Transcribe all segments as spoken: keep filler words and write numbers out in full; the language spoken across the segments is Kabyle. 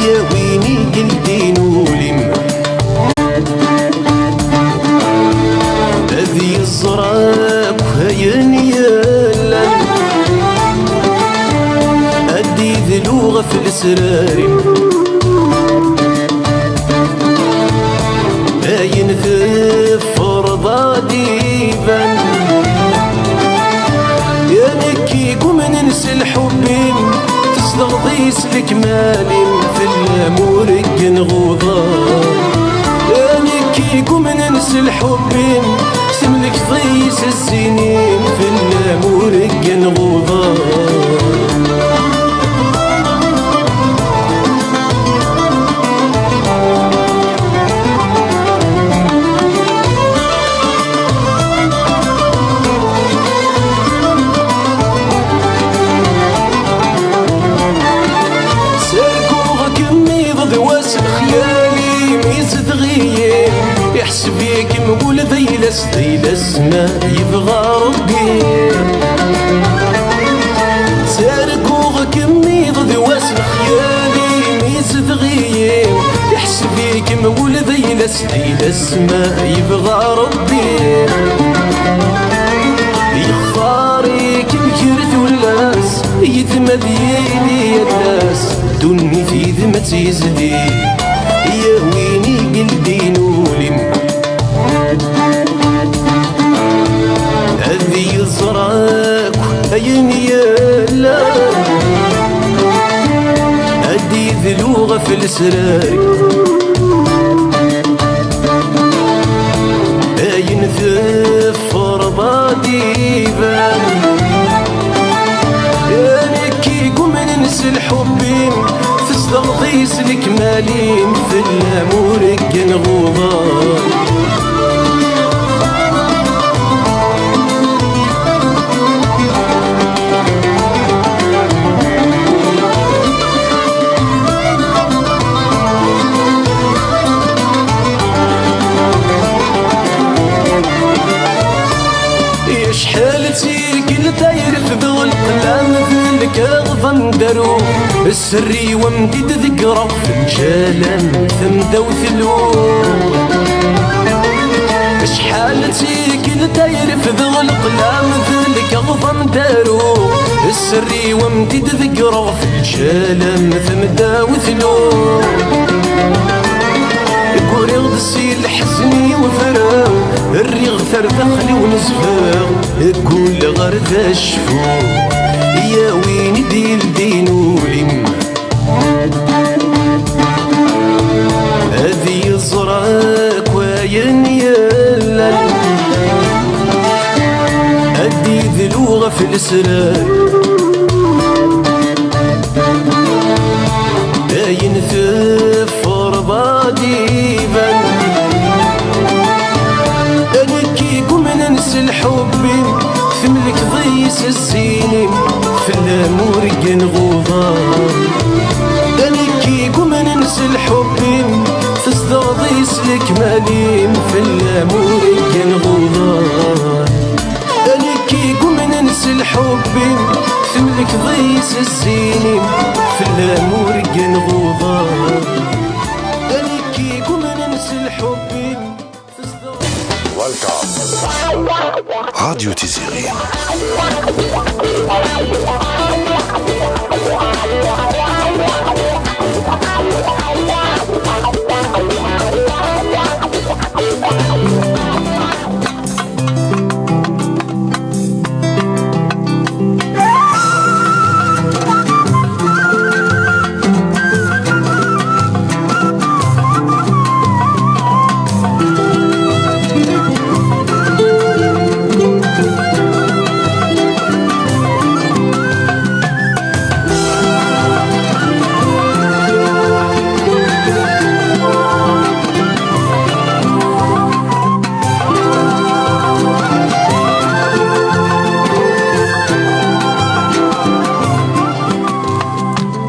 Win i yeldin ul-im ad yeẓra akk ayen yellan, ad d-idlu ɣef lesrar-im ayen teffreḍ ad d-iban. Ya nekk i yumnen s lḥubb-im, tezdeɣ deg-s lekmal-im, fell-am ur ggen uḍar. Ya nekk i yumnen s lḥubb-im, temlekḍ-iyi s zzin-im, fell-am ur ggen uḍar. Serguɣ-kem iḍ d wass, xyal-im izdeɣ-iyi. Iḥseb-ikem wul d ayla-s, d ayla-s ma yebɣa Rebbi. Serguɣ-kem iḍ d wass, xyal-im izdeɣ-iyi. Iḥseb-ikem wul d ayla-s, d ayla-s ma yebɣa Rebbi. Yextar-ikem kir tullas, yid-m ad yili yal ass. Ddunit yid-m ad tizdi, ya win i yeldin ul-im ad yeẓra akk ayen yellan, ad d-idlu ɣef lesrar. Ayen teffreḍ ad d-iban. Ya nekk i yumnen s lḥubb-im, tezdeɣ deg-s lekmal-im, fell-am ur ggen uḍar. Acḥal d tikkelt ay refdeɣ lqellam d lkaɣeḍ amdaru, sser-iw am d-id-ḍeggreɣ f lǧal-am tamda ur tlu. Acḥal d tikkelt ay refdeɣ lqellam d lkaɣeḍ amdaru, sser-iw am d-id-ḍeggreɣ f lǧal-am tamda ur tlu. Guriɣ-d si leḥzen-iw freɣ, rriɣ-t ar daxel-iw nezfeɣ, gguleɣ ar d acfu, ya win i d-yeldin ul-im ad yeẓra akk ayen yellan, ad d-idlu ɣef lesrar. Ayen teffreḍ ad d-iban. A nekk i yumnen s lḥubb-im, temlekḍ-iyi s zzin-im, fell-am ur ggen uḍar. A nekk i yumnen s lḥubb-im, tezdeɣ deg-s lekmal-im, fell-am ur ggen uḍar. A nekk i yumnen s lḥubb-im, temlekḍ-iyi s zzin-im, fell-am ur ggen uḍar. A nekk i yumnen s lḥubb-im, tezdeɣ. Welcome. Radio Tiziri.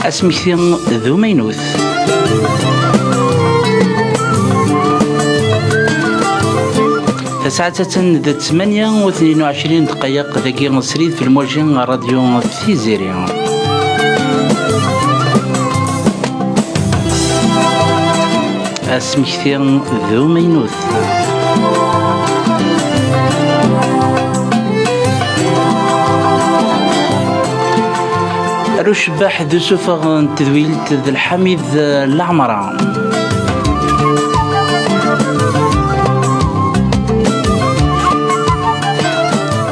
Asmekti d umaynut. Tasaɛet attan d ttmanya u tnin u ɛecrin dqayeq dagi srid f lmuji n Radio Tiziri. Asmekti d umaynut. Ar ucebbaḥ d usufeɣ n tedwilt d Lḥamid Laɛmara.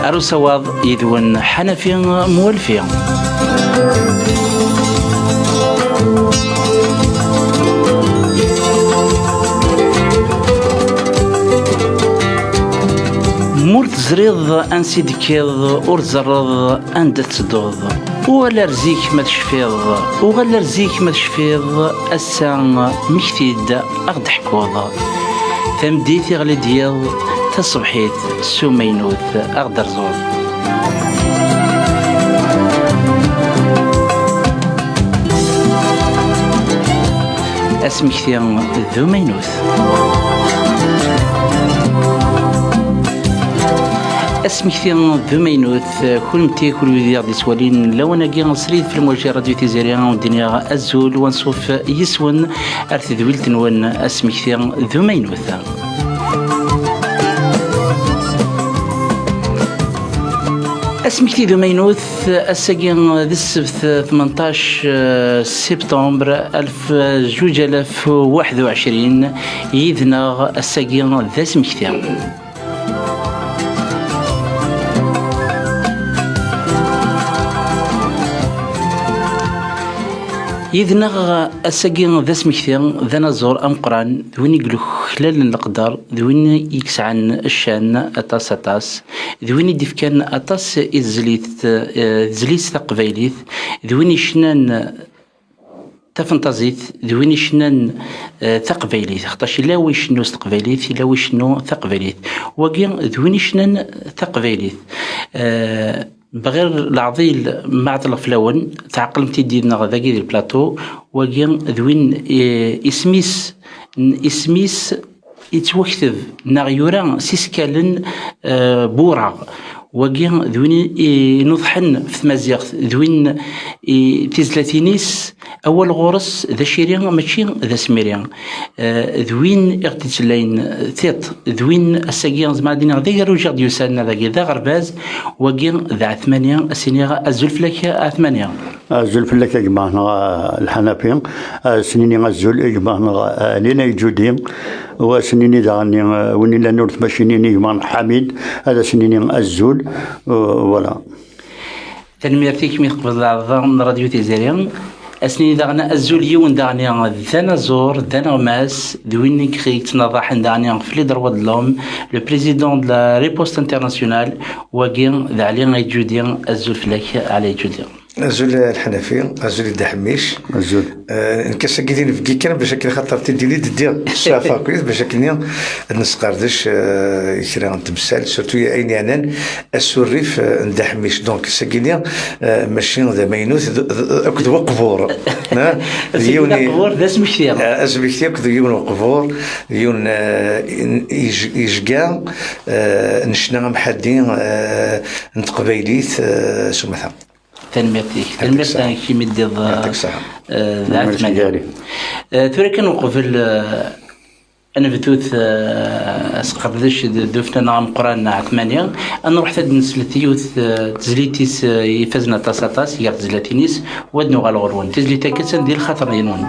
Ar usawaḍ yid-wen Ḥanafi Muwalfi. Ma ur teẓriḍ ansi d-tekkiḍ, ur tẓerreḍ anda tettedduḍ. Uɣal ar zik ma tecfiḍ, uɣal ar zik ma tecfiḍ, ass-a mmekti-d, aɣ-d-ḥkuḍ. Tameddit iɣli-d yiḍ, taṣebḥit s umaynut, aɣ-d-rẓuḍ. Asmekti d umaynut. Asmekti d umaynut, kunemti, kul wid i aɣ-d-ittwalin, lawan-agi srid f lmuji Radio Tiziri, ad wen-d-iniɣ azul, u anṣuf yis-wen ar tedwilt-nwen, asmekti d umaynut. Asmekti d umaynut, ass-agi d ssebt tmenṭac, eh, septembre alef zuǧ alaf waḥed u ɛecrin, yid-neɣ ass-agi d asmekti. Yid-neɣ ass-agi d asmekti, d anaẓur ameqqran, d win i iluklalen leqder, d win i yesɛan ccan aṭas, aṭas, d win i d-ifkan aṭas i tezlit, eh, tezlit taqbaylit, d win yecnan tafenṭazit, d win yecnan, eh, taqbaylit, xaṭac yella wi icennu s teqbaylit, yella wi icennu taqbaylit. Wagi d win yecnan taqbaylit. Eh, bɣir leɛḍil ma ɛeṭleɣ fell-awen, tɛeqlem-t-id yid-neɣ dagi di lplaṭu, wagi d win, eh, isem-is, n-, isem-is yettwakteb neɣ yura s isekkalen, eh, Bureɣ. Wagi d win i, inuḍḥen f tmaziɣt, d win i tizlatin-is, awal ɣur-s d aciri mačči d asmiri. Eh, d win i ɣ-d-ittlayen tiṭ, d win ass-agi zemreɣ ad iniɣ d agerruj i ɣ-d-yusan dagi d aɣerbaz, wagi d Ɛetmani, ad s-iniɣ azul fell-ak a Ɛetmani. Azul fell-ak a gma-neɣ, eh, Lḥanafi. Ad as-nini azul i gma-neɣ, eh, Lina Yeǧǧudi. U ad as-nini daɣen, eh, win illan ur t-macinin i gma-neɣ Ḥamid. Ad as-nini azul. Eh, voilà. Tanemmirt-ik mi teqbleḍ aɛerḍa n Radio Tiziri. Ad as-nini daɣen azul yiwen daɣen d anaẓur, d aneɣmas, d win i yettnaḍaḥen daɣen f les droits de l'homme, le président de la Riposte Internationale, wagi d Ɛli Yeǧǧudi. Azul fell-ak, Ɛli Yeǧǧudi. Azul a Lḥanafi, azul i Dda Ḥemmic. Azul. Eh, nekk ass-agi d inebgi kan bac akken xaṭer tidili d-ddiɣ s ssɛaf akkit bac akken ad nesqerdec, eh, kra n temsal, surtout ayen yeɛnan asurrif, eh, n Dda Ḥemmic. Donc, ass-agi-ni, eh, mačči d amaynut, d, d, akked weqbur. Eh? Ass-agi d yiwen i-, aqbur d asmekti. Eh, asmekti akked yiwen weqbur, yiwen, eh, ij-, ijga, eh, n ccna amḥaddi, eh, n teqbaylit, eh, s umata. Tanemmirt-ik. Yɛṭik ṣṣeḥḥa. Tanemmirt-ik imi d-teddiḍ, yɛṭik ṣṣeḥḥa. Eh, d Ɛetmani. Eh, tura kan uqbel, eh, ad nebdut, eh, asqerdec d, d ufnan ameqqran n Ɛetmani, ad nruḥ ad nslet yiwet, eh, tezlit-is, eh, ifazen aṭas aṭas gar tezlatin-is, u ad nuɣal ɣur-wen. Tizlit-agi attan di lxaṭer-nwen.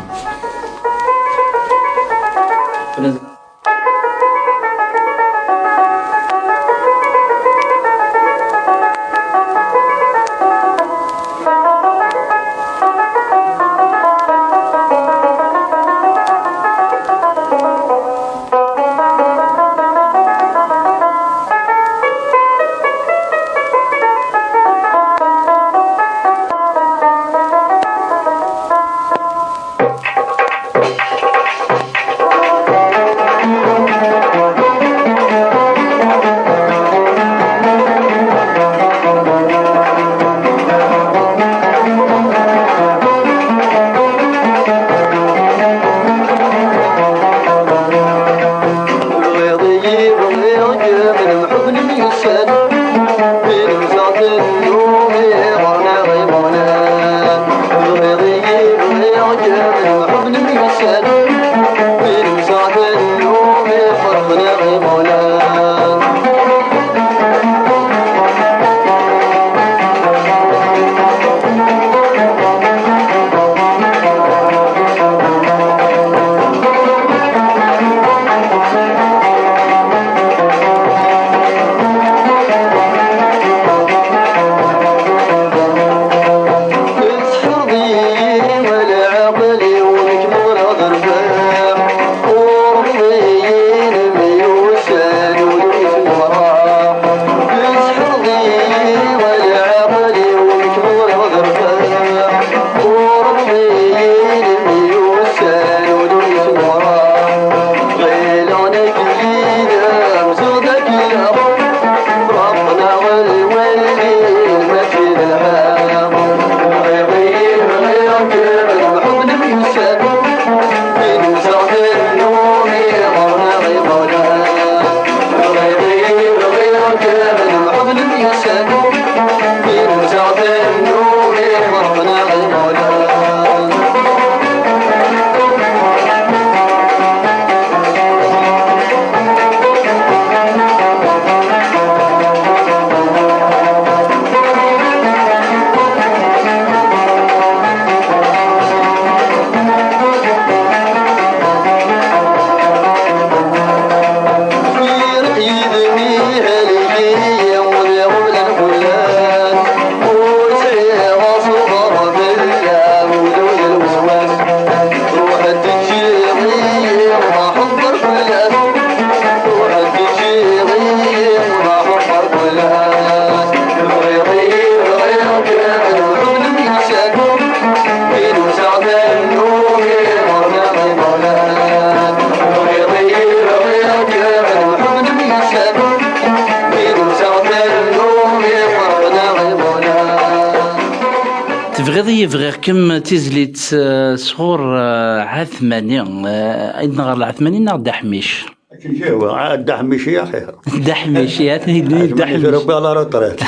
Iḍ yebɣiɣ-kem tizlit, eh, sɣur, eh, Ɛatmani, eh, ay d-neɣ Ɛatmani neɣ Dda Ḥmic? Akken k-yehwa, ah, Dda Ḥmic i axir. Dda Ḥmic, i at-, Dda Ɛatmani Ḥmic. Tura wwiɣ la retraite.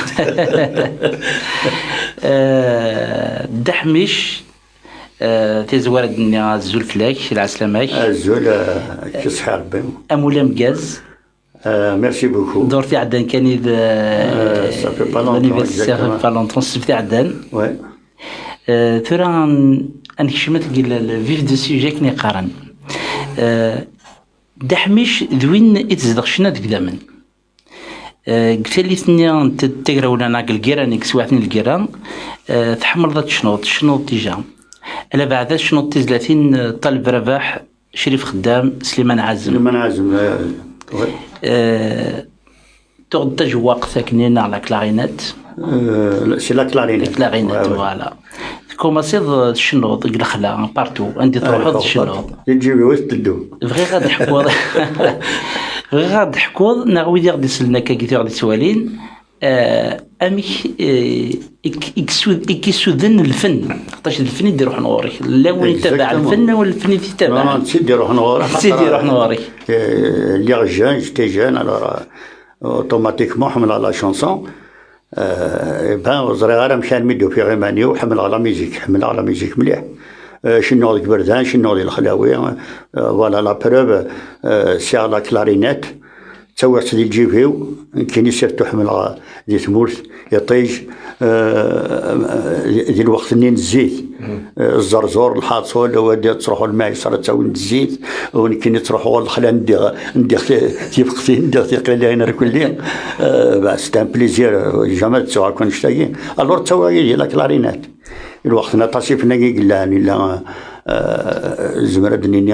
Eh, Dda Ḥmic, eh, tizwara d-nni azul fell-ak, lɛeslama-k. Azul, eh, k-iṣeḥḥi Rebbi. Amul ameggaz. Euh, merci beaucoup. Ddurt iɛeddan kan i d, euh, Euh, ça fait pas longtemps, l'anniversaire, exactement. Fait pas longtemps, ssebt iɛeddan. Ouais. Euh, tura ad n-, ad nekcem deg le, le vif du sujet akken i qqaren. Euh, Dda Ḥmic d win i tezdeɣ ccna deg idammen. Euh, deg tallit-nni n t-, tagrawla neɣ deg lgirra-nni, deg teswiɛt-nni n lgirra, euh, tḥemmleḍ ad tecnuḍ, tecnuḍ déjà. Ala beɛda tecnuḍ tizlatin, euh, Ṭaleb Rabaḥ, Crif Xeddam, Sliman Ɛazem. Sliman Ɛazem, euh, ouais. Euh, tuɣeḍ tajewwaqt akkenni neɣ la clarinette? Euh, c'est la clarinette. La clarinette, ouais, ouais. Voilà. Tkumaṣiḍ, euh, tcennuḍ deg lexla, partout, anda i truḥeḍ tcennuḍ. Di lǧib-iw i teddum. Bɣiɣ ad d-teḥkuḍ, bɣiɣ ad d-teḥkuḍ, neɣ wid i ɣ-d-isellen akka, i ɣ-d-ittwalin, Eh, amek, eh, i k-, i k-sud-, i k-issuden lfen? Ɣef lfen i d-iruḥen ɣur-k. Llan win itabaɛen lfen, wala lfen i t-itabaɛen? Non, non, d tid iruḥen ɣur-k. D tid iruḥen ɣur-k. Eh, lliɣ jeune, j'étais jeune, alors, euh, automatiquement, ḥemmleɣ la chanson. Euh, eh ben, ur ẓriɣ ara amek armi d-ufiɣ iman-iw, ḥemmleɣ la musique, ḥemmleɣ la musique mliḥ. Euh, cennuɣ deg iberdan, cennuɣ di lexlawi, euh, voilà, la preuve, euh, sɛiɣ la clarinette. Ttawiɣ-tt di lǧib-iw, nekkini surtout ḥemmleɣ di tmurt, iṭij, eh, di lweqt-nni n zzit, eh, zzerẓur, lḥaṣul, wad ttruḥu lmaɛiṣer ad ttawin zzit, u nekkini ttruḥuɣ ɣer lexla, ndiɣ, ndiɣ ti-, tifeqtin, ndiɣ tiqiliɛin ar kulli. Eh, bah, c'est un plaisir, eh, jamais ad ttuɣ akk annect-agi. Alors ttawiɣ yid-i la clarinette. Lweqt-nni aṭas ifennayen i yellan, yella, eh, zemreɣ ad d-nini,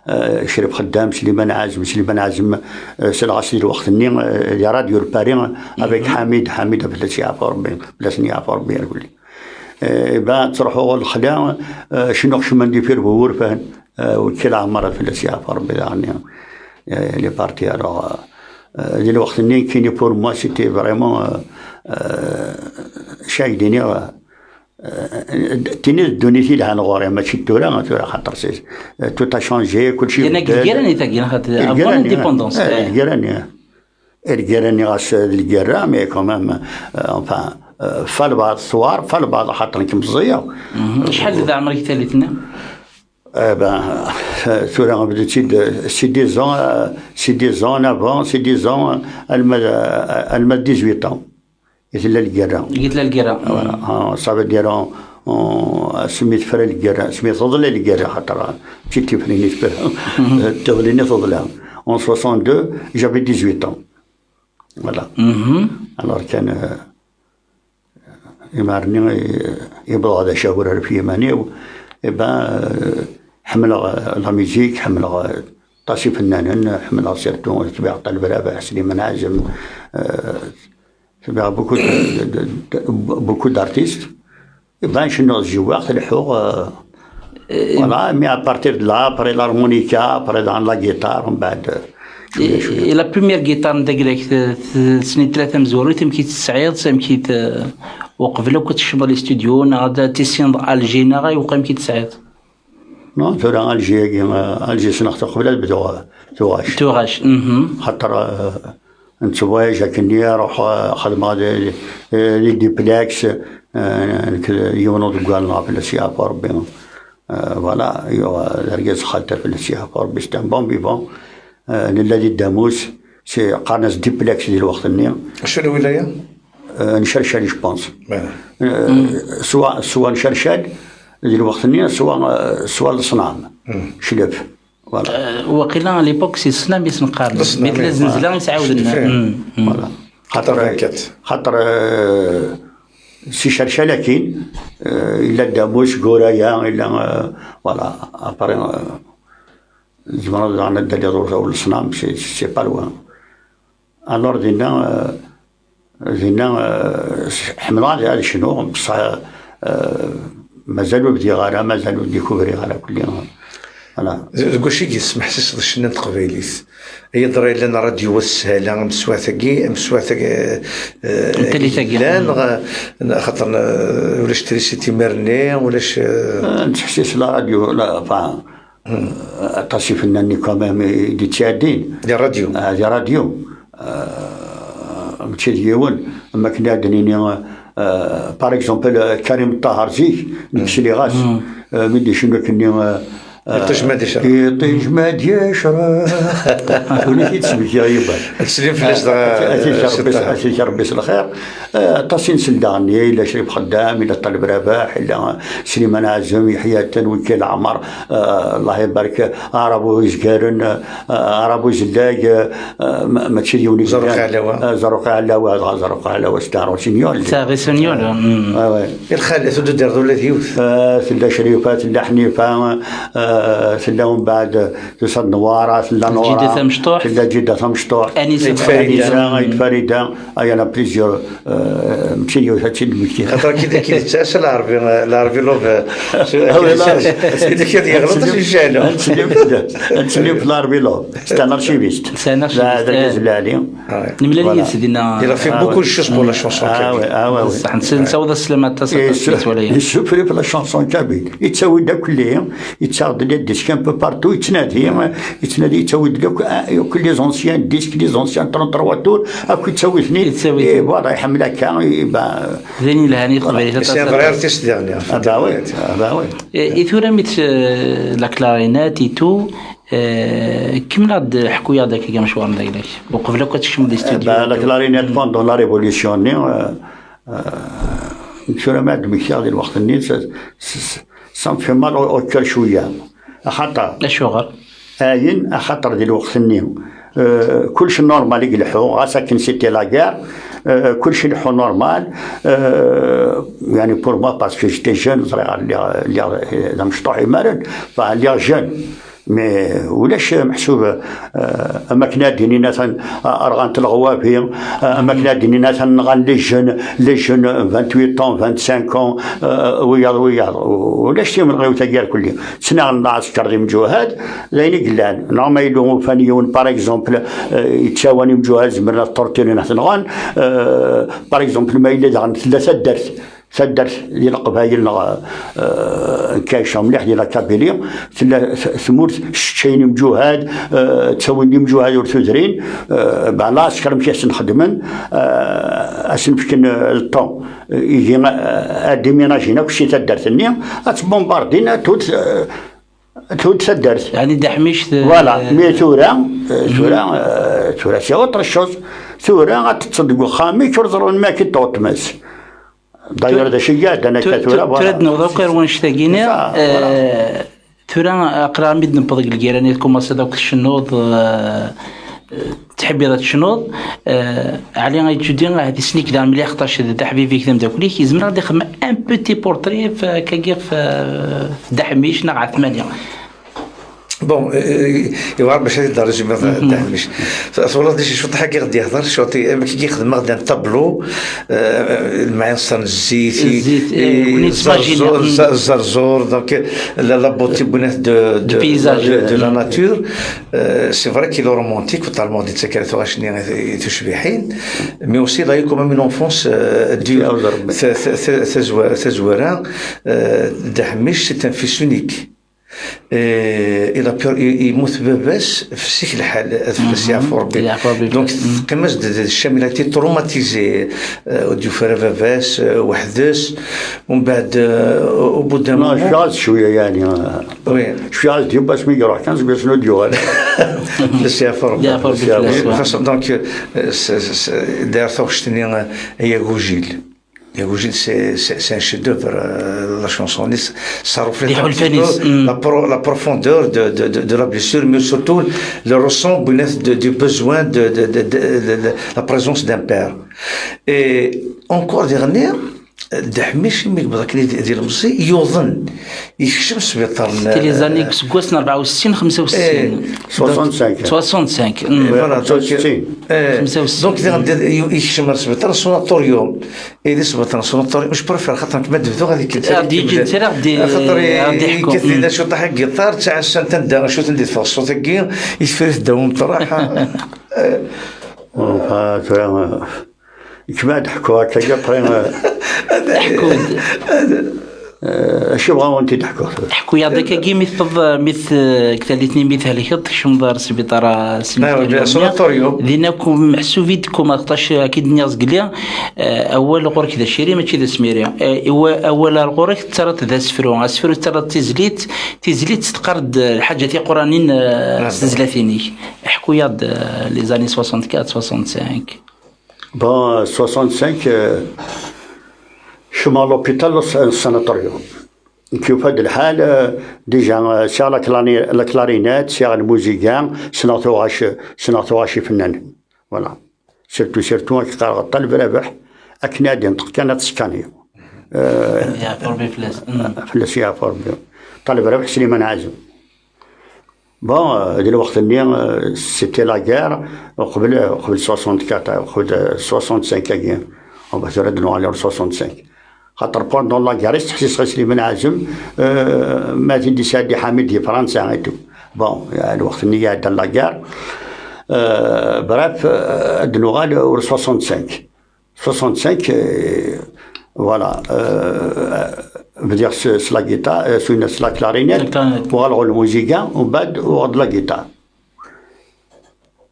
eh, Crif Xeddam, Sliman Ɛazem, Sliman Ɛazem, eh, selɣas di lweqt-nni, eh, di Radio Le Paris, avec Ḥamid, Ḥamid, fell-as yeɛfu Rebbi, fell-asen yeɛfu Rebbi irkelli. Eh, ben, ttruḥuɣ ɣer lexla, eh, cennuɣ Chemin du Fer bu wurfan, eh, wekki leɛmer fell-as yeɛfu Rebbi daɣen, eh, il est parti, alors, eh, di lweqt-nni, nekkini pour moi, c'était vraiment, eh, eh, acu ara k-d-iniɣ, Eh, tini d ddunit yelhan ɣur-i, mačči d tura, tura xaṭer si, eh, tout a changé, kulci ibeddel. Yerna deg lgirra-nni tagi, neɣ avant l'indépendance, eh, eh. Deg lgirra-nni. Eh, deg lgirra-nni ɣas, eh, d lgirra, mais quand même, eh, enfin, eh, fa lbeɛḍ ṣṣwar, fa lbeɛḍ xaṭer nekk meẓẓiyeɣ. Mhm. Acḥal d leɛmer-ik tallit-nni? Eh ben, tura, bdiɣ-tt-id, c'est dix ans, eh, c'est dix ans, neuf ans, c'est dix ans, alma, eh, alma dix-huit ans. I tella lgirra. I tella lgirra. Voilà. Ah, ça veut dire, on, on, asmi tefra lgirra, asmi teḍla lgirra, xaṭer d tifrin i tefra. Tiḍlin i teḍla. En soixante-deux, j'avais dix-huit ans. Voilà. Mhm. Alors kan, euh, imar-nni, i, i wwḍeɣ d acawer ɣef yiman-iw, eh ben, euh, ḥemmleɣ, euh, la musique, ḥemmleɣ, euh, aṭas ifennanen, ḥemmleɣ surtout, tebɛeɣ Ṭaleb Rabaḥ, Sliman Ɛazem, euh, Tebɛeɣ beaucoup de, de, de, de, beaucoup d'artistes. Eh ben, cennuɣ, zewwaɣ, leḥḥuɣ, euh, voilà, mais à partir de là, après l'harmonica, après dans la guitare, mbeɛd, euh, cwiya, cwiya. Et la première guitare n tagrekt, euh, snin tlata tamezwarut, amek i tt-tesɛiḍ, amek i t-, uqbel akk ad tekcmeḍ les studios, neɣ ad tissineḍ Alger, neɣ ayweq amek i tt-tesɛiḍ? Non, tura Alger-agi, euh, Alger ssneɣ-t uqbel ad bduɣ, euh, tuɣac. Tuɣac, mhm. Xaṭer, euh, Nettwayeǧ akkenni, ruḥ, eh, xedmeɣ di, di, di duplex, eh, nekk d yiwen uḍeggal neɣ fell-as yeɛfu Rebbi. Eh, voilà, yuɣ, d argaz xalta fell-as yeɛfu Rebbi, c'est un bon vivant. Eh, nella di Damus, si, qqaren-as duplex di lweqt-nni. Acu lwilaya? Eh, n Cercal, je pense. Eh, swa, swa n Cercal, di lweqt-nni, swa, eh, swa Leṣnam. Clef. Voilà. Euh, waqila à l'époque, c'est Leṣnam i sen-qqaren. Leṣnam, mais tella zenzla i s-ɛawden. Voilà. Xaṭer, quatre-vingt-quatre. Xaṭer, euh, si Cercal akkin, euh, yella Damus, Goraya, yella, euh, voilà. Après, euh, tzemreḍ daɣen ad d-taliḍ ur Leṣnam, c'est, c'est pas loin. Alors, dinna, euh, dinna, euh, ḥemmleɣ ad, ad cnuɣ, bṣaḥ, euh, mazal ur bdiɣ ara, mazal ur découvriɣ ara kulli. Voilà. Deg wacu i yesmeḥsiseḍ ccna n teqbaylit? Ay aḍra yellan ṛadyu Wat Sshala, am teswiɛt-agi, am teswiɛt-agi, eh, eh, N tallit-agi. Yellan, neɣ, neɣ xaṭer, eh, ulac trisiti imir-nni, ulac, eh, Eh, nettḥessis la radio, la, enfin, eh, aṭas ifennanen quand même i d-ittɛeddin. Di ṛṛadyu. Ah, di ṛṛadyu. Eh, mačči d yiwen, am akken ad d-nini, eh, par exemple, eh, Karim Ṭaher zik, nekk sliɣ-as, eh, mi d-icennu akkenni, eh, Iṭij ma d-yecreq. Iṭij ma d-yecreq. Ur t-id-smektiɣ yiwen. Ad teslim fell-as dɣa, Ad t-, ad t-, eh, ad t-, ad t-, ad t-, Rebbi s lxir. Eh, aṭas i nsel daɣen, yella Crif Xeddam, yella Ṭaleb Rabaḥ, yella Sliman Ɛazem, Yeḥya Atan, Wikil Ɛmer, eh, Allah ibarek, Aɛrabu Izgaren, eh, Aɛrabu Zellag, eh, eh, ma-, mačči d yiwen i Zarruq yellan. Ɛlawa. Eh, Zarruq Ɛlawa, dɣa Zarruq Ɛlawa, c'est un rossignol. C'est un rossignol, mm. Ah, ouais. I lxalat, ur d-teddireḍ ula d yiwet? Eh, tella Crifa, tella Ḥnifa, eh, tella umbeɛd, tusa-d Newwara, tella Newwara, Ǧida Tamecṭuḥt. Tella Ǧida Tamecṭuḥt. Anisa Ayt Farida. Anisa, Ayt Farida. Ah, il y en a plusieurs, eh, mačči d yiwet ad tt-id-mmektiɣ. Xaṭer akka, akka, yettɛassa Lɛerbi, Lɛerbi Love, eh, Ah, oui, là, il y a des gens. Ad nsellem, ad nsellem f Lɛerbi Love. C'est un archiviste. C'est un archiviste, D-, d-, eh. D-, Lɛali. Ah, ouais. Nemlal yid-s dinna. Il a fait beaucoup de choses pour la chanson kabyle. Ah, ouais, ah, ouais, ouais. Ṣṣeḥ, nessaweḍ-as sslam aṭas, aṭas. Yessufri f la chanson kabyle. Yettawi-d akk-, yettaɣ-d les disques un peu partout, yettnadi, yettnadi, yettawi-d akk, akk les anciens disques, les anciens trente-trois tours, akk yettawi-ten-id. Yettawi-ten. Et voilà, iḥemmel akka, et ben, D ayen yelhan i teqbaylit. C'est un vrai artiste, dernier. Ah, bah oui, ah, bah oui. I, i tura mi tt-, la clarinette et tout, Eh, kemmel-aɣ-d, ḥku-yaɣ-d akka amecwar n dayla-k, uqbel akk ad tekcmeḍ di studio. Eh ben, la clarinette pendant la révolution-nni, eh, eh, tura ma d-mmektiɣ di lweqt-nni, ça, ça, ça me fait mal au, au cœur cwiya. Axaṭer. Acuɣer? Ayen, axaṭer di lweqt-nni, eh, kullec normal i ileḥḥu, ɣas akken c'était la guerre, eh, kullec ileḥḥu normal, eh, yani pour moi, parce que j'étais jeune, ẓriɣ lliɣ, lliɣ d amecṭuḥ imaren, enfin, lliɣ jeune. Mais ulac meḥsub, eh, am akken ad d-inin atan, ah, rɣant leɣwabi, ah, am akken ad d-inin atan nɣan les jeunes, les jeunes vingt-huit ans, vingt-cinq ans, eh, wiyaḍ, wiyaḍ. Ulac timenɣiwt-agi irkelli. Ttnaɣen lɛesker d imjuhad, d ayen i yellan. Neɣ ma yella ufan yiwen, par exemple, eh, yettawan imjuhad, zemren ad t-torturen, ad t-nɣen. Eh, par exemple, ma yella daɣen tella taddart, taddart di Leqbayel neɣ, eh, Kayca mliḥ di la Kabylie, tella t-, tmurt cceččayen imjuhad, eh, ttawin-d imjuhad ur tudrin, eh, ben, la asker amek i asen-xedmen, eh, asen-fken, eh, le temps, eh, ihi, eh, ad diminajin akk si taddart-nni, ad tbumbardin, ad tut, eh, tut taddart. Yeɛni d aḥmic. Voilà, mais tura, eh, tura, eh, tura c'est autre chose. Tura ad teṭṭseḍ deg uxxam-ik ur ẓerren ma akka d-tɣettmes. D'ailleurs, d acu i iɛeddan akka tura, tura, voilà. Tura d-newweḍ akk ar wannect-agi-nni. C'est ça, voilà. Eh, tura aql-aɣ mi d-newweḍ deg lgirra-nni, tkumaṣiḍ akk tcennuḍ, eh, eh, teḥbiḍ ad tecnuḍ. Eh, Ɛli Ayt Judi, ahat isem-ik daɣ mliḥ, ṭac d aḥbib-ik d ameddakel-ik, yezmer ad d-ixdem un petit portrait f-, akkagi f-, f Dda Ḥmic neɣ Ɛetmani. Bon, eh, eh, yewɛer bac ad d-rzumeɣ Dda Ḥmic. Twalaḍ déjà cwiṭ ḥagi ɣ-d-yehder, cwiṭ, eh, amek i xedmeɣ-d un tableau, eh, lemɛiṣer n zzit, zzit, eh, eh, nekkni nettmajini. Zzerẓur, mm, zza-, zzerẓur, donc, eh, la, la beauté, bnat de, de, du paysage, de, de la nature. Eh, c'est vrai qu'il est romantique, ur ṭṭalmeɣ di ttakarat uɣac-nni i, i tucbiḥin, mais aussi il a eu quand même une enfance, eh, dure. Ta-, ta-, ta-, tazwa-, tazwara, eh, Dda Ḥmic, c'est un fils unique. Eh, il a per-, i-, yemmut baba-s f zik lḥal, ad fell-as yeɛfu Rebbi. Yeɛfu Rebbi. Donc, teqqim-as-d d ccam, il a été traumatisé, eh, ur d-yufi ara baba-s, eh, weḥd-s. Umbeɛd, eh, au bout d'un moment. Cfiɣ-as cwiya, yeɛni, eh, oui, cfiɣ-as-d yiwwas mi iruḥ kan seg wass-nni ur d-yuɣal. Fell-as yeɛfu Rebbi. Yeɛfu Rebbi fell-as, ouais. De toute façon, donc, eh, s-, s-, s-, d'ailleurs, taɣect-nni, eh, ay agujil. Yagujil, c'est, c'est, c'est un chef-d'œuvre, euh, la chanson. Ça, ça reflète un petit peu la pro-, la profondeur de, de, de, de la blessure, mais surtout le ressent de, du besoin de, de, de, de, de, de la présence d'un père. Et encore dernier, Dda Ḥmic, mi yewweḍ akken di, di lemẓi, yuḍen. yekcem sbiṭar n les années, deg useggas n rebɛa u settin, xemsa u settin. Eh, soixante-cinq. Soixante-cinq. Mm. Voilà, donc, xemsa u settin. Eh, xemsa u settin. Donc, diɣen, di-, yekcem ar sbiṭar n sanatorium. Et di sbiṭar n sanatorium, je préfère, xaṭer nekk ma d-bduɣ ad ikk-, ad d-yeǧǧ netta, ad d-, xaṭer ad d-yeḥku. Yekkat dinna cwiṭ ḥagiṭar, ttɛassan-t anda, acu ten-d-iffeɣ ṣṣut-agi, yeffer-it ddaw umṭraḥ. Eh. Bon, tura, eh, kma ad ḥkuɣ akka, après, eh, ḥku-d. Eh, acu bɣa wen-t-id-ḥkuɣ? Ḥku-yaɣ-d akkagi mi teṭṭeḍ, mi t-, deg tallit-nni mi thelkeḍ, tekcmeḍ ar sbiṭar, ah, sanatorium. Din akk meḥsub i d-kum aṭac, akka i d-nniɣ zgelli, eh, awal ɣur-k d aciri, mačči d asmiri. Eh, iwa-, awal ar ɣur-k tettarraḍ d asefru, asefru tettarraḍ d tizlit, tizlit teqqar-d lḥaǧat iquranin, eh, s tezlatin-ik. Ḥku-yaɣ-d, eh, les années soixante-quatre, soixante-cinq. Bon, soixante-cinq, euh, kecmeɣ l'hôpital, le sa-, sanatorium. Nekk yufa-d lḥal, euh, déjà, euh, sɛiɣ la clari-, la clarinette, sɛiɣ lmuziga, ssneɣ tuɣac, ssneɣ tuɣac ifennanen. Voilà. Surtout, surtout, akken qqareɣ Ṭaleb Rabeḥ, akken ad yenṭeq kan ad teskaniḍ. Euh, yeɛfu Rebbi fell-as. Mm. Fell-as yeɛfu Rebbi. Ṭaleb Rabeḥ, Sliman Ɛazem. Bon, euh, di lweqt-nni, euh, c'était la guerre, uqbel, uqbel soixante-quatre, uqbel, euh, soixante-cinq-agi. Bon, bah, tura ad nuɣal ɣer soixante-cinq. Xaṭer pendant la guerre, isteḥsi-, isteḥsi Sliman Ɛazem, euh, ma t-id-isɛeddi Ḥamid di Fransa et tout. Bon, euh, lweqt-nni iɛedda la guerre. Euh, bref, euh, ad nuɣal ɣer soixante-cinq. Soixante-cinq, euh, voilà, euh, bdiɣ s, s la guitare, euh, s, s la clarinette, la clarinette. Uɣaleɣ ɣer lmuziga, umbeɛd uɣeɣ-d la guitare.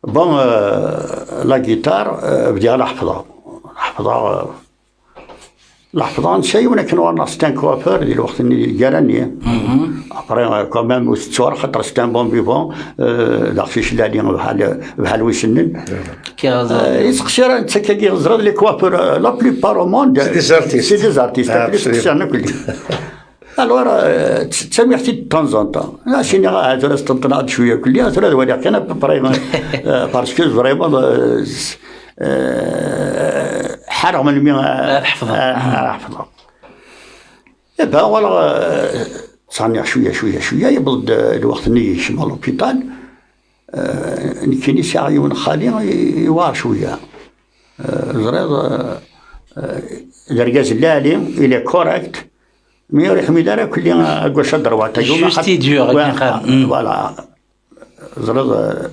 Bon, euh, la guitare, euh, bdiɣ la ḥeffḍeɣ. La ḥeffḍeɣ, euh, la ḥeffḍeɣ, nsa yiwen akken uɣaleɣ c'est un coiffeur di lweqt-nni, di lgara-nni. Mhm. Après, euh, quand même, ur tettuɣ ara, xaṭer c'est un bon vivant, euh, d aqcic lɛali, bḥal, bḥal wis-nnen. Kkaẓ. Euh, yettqeṣṣir netta akkagi, ẓriɣ les coiffeurs, euh, la plupart au monde, c'est des artistes. C'est des artistes, ah, absolument. Yettqeṣṣiren akk. Alors, euh, t-, ttamiɣ-t-id de temps en temps. Ah, sini, ah, tura sṭenṭneɣ-d cwiya kulli, ah, tura ad waliɣ kan à peu près, euh, parce que vraiment, euh, s-, euh, ḥareɣ melmi, euh, ad ḥefḍeɣ. Euh, ad ḥefḍeɣ. Eh ben, voilà, euh, ttɛenniɣ cwiya, cwiya, cwiya, yewweḍ-d, euh, lweqt-nni yekcem à l'hôpital. Euh, nekkini sɛiɣ yiwen xali i-, iwɛer cwiya. Euh, ẓriɣ, euh, euh, d argaz lɛali, il est correct, mais ur iḥmil ara kulli à gauche à droite. Juste, il dure, ouais, akken qqaren. Mm. Voilà. Ẓriɣ, euh,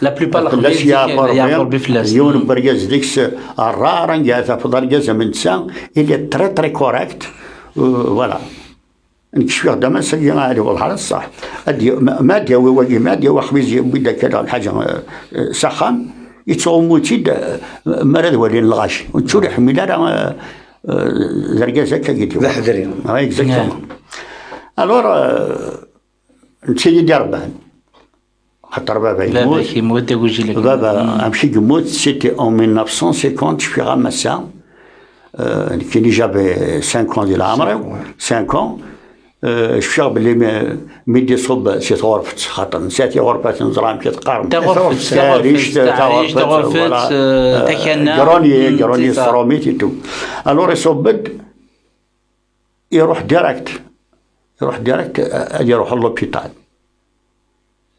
la plupart fell-as yeɛfer Rebbi, yeɛfer Rebbi fell-as. Yiwen n wergaz deg-s rare, anga tafeḍ argaz am netta, il est très, très correct. Euh, voilà. Nekk cfiɣ-d aman sagi, ah, ali, wellah ara ṣṣeḥ. Ad y-, ma, ma ad yawi wagi, ma ad yawi axbiz, yewwi-d akka lḥaǧa, euh, euh, s axxam, yettɣummu-tt-id, euh, mi ara d-walin lɣaci. Ur iḥmil ara, euh, euh, d argaz akka i d-yuɣal. D aḥedri. Ah, exactement. Alors, euh, netta i d-irebban. Xaṭer baba yemmut. Baba-k yemmut, d agujil akken. Baba, mm, amek i yemmut, c'était en mille neuf cent cinquante, cfiɣ am ass-a. Euh, nekkini j'avais cinq ans di leɛmer-iw, cinq ans. Cinq ans, ouais. Cinq ans. Euh, cfiɣ belli mi, mi d-iṣubb si tɣurfet, xaṭer nesɛa tiɣurfat neẓra amek i teqqarem. Taɣurfet, taɣurfet, taɣurfet, taɣurfet, taɣurfet, voilà. Euh, takana. Grenier, mm, grenier, c'est ça. Stromit et tout. Alors, iṣubb-d, iruḥ direct. Iruḥ direct, euh, ad iruḥ à l'hôpital.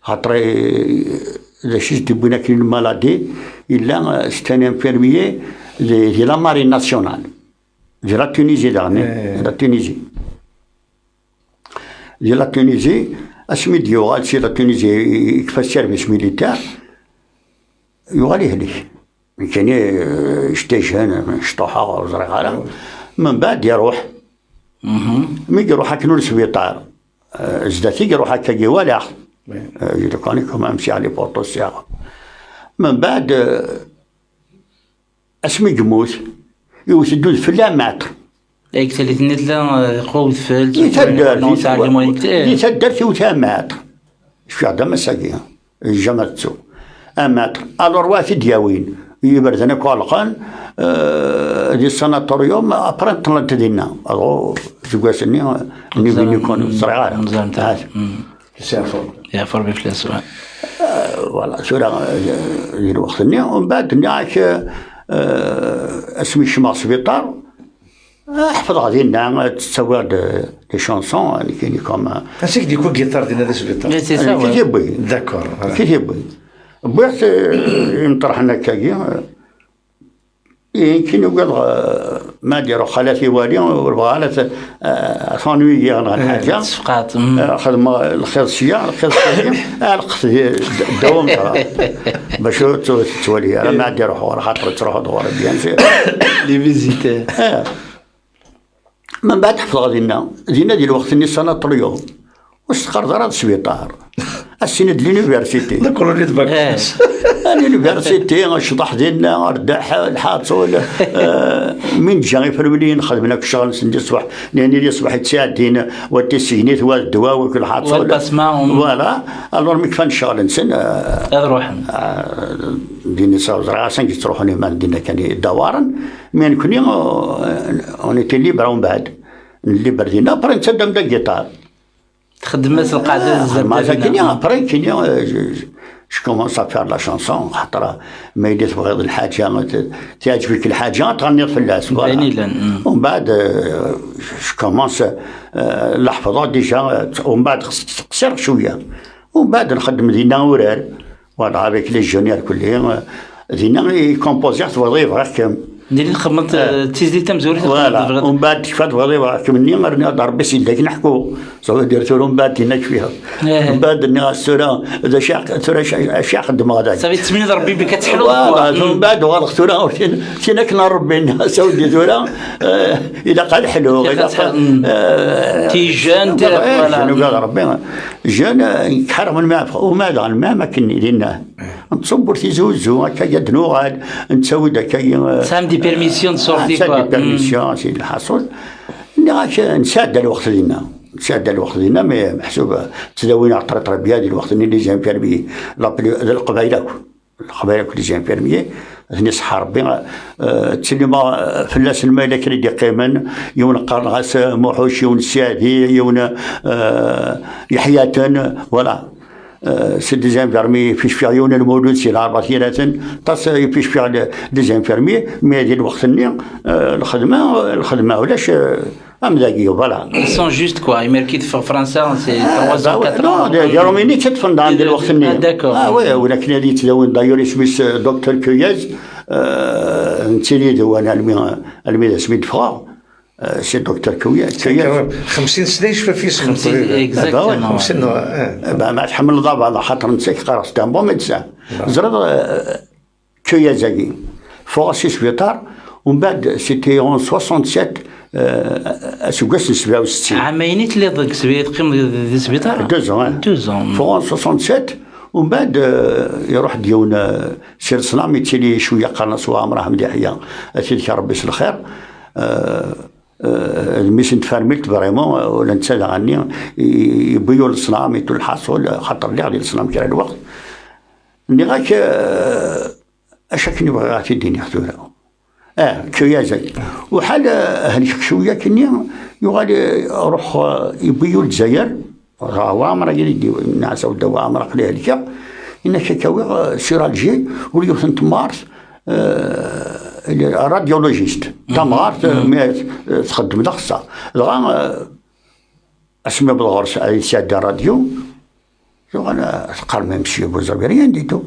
Xaṭer, eh, d acu i s-d-yewwin akken une maladie, yella, eh, c'est un infirmier de, de la marine nationale. De la Tunisie, daɣen, eh, de la Tunisie. De la Tunisie, asmi d-yuɣal si la Tunisie, yekfa service militaire, yuɣal yehlek. Nekkini, eh, j'étais jeune, mecṭuḥeɣ, ur ẓriɣ ara. Mbeɛd iruḥ. Mhm. Mi iruḥ akken ur sbiṭar, eh, zdat i iruḥ akka i walaɣ. Oui. Eh, je le connais quand même, sɛiɣ les photos, sɛiɣ. Mbeɛd, eh, asmi yemmut, iwet-d udfel un mètre. Deg tallit-nni tella, eh, teqwa udfel, i taddart, i taddart iwet un mètre. Cfiɣ-d am ass-agi. Jamais ttu. Un mètre. Alors, wa t-id-yawin. Iberdan akk ɣelqen, euh, di sanatorium, après ṭṭlent dinna. Alors, seg wass-nni, euh, nni, nni, nni, ur ẓriɣ ara. Nzant. Ah. Mm. Yeɛfu Rebbi fell-as, ouais. Euh, voilà, tura, euh, di lweqt-nni, mbeɛd nniɣ-ak, euh, asmi kecmeɣ sbiṭar, Ḥefḍeɣ dinna, ttawiɣ-d des chansons, nekkini comme. Ansi k-d-yewwi giṭar dinna di sbiṭar? Mais c'est ça, ouais. Ki t-yewwi? D'accord, voilà. Ki t-yewwi? Wwiɣ-t, eh, imṭerḥen akkagi, eh, nekkini ugadeɣ, eh, ma ad iruḥ xalati wali, ur bɣiɣ ara t-, eh, tanwi-yi neɣ lḥaǧa. Tesfeqɛeḍ. Eh, xedmeɣ lxiḍ sya, lxiḍ sya, ɛelqet di, d-, ddaw umṭra. Bac ur tt-, ur tettwali ara, ma ad iruḥ ɣur xaṭer tettruḥuḍ ɣur bien sûr. Les visiteurs. Eh. Membeɛd ḥefḍeɣ dinna, dinna di lweqt-nni sanaṭryu, ur s-teqqareḍ ara d sbiṭar. Ass-nni d l'université. La colonie de vacances. Eh. L'université, ccḍeḥ dinna, rrdeḥ, lḥaṣul, eh, mi neǧǧa ifremliyen, xedmen akk ccɣel-nsen di ṣṣbeḥ, nihni di ṣṣbeḥ yettɛeddin, wa d tissegnit, wa d ddwa, wa d lḥaṣul. Wa d lbasma, um. Voilà. Alors, mi kfan ccɣel-nsen, eh, ad ruḥen. Eh, dinna ẓriɣ asan yettruḥun iman dinna kan i ddawaren, mais nekkni, eh, on était libre umbeɛd. Nliber dinna, après nettaddam-d agiṭar. Txeddem-as lqaɛda. Ah, zdat ma dinna. Après, kini, euh, je, je, je commence à faire la chanson, xaṭer ma yella tebɣiḍ lḥaǧa, t-, teɛǧeb-ik lḥaǧa, tɣenniḍ fell-as, voilà. Umbeɛd, euh, je commence, euh, la ḥefḍeɣ déjà, euh, umbeɛd qṣ-, qṣireɣ cwiya. Umbeɛd nxeddem dinna urar. Voilà, avec les jeunes irkelli, euh, dinna i composiɣ tebɣiḍ yebɣiɣ-kem. Dinna txedmeḍ, euh, tizlit tamezwarut. Voilà. Umbeɛd tekfa tebɣiḍ yebɣiɣ-kem-nni, rniɣ-d Rebbi s yedda-k neḥku. Ça veut dire tura umbeɛd dinna kfiɣ. Eh. Umbeɛd nniɣ-as tura, d acu i-, tura acu, acu i xeddmeɣ dagi? Ça veut dire tettmenniḍ Rebbi belli ad teḥluḍ. Voilà, umbeɛd uɣaleɣ tura, tin, tin akken a Rebbi, ça veut dire tura, euh, ilaq ad ḥluɣ, ilaq ad, mm, euh, ti jeunes, voilà. Ugad Rebbi. Jeune, euh, nekk ḥareɣ melmi ara ffɣeɣ, uma daɣen même akken dinna. Nṣubb ur tizuzu, akka ad nuɣal, nettawi-d akka, euh, tesɛam des permissions de sortie, quoi. Des permissions, c'est lḥaṣul. Nniɣ-ak, nesɛedda lweqt dinna. Nesɛedda lweqt dinna, mais meḥsub, euh, ttdawin-aɣ très, très bien di lweqt-nni, les infirmiers, la pli-, d Leqbayel akk. Leqbayel akk les infirmiers, ad ten-iṣeḥḥa Rebbi, euh, ttsellimeɣ, euh, fell-asen ma yella kra i d-iqqimen, yiwen qqaren-as, euh, Muḥuc, yiwen Sadi, yiwen, euh, Yeḥyaten, voilà. Euh, c'est des infirmiers, ficfiɣ yiwen Lmulud si Lɛerba Tiraten, aṭas, euh, ficfiɣ les, les infirmiers, mais di lweqt-nni, euh, lxedma, lxedma ulac, euh, am dagi, voilà. Ils sont juste quoi, imir ki teffeɣ Fransa, c'est trois ans, quatre ans. Non, di, di Rumini ttaṭṭfen daɣen di lweqt-nni. Ah, d'accord. Ah, oui, win akken ad yettdawin, d'ailleurs, isem-is, euh, docteur Cuyez, euh, nettili d wan almi, almi d asmi d-ffɣeɣ. Euh, c'est docteur Cuyez. Xemsin sna yecfa fis. Xemsin, exactement. Ah, bah ouais, xemsin, euh, bah, ma tḥemmleḍ abaḍ, xaṭer netta k-qqareɣ, c'est un bon médecin. Ẓriɣ, euh, Cuyez-agi. Ffɣeɣ si sbiṭar, umbeɛd, c'était en soixante-sept, euh, aseggas n sebɛa u settin. Ɛamayen i telliḍ deg sbi-, teqqimeḍ di, di sbiṭar? Deux ans, hein. Deux ans. Ffɣeɣ en soixante-sept, umbeɛd, euh, iruḥ-d yiwen, euh, si leṣnam, yettili cwiya qqaren-as Waɛmer Ḥmed Yeḥya, ad t-id-ker Rebbi s lxir. Euh, euh, d mmi-s n tfermilt, vraiment, euh, ula netta daɣen-nni, i-, yewwi-yu leṣnam, i-, lḥaṣul, xaṭer lliɣ di leṣnam kra n lweqt. Nniɣ-ak, euh, acu akken i bɣiɣ ad t-id-iniɣ tura. Ah, Cuyez-agi. Uḥal, eh, helkeɣ cwiya akkenni, yuɣal, eh, ruḥ, eh, yewwi-yu Lezzayer, ɣer Waɛmer, agi di, nɛas awedda Waɛmer, aql-i helkeɣ, yenna-k akka awiɣ, eh, sur Alger, ur yiwet n temɣart, eh, radiologiste, tamɣart, eh, mi, eh, txeddem d axeṣṣar. Dɣa, eh, asmi wwḍeɣ ɣer-s, ay tesɛedda radio, yuɣal, eh, teqqar, mais monsieur, vous avez rien du tout.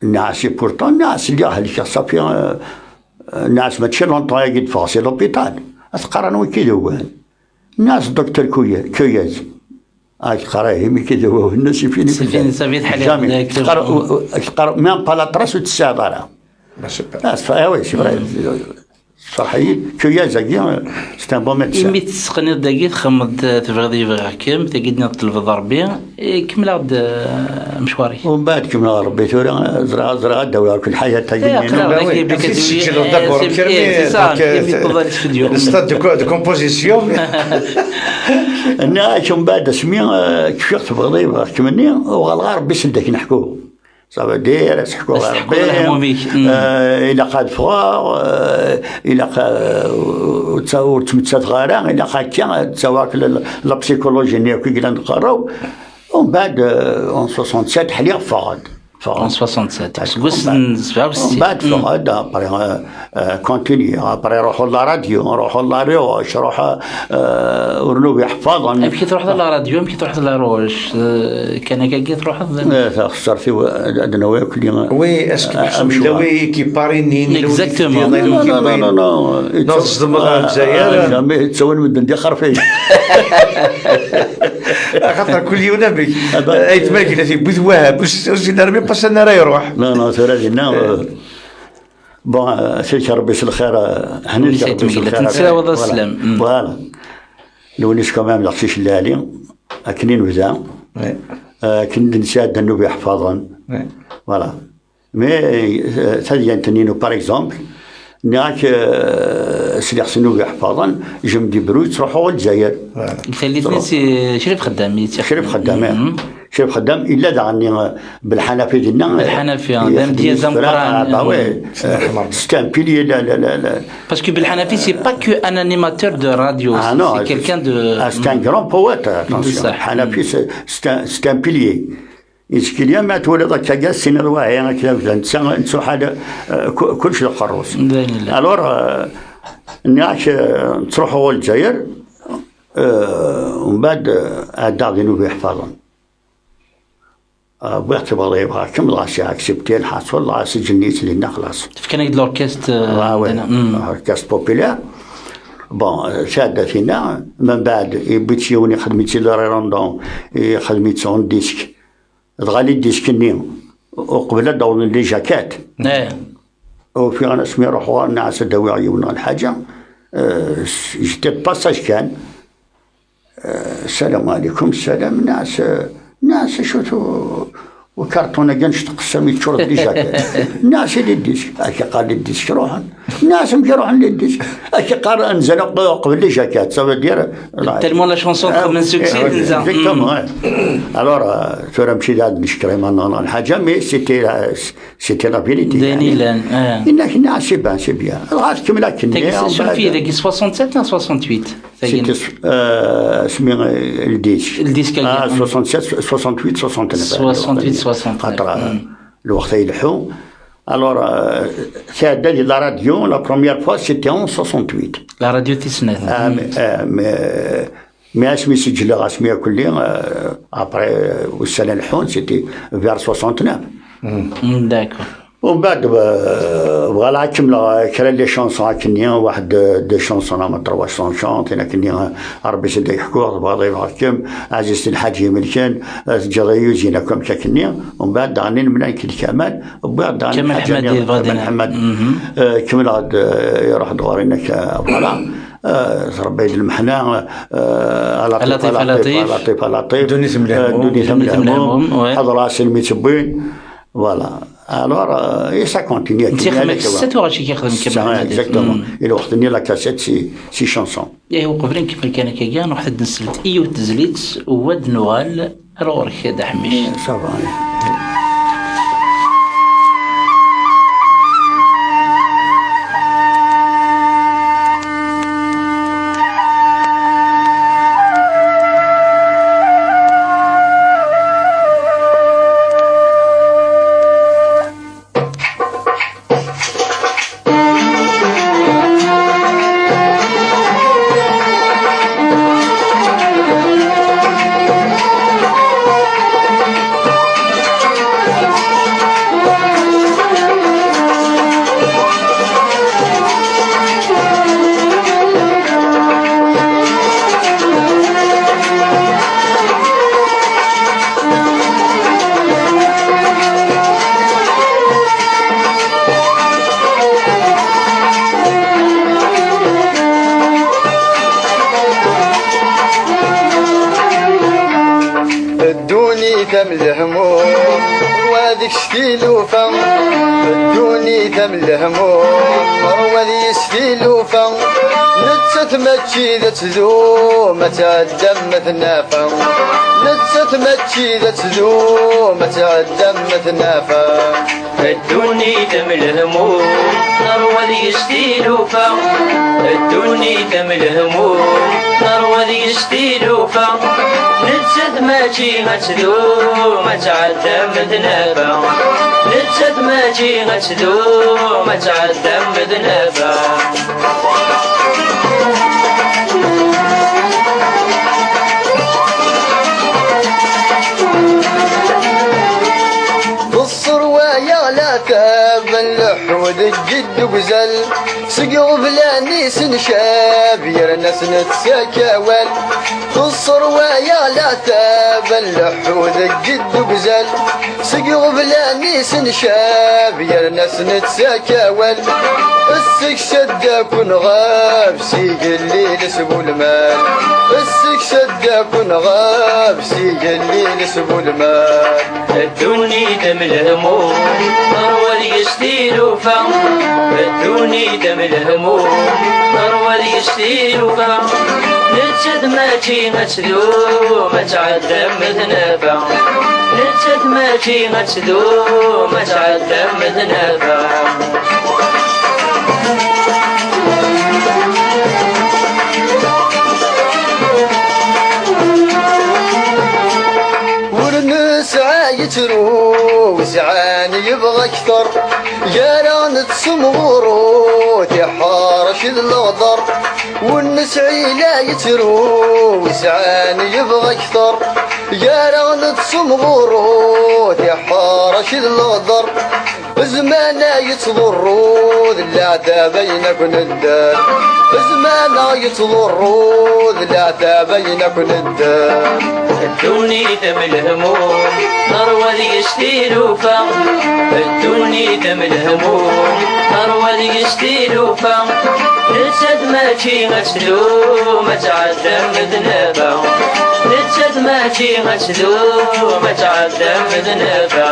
Nniɣ-as, et pourtant, nniɣ-as, lliɣ helkeɣ, ça fait, euh, nniɣ-as, mačči longtemps-agi d-ffɣeɣ si l'hôpital. Ad teqqar, anwa i k-id-yewwin? Nniɣ-as, docteur Cuyez. Cuyez. Ah, teqqar, ihi mi k-id-yewwin, c'est fini. C'est fini, ça fait jamais. Teqqar, u-, u-, teqqar, même pas la trace ur tt-tesɛiḍ ara. Ah, c'est pas, ah oui, c'est vrai. Tferḥ-iyi, Cuyez-agi, c'est un bon médecin. Imi tesseqniḍ dagi, txemmeḍ, eh, tebɣiḍ yebɣiɣ-kem, tagi nniḍ tlebḍ Rebbi, eh, kemmel-aɣ-d, eh, amecwar-ik. Umbeɛd kemmleɣ Rebbi tura, eh, ẓriɣ, ẓriɣ ad d-awiɣ akk lḥayat-agi. Eh, aql-aɣ dagi, eh, c'est ça, imi tewweḍ ɣer studio. Le stade de co-, de composition. Nniɣ-ak umbeɛd asmi, eh, kfiɣ tebɣiḍ yebɣiɣ-kem-nni, uɣaleɣ ɣer Rebbi s-, ad ak-neḥku. Ça veut dire, ad ḥkuɣ ɣer Rebbi, eh, ilaq ad ffɣeɣ, eh, ilaq, eh, ur tt-, ur ttmettateɣ ara, ilaq akka, ad ttawiɣ la, la, la psychologie-nni akk i yellan deg uqerru. Umbeɛd, eh, en soixante-sept, ḥliɣ, ffɣeɣ-d. En soixante-sept. Seg wass n sebɛa u settin. Mbeɛd ffɣeɣ-d, après, euh, euh, continuer. Après, ruḥeɣ la radio, ruḥeɣ la Reroche, ruḥeɣ, euh, ur nubi ḥeffaḍen. Amek i truḥeḍ la radio, amek i truḥeḍ la Reroche? Euh, kan akka i truḥeḍ? Eh, taxessart-iw, ad, ad nawi akk li. Oui, est-ce que amcum yella wi qui parrainent, yella wi qui... Exactement. Non, non, non, non. Neẓẓem ɣer Lezzayer. Jamais, ttawin medden d ixerfiyen. Axaṭer kul yiwen amek. Aytma glat yewwi-t Wahab, ur s-, ur sin ara mi qqasen ara iruḥ. Non, non, tura dinna, euh, bon, euh, sirk Rebbi s lxir, euh, ḥnin-k Rebbi s lxir. Tettlaweḍ aslam. Voilà. Lewnis quand même, d aqcic lɛali, akken i nebda. Euh, akken i d-nesɛedda nnuba iḥfaḍen. Voilà. Mais, euh, tadyant-nni, par exemple, nniɣ-ak, euh, sliɣ s nnuba iḥfaḍen, je me débrouille, ttruḥuɣ ɣer Lezzayer. Tallit-nni si Crif Xeddam i tt-ixedmen. Crif Xeddam, ih. Crif Xeddam, illa daɣen-nni, euh, Belḥanafi dinna. Belḥanafi, d amedyaz ameqqran. Ah, bah ouais. Euh, c'est un pilier, la, la, la, la. Parce que Belḥanafi, c'est pas que un animateur de radio, c'est quelqu'un de... Ah, c'est un grand poète, attention. Belḥanafi, c'est, c'est un, c'est un pilier. Iskil ya ma twaliḍ akka, tessiniḍ wahi, akka, netta, nettuḥal, euh, ku-, kullec d aqerru-s. D ayen yellan. Alors, euh, nniɣ-ak, euh, ttruḥuɣ ɣer Lezzayer, euh, umbeɛd, euh, ɛeddaɣ di nnuba iḥfaḍen. Euh, wwiɣ tibaḍi, bɣa kemmleɣ, si accepté, lḥaṣul, dɣa sǧen-iyi-tt dinna, xlaṣ. Fkan-ak-d l'orchestre, euh, ah, ouais. Orchestre populaire. Bon, euh, sɛedda tinna, membeɛd, yewwi-tt yiwen, ixdem-itt-id rerondon, ixdem-itt en disque. Dɣa les disques-nni, uqbel ad d-awḍen les jaquettes. Eh. Ufiɣ asmi ruḥeɣ ɣer nniɣ-as ad d-awiɣ yiwen ɣer lḥaǧa. Euh, j'étais de passage kan. Euh, salam aleykum, salam, nniɣ-as, euh, nniɣ-as acu-t u-, ukarṭun-agi annect tqessam yeččur d les jaquettes. Nniɣ-as i les disques, ak iqqar les disques ruḥen. Nniɣ-as amek i ruḥen les disques? Ak iqqar anzan uq-, uqbel les jaquettes, ça veut dire... Tellement la chanson txedmen succès, tenza. Exactement, ouais. Alors, euh, tura mačči d ad neckeṛ iman-nneɣ neɣ lḥaǧa, mais c'était la, c'était la vérité, d ayen yellan, eh. Inna-k, nniɣ-as, c'est bien, c'est bien. Dɣa tkemmel akken-nni. Tagi, surfi, dagi soixante-sept neɣ soixante-huit? C'était, euh, asmi, euh, le disque. Le disque, ah, soixante-sept, soixante-huit, soixante-neuf. Soixante-huit, soixante-neuf. Xaṭer, euh, lweqt ay ileḥḥu. Alors, euh, tɛedda di la radio, la première fois, c'était en soixante-huit. La radio tis snat. Ah, mais, euh, mais, euh, mais asmi seǧleɣ, asmi akelli, euh, après, euh, ussan ad leḥḥun, c'était vers soixante-neuf. D'accord. Umbeɛd, euh, voilà, kemmleɣ, euh, kra n les chansons akkenni, waḥed, euh, deux chansons, ama trois chansons, tin akkenni, euh, Rebbi s-d-yeḥku, tebɣiḍ yebɣa-kem, Ɛziz Lḥaǧ Imelken, euh, teǧǧiḍ-iyi uzin akk amek akkenni. Umbeɛd daɣen nemla nekk d Kamal, wwiɣ-d daɣen Kamal Ḥmed, Kamal Ḥmed. Euh, kemmleɣ-d, euh, iruḥ-d ɣur-i nekk, euh, voilà. Euh, tṛebba-yi-d lmeḥna, euh, a Laṭif, a Laṭif, a Laṭif, a Laṭif. Ddunit n lehmum. Euh, ddunit n lehmum, ouais. Ḥeḍreɣ-as almi tt-wwin. Voilà. Alors, euh, et ça continue. Nti xedmen setta tuɣac i k-ixdem Kamal Ḥmed. Exactement. Mm. I lweqt-nni la cassette, c'est, c'est chanson. Ihi, uqbel ad nkemmel kan akkagi, nruḥ ad nsel i yiwet tezlit, u ad nuɣal ar ɣur-k, a Dda Ḥemmic. Ça va. Ddunit am lehmum, wa deg-s tilufa. Ddunit am lehmum, wa deg-s tilufa. Nettat mačči d ad tdum, ad tɛedda am tnafa. Nettat mačči d ad tdum, ad tɛedda am tnafa. Ddunit am lehmum, terwa deg-s tilufa. Ddunit am lehmum, terwa deg-s tilufa. Nettat mačči ad tdum, ad tɛedda am tnafa. Nettat mačči ad tdum, ad tɛedda am tnafa. Teṣṣerwa-yaɣ leɛtab, nleḥḥu deg ddugzal, seg iɣeblan-is ncab, yerna s-nettak awal. Teṣṣerwa-yaɣ leɛtab, nleḥḥu deg ddugzal, seg iɣeblan-is ncab, yerna s-nettak awal. Sseksa-d akk nɣab, s igellil s bu lmal. Sseksa-d akk nɣab, s igellil s bu lmal. Ddunit am lehmum, terwa deg-s tilufa. Ddunit am lehmum, terwa deg-s tilufa. Nettat mačči ad tdum, ad tɛedda am tnafa. Nettat mačči ad tdum, ad tɛedda am tnafa. Ur nesɛa yettru, sɛan yebɣa kter. Gar-aɣ nettemɣuru, tiḥerc d leɣder. Ur nesɛi la yettru, sɛan yebɣa kter. Gar-aɣ nettemɣuru, tiḥerc d leɣder. Zzman-a yettḍurru, d leɛtab ayen akk nedder. Zzman-a yettḍurru, d leɛtab ayen akk nedder. Ddunit am lehmum, terwa deg-s tilufa. Ddunit am lehmum, terwa deg-s tilufa. Nettat mačči ad tdum, ad tɛedda am tnafa. Nettat mačči ad tdum, ad tɛedda am tnafa.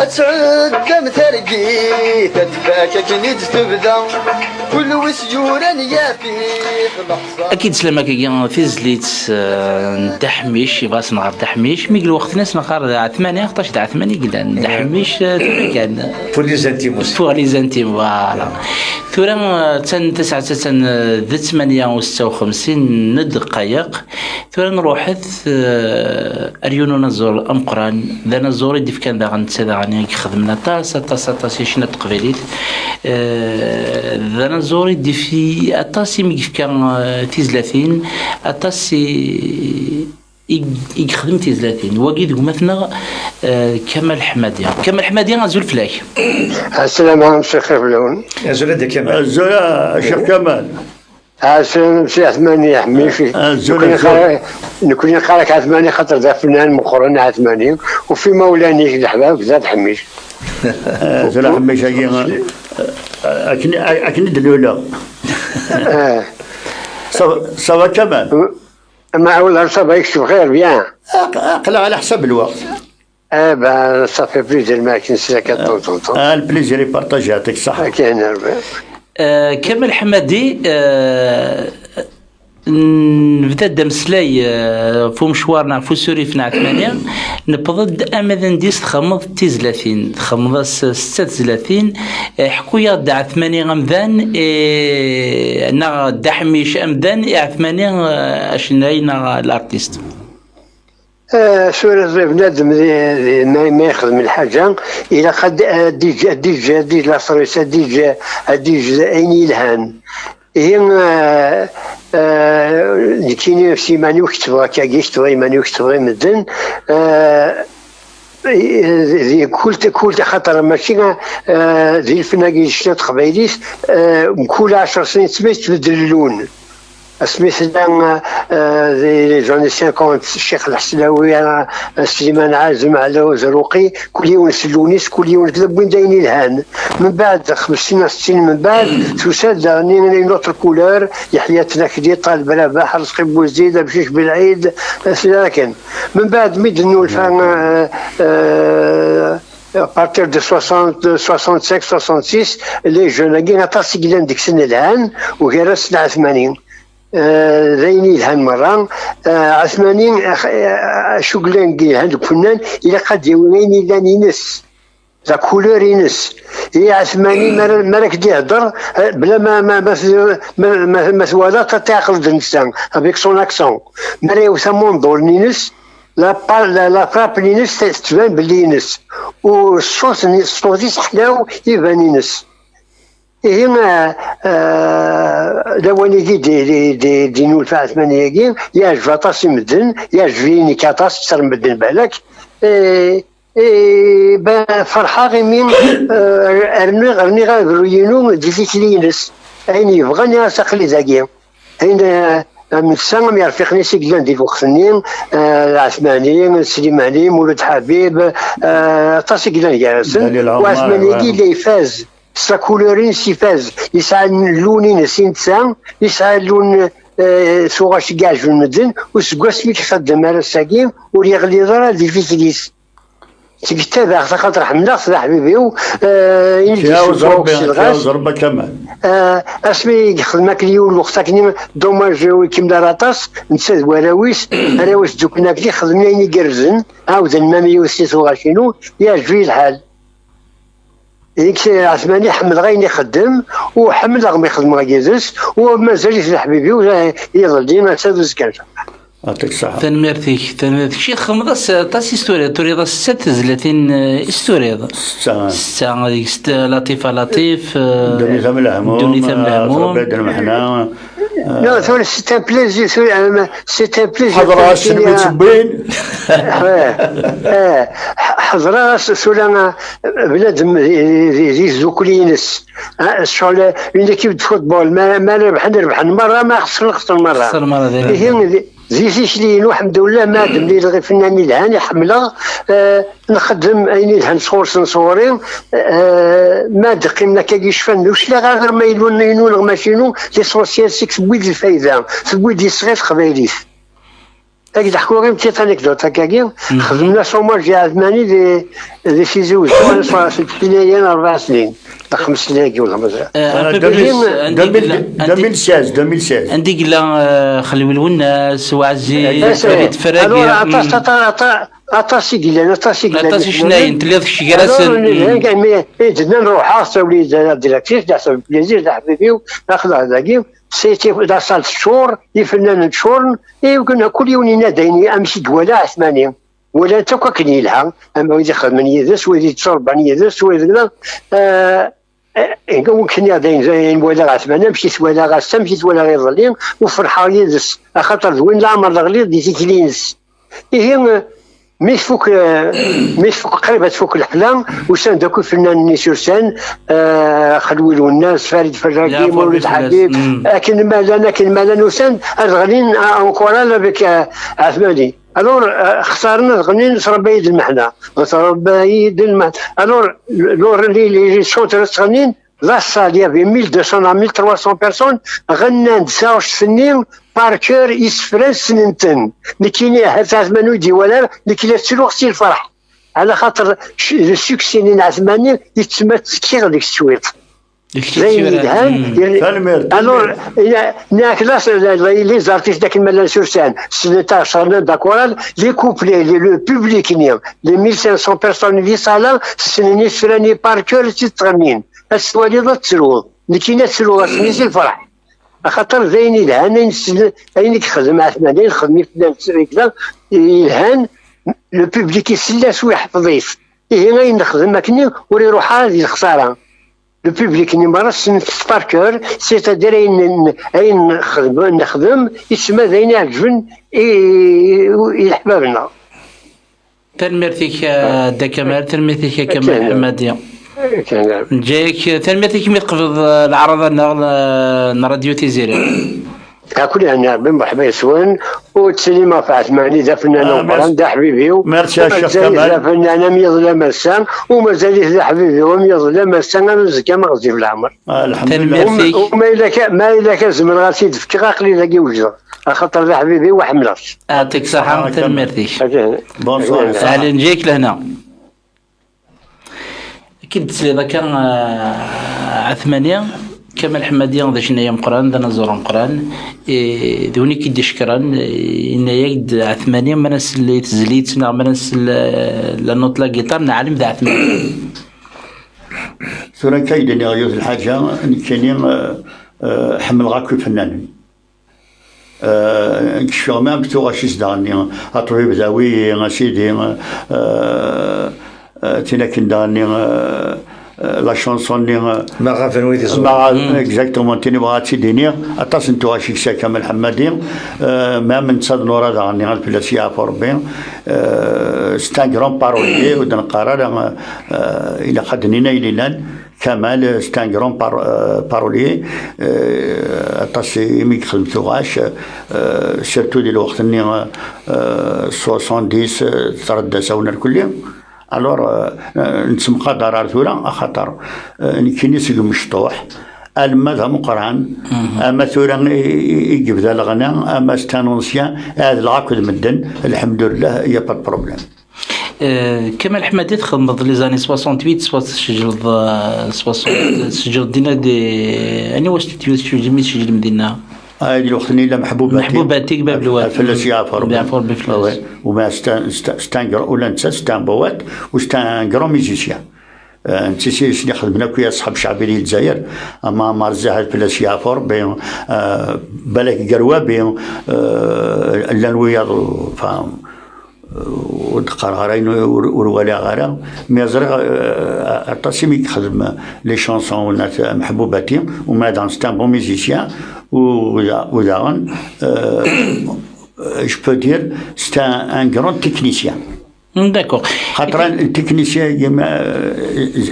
Ad tɛeddam targit, ad tfak akken i d-tebda. Kul wis yuran yaf-it leḥṣan. Ad k-id-teslam akkagi tizlit, eh, n Dda Ḥmic, yebɣa ad s-nɣer Dda Ḥmic, mi deg lweqt-nni ad s-nɣer d Ɛetmani, ɣtac d Ɛetmani i yellan. Dda Ḥmic, eh, tura kan. Pour les intimes aussi. Pour les intimes, voilà. Tura, eh, attan tasaɛet, attan, eh, d ttmanya u setta u xemsin n ddqayeq. Tura nruḥet, eh, ar yiwen unaẓur ameqqran. D anaẓur i d-ifkan daɣen netta daɣen i ixedmen aṭas, aṭas, aṭas i ccna n teqbaylit. Eh, d anaẓur i d-ifi aṭas i mi yefka, eh, tizlatin, aṭas i, i, i yexdem tizlatin. Wagi d gma-tneɣ, eh, Kamal Ḥmadi. Kamal Ḥmadi, azul fell-ak. Assalam ɛlikum, Ccix, xir fell-awen. Azul a Dda Kamal. Azul a Ccix Kamal. Assalam Si Ɛetmani, ḥmici. Azul, nekni azul. Neqqar-, nekni neqqar-ak Ɛetmani xaṭer d afennan meqqren Ɛetmani, u f imawlan-ik d leḥbab d at Ḥmic. Azul a Ḥmic-agi, akken, akken i d-luleɣ. Eh. Ça va, ça va Kamal? Ma, ça va, ça va, يكتب خير, bien. Aq-, aql-aɣ على حساب الوقت. Eh ben, ça fait plaisir, ma akken s laka, de temps en temps. Ah, le plaisir est partagé, يعطيك الصحة. Akken, Rebbi. Eh, Kamal Ḥmadi, eh, nebda-d ameslay, eh, ɣef umecwar neɣ ɣef usurif n Ɛetmani, newweḍ-d ama d anda i s-txedmeḍ tizlatin, txedmeḍ-as setta tezlatin, eh, ḥku-yaɣ-d Ɛetmani amdan, eh, neɣ Dda Ḥmic amdan, i Ɛetmani, eh, acennay neɣ l'artiste. Ah, tura bnadem di, di, ma, ma yexdem lḥaǧa, ilaq ad, ad d-iǧ, ad d-iǧ, ad d-iǧ laṣer-is, ad d-iǧ, ad d-iǧ ayen yelhan. Ihi, ah, ah, nekkini s iman-iw ketbeɣ akkagi, ketbeɣ iman-iw, ketbeɣ i medden. Ah, di, di kul, kul, axaṭer mačči, ah, di lfen-agi n ccna n teqbaylit, ah, mkul ɛecr snin tma yettbeddel llun. Asmi tella, eh, di les années cinquante, Ccix Lḥeslawi, eh, Sliman Ɛazem, Ɛla Uzruqi, kul yiwen s llun-is, kul yiwen d wwin-d ayen ilhan. Mbeɛd xemsin neɣ settin mbeɛd, tusa-d daɣen une autre couleur, Yeḥya Tnakdi, Ṭaleb Rabaḥ, Rezqi Buzid, Amcic Belɛid, eh, sila akken. Mbeɛd mi d-nnulfa, eh, eh, à partir de soixante, soixante-cinq, soixante-six, les jeunes-agi aṭas i yellan deg-sen lhan, ugar-asen Ɛetmani. Eh, d ayen yelhan merra. Eh, Ɛetmani, eh, eh, acu yellan yelhan deg ufennan, ilaq ad d-yawi ayen yellan ines, la couleur ines. I Ɛetmani, mi ara, mi ara k-d-ihedder, eh, bla ma, ma, ma, ma, ma, ma twalaḍ, ad t-tɛeqleḍ d netta, avec son accent. Mi ara yawi tamundul-ines, la pa-, la, la frappe-ines tettban belli ines. U ṣṣut-, ṣṣut-is ḥlaw, iban ines. Ihi, eh, eh, lawan-agi di, di, di, di nulfa Ɛetmani-agi, yeɛjeb aṭas i medden, yeɛjeb-iyi nekk aṭas, kter n medden balak. Eh, eh, ben, ferḥeɣ imi, eh, rniɣ, rniɣ abruy-inu di tikli-ines. Ayen yebɣan i as aql-i dagi. Ayen, eh, am netta, am yerfiqen-is i yellan di lweqt-nni, eh, Ɛetmani, Slimani, Mulud Ḥabib, eh, aṭas i yellan gar-asen. Dali Lɛumar, Ɛetmani-agi yella ifaz. S la couleur-ines ifaz, yesɛa llun-ines i netta, yesɛa llun, eh, tuɣac i yeɛǧben medden, u seg wasmi i ixeddem ar ass-agi, ur yeɣliḍ ara di tikli-s. Seg ttabaɛeɣ-t axaṭer ḥemmleɣ-t, d aḥbib-iw, eh, i nekk yessufuɣ Rebbi, si lɣas. Rebbi Kamal. Eh, asmi i yexdem akken yiwen lweqt akken, dommage ur ikemmel ara aṭas, netta d warraw-is, arraw-is dduklen akken xedmen ayen igerrzen, ɛawden mami yiwet si tuɣac-inu, yeɛjeb-iyi lḥal. Nekk Ɛetmani ḥemmleɣ ayen ixeddem, u ḥemmleɣ mi xedmeɣ yid-s, u mazal-it d aḥbib-iw, eh, iḍelli, ass-a d uzekka. Yɛṭik ṣṣeḥḥa. Tanemmirt-ik, tanemmirt-ik. Ccix, txedmeḍ-as aṭas i s-turiḍ, turiḍ-as setta tezlatin, eh, i s-turiḍ. Setta. Setta, deg-s Latif a Latif, eh, Ddunit am leḥmum, Ddunit am eh, leḥmum. Rebbi d lmeḥna. Non, tura c'est un plaisir, tura, euh, c'est un plaisir. Ḥeḍreɣ-as sel mi tt-wwin. Eh, eh, ḥeḍreɣ-as tura, eh, bnadem di, di, di, di tdukli-ines. Ah, ccɣel, une équipe de football, ma, ma rebḥen, rebḥen merra, ma xesren, xesren merra. Xesren merra, d ayen. Ihi, di, di tikli-inu, ḥemdullah, ma d mlileɣ ifennanen yelhan, i ḥemmleɣ, eh, nxeddem ayen yelhan sɣur-sen sɣur-i, eh, ma d-qqimen akka yecfan, ur cliɣ ara ma inu, inu neɣ mačči inu, l'essentiel, c'est que tewwi-d lfayda, tewwi-d yesɣi teqbaylit. Ad k-d-ḥkuɣ une petite anecdote akkagi, xedmen-as hommage i Ɛetmani di, di Tizi Wezzu, seg ttnayen rebɛa snin, neɣ xems snin agi, wala ma ẓriɣ. Eh, un peu plus, deux mille, anda i yella, deux mille seize, deux mille seize. Anda i yella, eh, Xelwi Lwennas, Waɛzi, eh, Farid Ferragi, alors, aṭas, aṭas, aṭas, aṭas i yellan, aṭas i yellan. Aṭas i ccnayen, telliḍ kečč gar-asen. Alors, mi i d-nnan ruḥeɣ, tawli d la directrice, d aḥsab plaisir, d aḥbib-iw, aql-aɣ dagi. C'était la salle teččur, ifennanen ččuren, i kul yiwen yenna-d ayen amek i iwala Ɛetmani. Walan-t akk akken yelha, ama wid ixedmen yid-s, wid yettṣurban yid-s, wid la, eh, eh, akken i d-nniɣ d ayen, ayen walaɣ Ɛetmani, amek i t-walaɣ ass-a, amek i t-walaɣ iḍelli, u ferḥeɣ yid-s, axaṭer d win leɛmer neɣli di tikli-ines. Ihi, mi tfuk, eh, mi tfuk, qrib ad tfuk leḥfla, usan-d akk ifennanen-nni s ursan, eh, Xelwi Lwennas, Farid Ferragi, Mulud Ḥabib, akken ma llan, akken ma llan, usan-d ad ɣnin, eh, en chorale avec, eh, Ɛetmani. Alors, eh, xtaren ad ɣnin Tṛebba-yi-d lmeḥna. Tṛebba-yi-d lmeḥna. Alors, le, le, les, les chanteurs ttɣennin, la salle, il y avait mille deux cents à mille trois cents personnes, ɣennan-d taɣect-nni par cœur, isefra ssnen-ten. Nekkini, ahat Ɛetmani ur d-iwala ara, nekk la ttruɣ si lferḥ. Ɛla xaṭer c-, le succès-nni n Ɛetmani, yettma ttekkiɣ deg-s cwiṭ. D ayen yelhan. Tanemmirt. Alors, il y a, il y a que là, c'est les, les artistes akken ma llan s ursan, ssnen taɣect, ɣennan d akoral, les couplets, les, le public-nni, les mille cinq cents personnes di salle, ssnen isefra-nni par cœur, si ttɣennin. Ad twaliḍ ad truḍ. Nekkini ad truɣ ass-nni si lferḥ. Axaṭer d ayen yelhan, ayen s-, ayen i yexdem Ɛetmani, ayen xedmen fell-as ssrikla, yelhan, le public isell-as u iḥfeḍ-it. Ihi ayen nexdem akkenni ur iruḥ ara di lexsara. Le public-nni merra ssnen-t par cœur, c'est-à-dire ayen n-, ayen nexdem, nexdem, yettma d ayen iɛeǧben i, i, i leḥbab-nneɣ. Tanemmirt-ik, a Dda Kamal, tanemmirt-ik a Kamal Ḥemmadi. Neǧǧa-yak, tanemmirt-ik mi tqebleḍ, eh, leɛraḍa-nneɣ, eh, n Radio Tiziri. Akk lehna, Rebbi mreḥba yes-wen, u ttsellimeɣ ɣef Ɛetmani, d afennan ameqqran, d aḥbib-iw. Merci a Cheikh Kamal. U mazal-it d afennan am yiḍelli am ass-a, u mazal-it d aḥbib-iw am yiḍelli am ass-a, am uzekka ma ɣezzif leɛmer. Tanemmirt-ik. U ma yella ka, ma yella ka zemreɣ ad t-id-fkeɣ, aql-i dagi wejdeɣ. Axaṭer d aḥbib-iw, ḥemmleɣ-t. Yɛṭik ṣṣeḥḥa, tanemmirt-ik. Bonsoir. Ɛli, neǧǧa-yak lehna. Akken d-tesliḍ akka, eh, Ɛetmani, Kamal Ḥemmadi d acennayi ameqqran, d anaẓur ameqqran, eh, d win i k-id-icekkren, eh, yenna-yak-d Ɛetmani, ma nesel i tezlit neɣ ma nesel, eh, la note, la guitare, neɛlem d Ɛetmani. Tura akka i d-nniɣ yiwet lḥaǧa, nekkini, eh, eh, ḥemmleɣ akk ifennanen. Eh, kecfeɣ ma am tuɣac-is daɣen-nni, a ṭṭbib dawi, a sidi, eh, eh, tin akken daɣen-nni, eh, eh, la chanson-nni, eh, Ma ɣaben wid iẓuren. Ma ɣa-, exactement, tin i bɣa ad tt-id-iniɣ, aṭas n tuɣac i yesɛa Kamal Ḥemmadi, eh, même netta d Nura daɣen-nni, ad fell-as yeɛfu Rebbi, eh, c'est un grand parolier, ur d-neqqar ara, eh, ilaq ad d-nini ayen illan. Kamal, euh, c'est un grand par-, euh, parolier. Euh, aṭas imi yexdem tuɣac, euh, surtout di lweqt-nni, euh, soixante-dix, euh, tṛedda-s awen irkelli. Alors, euh, euh, nettemqadar ar tura, axaṭer, euh, nekkini seg umecṭuḥ, alma d ameqqran, ama tura i, i, i yebda leɣna, ama c'est un ancien, ɛedleɣ akked medden, lḥemdullah, y a pas de problème. Eh, Kamal Ḥemmadi, txedmeḍ les années soixante-huit, soit tesjleḍ, eh, soixante, tesjleḍ dinna di, aniwa studio tesjlem, i tesjlem dinna? Ah, di lweqt-nni yella Meḥbubati. Meḥbubati, Bab Lwad. Fell-as yeɛfu Rebbi. Yeɛfu Rebbi fell-as. Ah, ouais. U ma c'est un, c'est un, c'est un grand, ula netta c'est un poète, u c'est un grand musicien. Eh, netta s-, s-, ixedmen akk i Ṣṣḥab Ceɛbi di Lezzayer, ama Ɛmar Zzahed fell-as yeɛfu Rebbi, eh, balak Gerwabi, eh, llan wiyaḍ, enfin, ur d-qqareɣ ara ayen ur, ur walaɣ ara, mi ẓriɣ, euh, aṭas imi yexdem les chansons n At Meḥbubati, u ma daɣen c'est un bon musicien, u, u da-, u daɣen, euh, je peux dire, c'est un, un grand technicien. Hmm, d'accord. Xaṭer le technicien, yema, euh,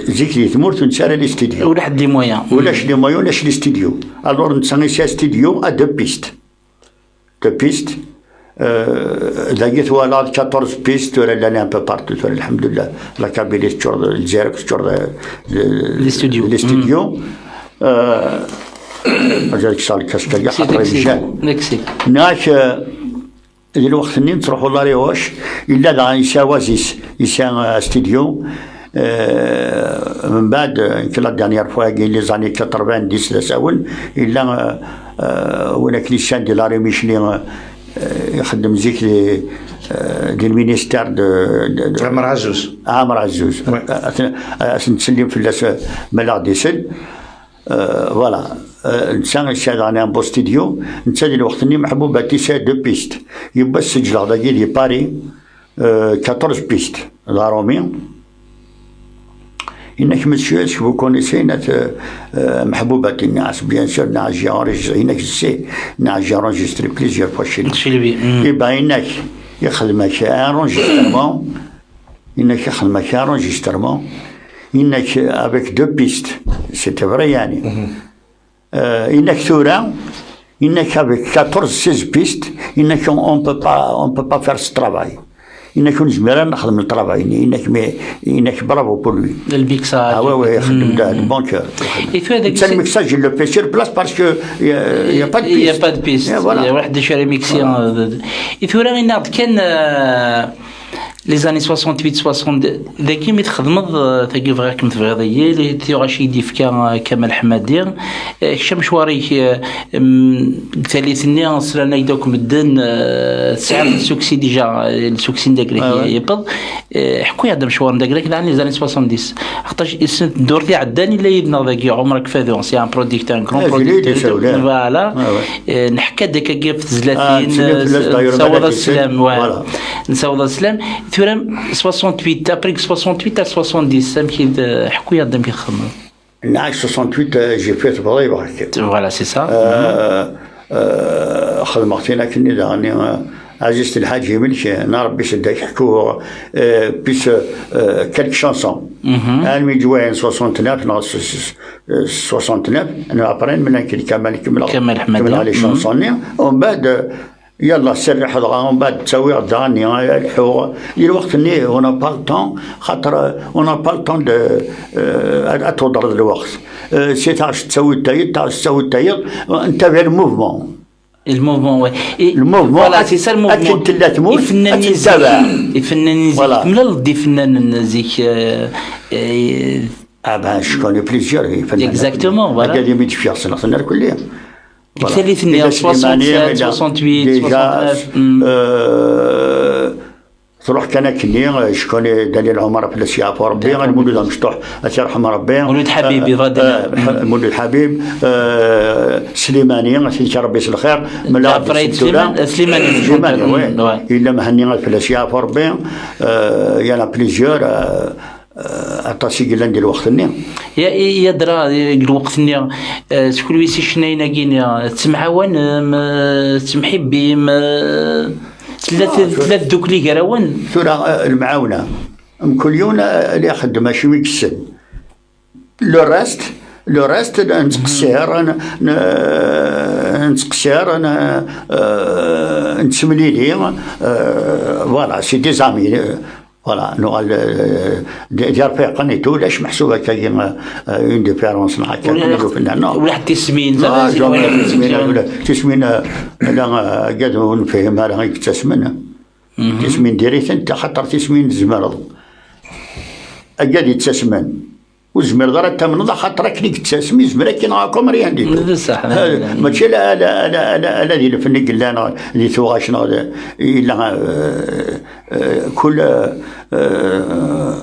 zik di tmurt ur nesɛi ara les studios. Ulac les moyens. Ulac les moyens, ulac les studios. Alors, netta yesɛa studio à deux pistes. Deux pistes. Euh, dagi twalaḍ quatorze pistes, tura llan un peu partout, tura, lḥemdullah. La Kabylie teččur, Lezzayer teččur d, d, les studios. Les studios. Euh, mazal kkseɣ lkaska-agi, xaṭer imejjan. Neɣ, euh, di lweqt-nni nettruḥu La Réauche, yella daɣen yesɛa Oasis, yesɛa, euh, studio. Euh, mbeɛd, euh, nekk la dernière fois-agi, les années quatre-vingt-dix d asawen, yella, euh, euh, win akken yesɛan di Larue Michely, euh, ixeddem zik di, euh, di le ministère de, de, de Ɛmer Ɛezzuz. Ɛmer Ɛezzuz. Ouais. Euh, ad, ad, ad nettsellim fell-as, euh, ma la ɣ-d-isell. Euh, voilà. Euh, netta yesɛa daɣen un beau studio. Netta di lweqt-nni Meḥbubati yesɛa deux pistes. Yiwwas sǧelɣ dagi di Paris, euh, quatorze pistes, d aṛumi. Yenna-k, monsieur, est-ce que vous connaissez, yenna-t, euh, euh, Meḥbubati? Yenna-as, bien sûr, yenna-as, j'ai enregistré, yenna-k, je sais, yenna-as, j'ai enregistré plusieurs fois chez lui. Chez lui, hmm. Eh ben, yenna-k, ixdem-ak un enregistrement, yenna-k, ixdem-ak un enregistrement, yenna-k, avec deux pistes. C'était vrai, yani. Mhm. Euh, yenna-k tura, yenna-k avec quatorze, seize pistes, yenna-k on, on peut pas, on peut pas faire ce travail. Yenna-k ur nezmir ara nexdem le travail-nni, yenna-k, mais, yenna-k bravo pour lui. Le mixage. Ah ouais, ouais, ixeddem da, le bon cœur. I tura deg netta le mixage, il le fait sur place parce que il y a, il y a pas de piste. Il y a pas de piste. Et voilà. Il y a waḥed acu ara mixi, euh, de, de. I tura yenna-d kan, euh, les années soixante-huit, soixante-deux, dagi mi txedmeḍ, euh, tagi bɣiɣ kem tebɣiḍ-iyi, les tuɣac i d-yefka, euh, Kamal Ḥemmadi, euh, kečč amecwar-ik, euh, mm, deg tallit-nni, slan-ak-d akk medden, euh, tesɛiḍ le succès déjà, euh, le succès n Dagrak. Ah ouais. Yewweḍ, euh, ḥku-yaɣ-d amecwar n Dagrak, daɣen les années soixante-dix. Xaṭac, isent ddurt iɛeddan, illa yid-neɣ dagi, Ɛumar Kfadu, c'est un producteur, un grand producteur. Voilà. Ah ouais. Euh, neḥka-d akka ɣef tezlatin, ah, euh, nessaweḍ-as sslam, ouais. Voilà. Nessaweḍ-as sslam. Tura, soixante-huit, après soixante-huit à soixante-dix, amek i d-, ḥku-yaɣ-d amek i txedmeḍ. Nɛac soixante-huit, euh, j'ai fait tebḍa yebɣa-k. Voilà, c'est ça. Euh, euh, xedmeɣ tin akken-nni daɣen, euh, Aziz Lḥaǧi, imelk, euh, na Rebbi seddak, ḥkuɣ, euh, puis, euh, euh, quelques chansons. Mhm. Almi ǧwayen soixante-neuf, neɣ s-, s-, s-, soixante-neuf, neɣ après, mela nekk d Kamal kemmleɣ, Kamal Ḥemmadi. Kemmleɣ les chansons-nni. Umbeɛd, euh, Yalla, serriḥ dɣa, mbeɛd ttawiɣ daɣen, lḥuɣ. Di lweqt-nni, on n'a pas le temps, xaṭer, on n'a pas le temps de, euh, ad, ad tuḍreḍ lweqt. Euh, si taɣect tettawiḍ tayeḍ, taɣect tettawiḍ tayeḍ, on tabiɛ le mouvement. Le mouvement, ouais. Et le mouvement, voilà, c'est ça le mouvement. Akken tella tmurt, ad tettabaɛ. Ifennanen zik, voilà. Temlaleḍ-d ifennanen zik, euh, euh, Ah ben, je connais plusieurs, ifannen. Exactement, voilà. Akadi mi d-cfiɣ ssneɣ-ten irkelli. Deg tallit-nni, soixante-sept, soixante-huit, déjà, soixante-neuf, hmm. Euh, Truḥ kan akkenni, euh, je connais Dani Lɛumar, fell-as yeɛfu Rebbi, Lmulud Amecṭuḥ, ad t-yerḥem Rebbi. Lmulud Ḥabib, euh, iḍ-a d-nniɣ. Euh, Lmulud Ḥabib, euh, Slimani, ad t-yekker Rebbi s lxir. Mela Ǧaɛfer Ayt Slimani, Slimani, Slimani, oui. Yella Mhenni, ad fell-as yeɛfu Rebbi. Euh, il y en a plusieurs, euh, euh, aṭas i yellan di lweqt-nni. Ya, ya dra, deg lweqt-nni, euh, s kunwi s icennayen-agi-nni, tettemɛawanem, euh, tettemḥibbim, euh, Tella, tella tdukli gar-awen? Tura, eh, lemɛawna. Mkul yiwen, eh, ad ixeddem acu i yessen. Le reste, le reste, n-, nettqessir, n-, n-, nettqessir, n-, eh, nettemlili, eh, voilà, c'est des amis, eh, voilà, nuɣal, eh, d, d irfiqen et tout, ulac meḥsub akka, eh, une différence, neɣ akka, ula, ula ḥedd tismin, non, jamais tismin, ula tismin, eh, ala, eh, agad ur nefhim ara i yettasmen. Tismin diri-tent, axaṭer tismin tzemreḍ. Agad yettasmen. Ur tezmireḍ ara ad tamneḍ, axaṭer akken i yettasem, yezmer ad k-ineɣ akk, rien du tout. D ṣṣeḥ, d, d, mačči ala, ala, ala, ala, ala di lfen i yellan, di tuɣac, neɣ d, yella, euh, euh, kul, euh, euh,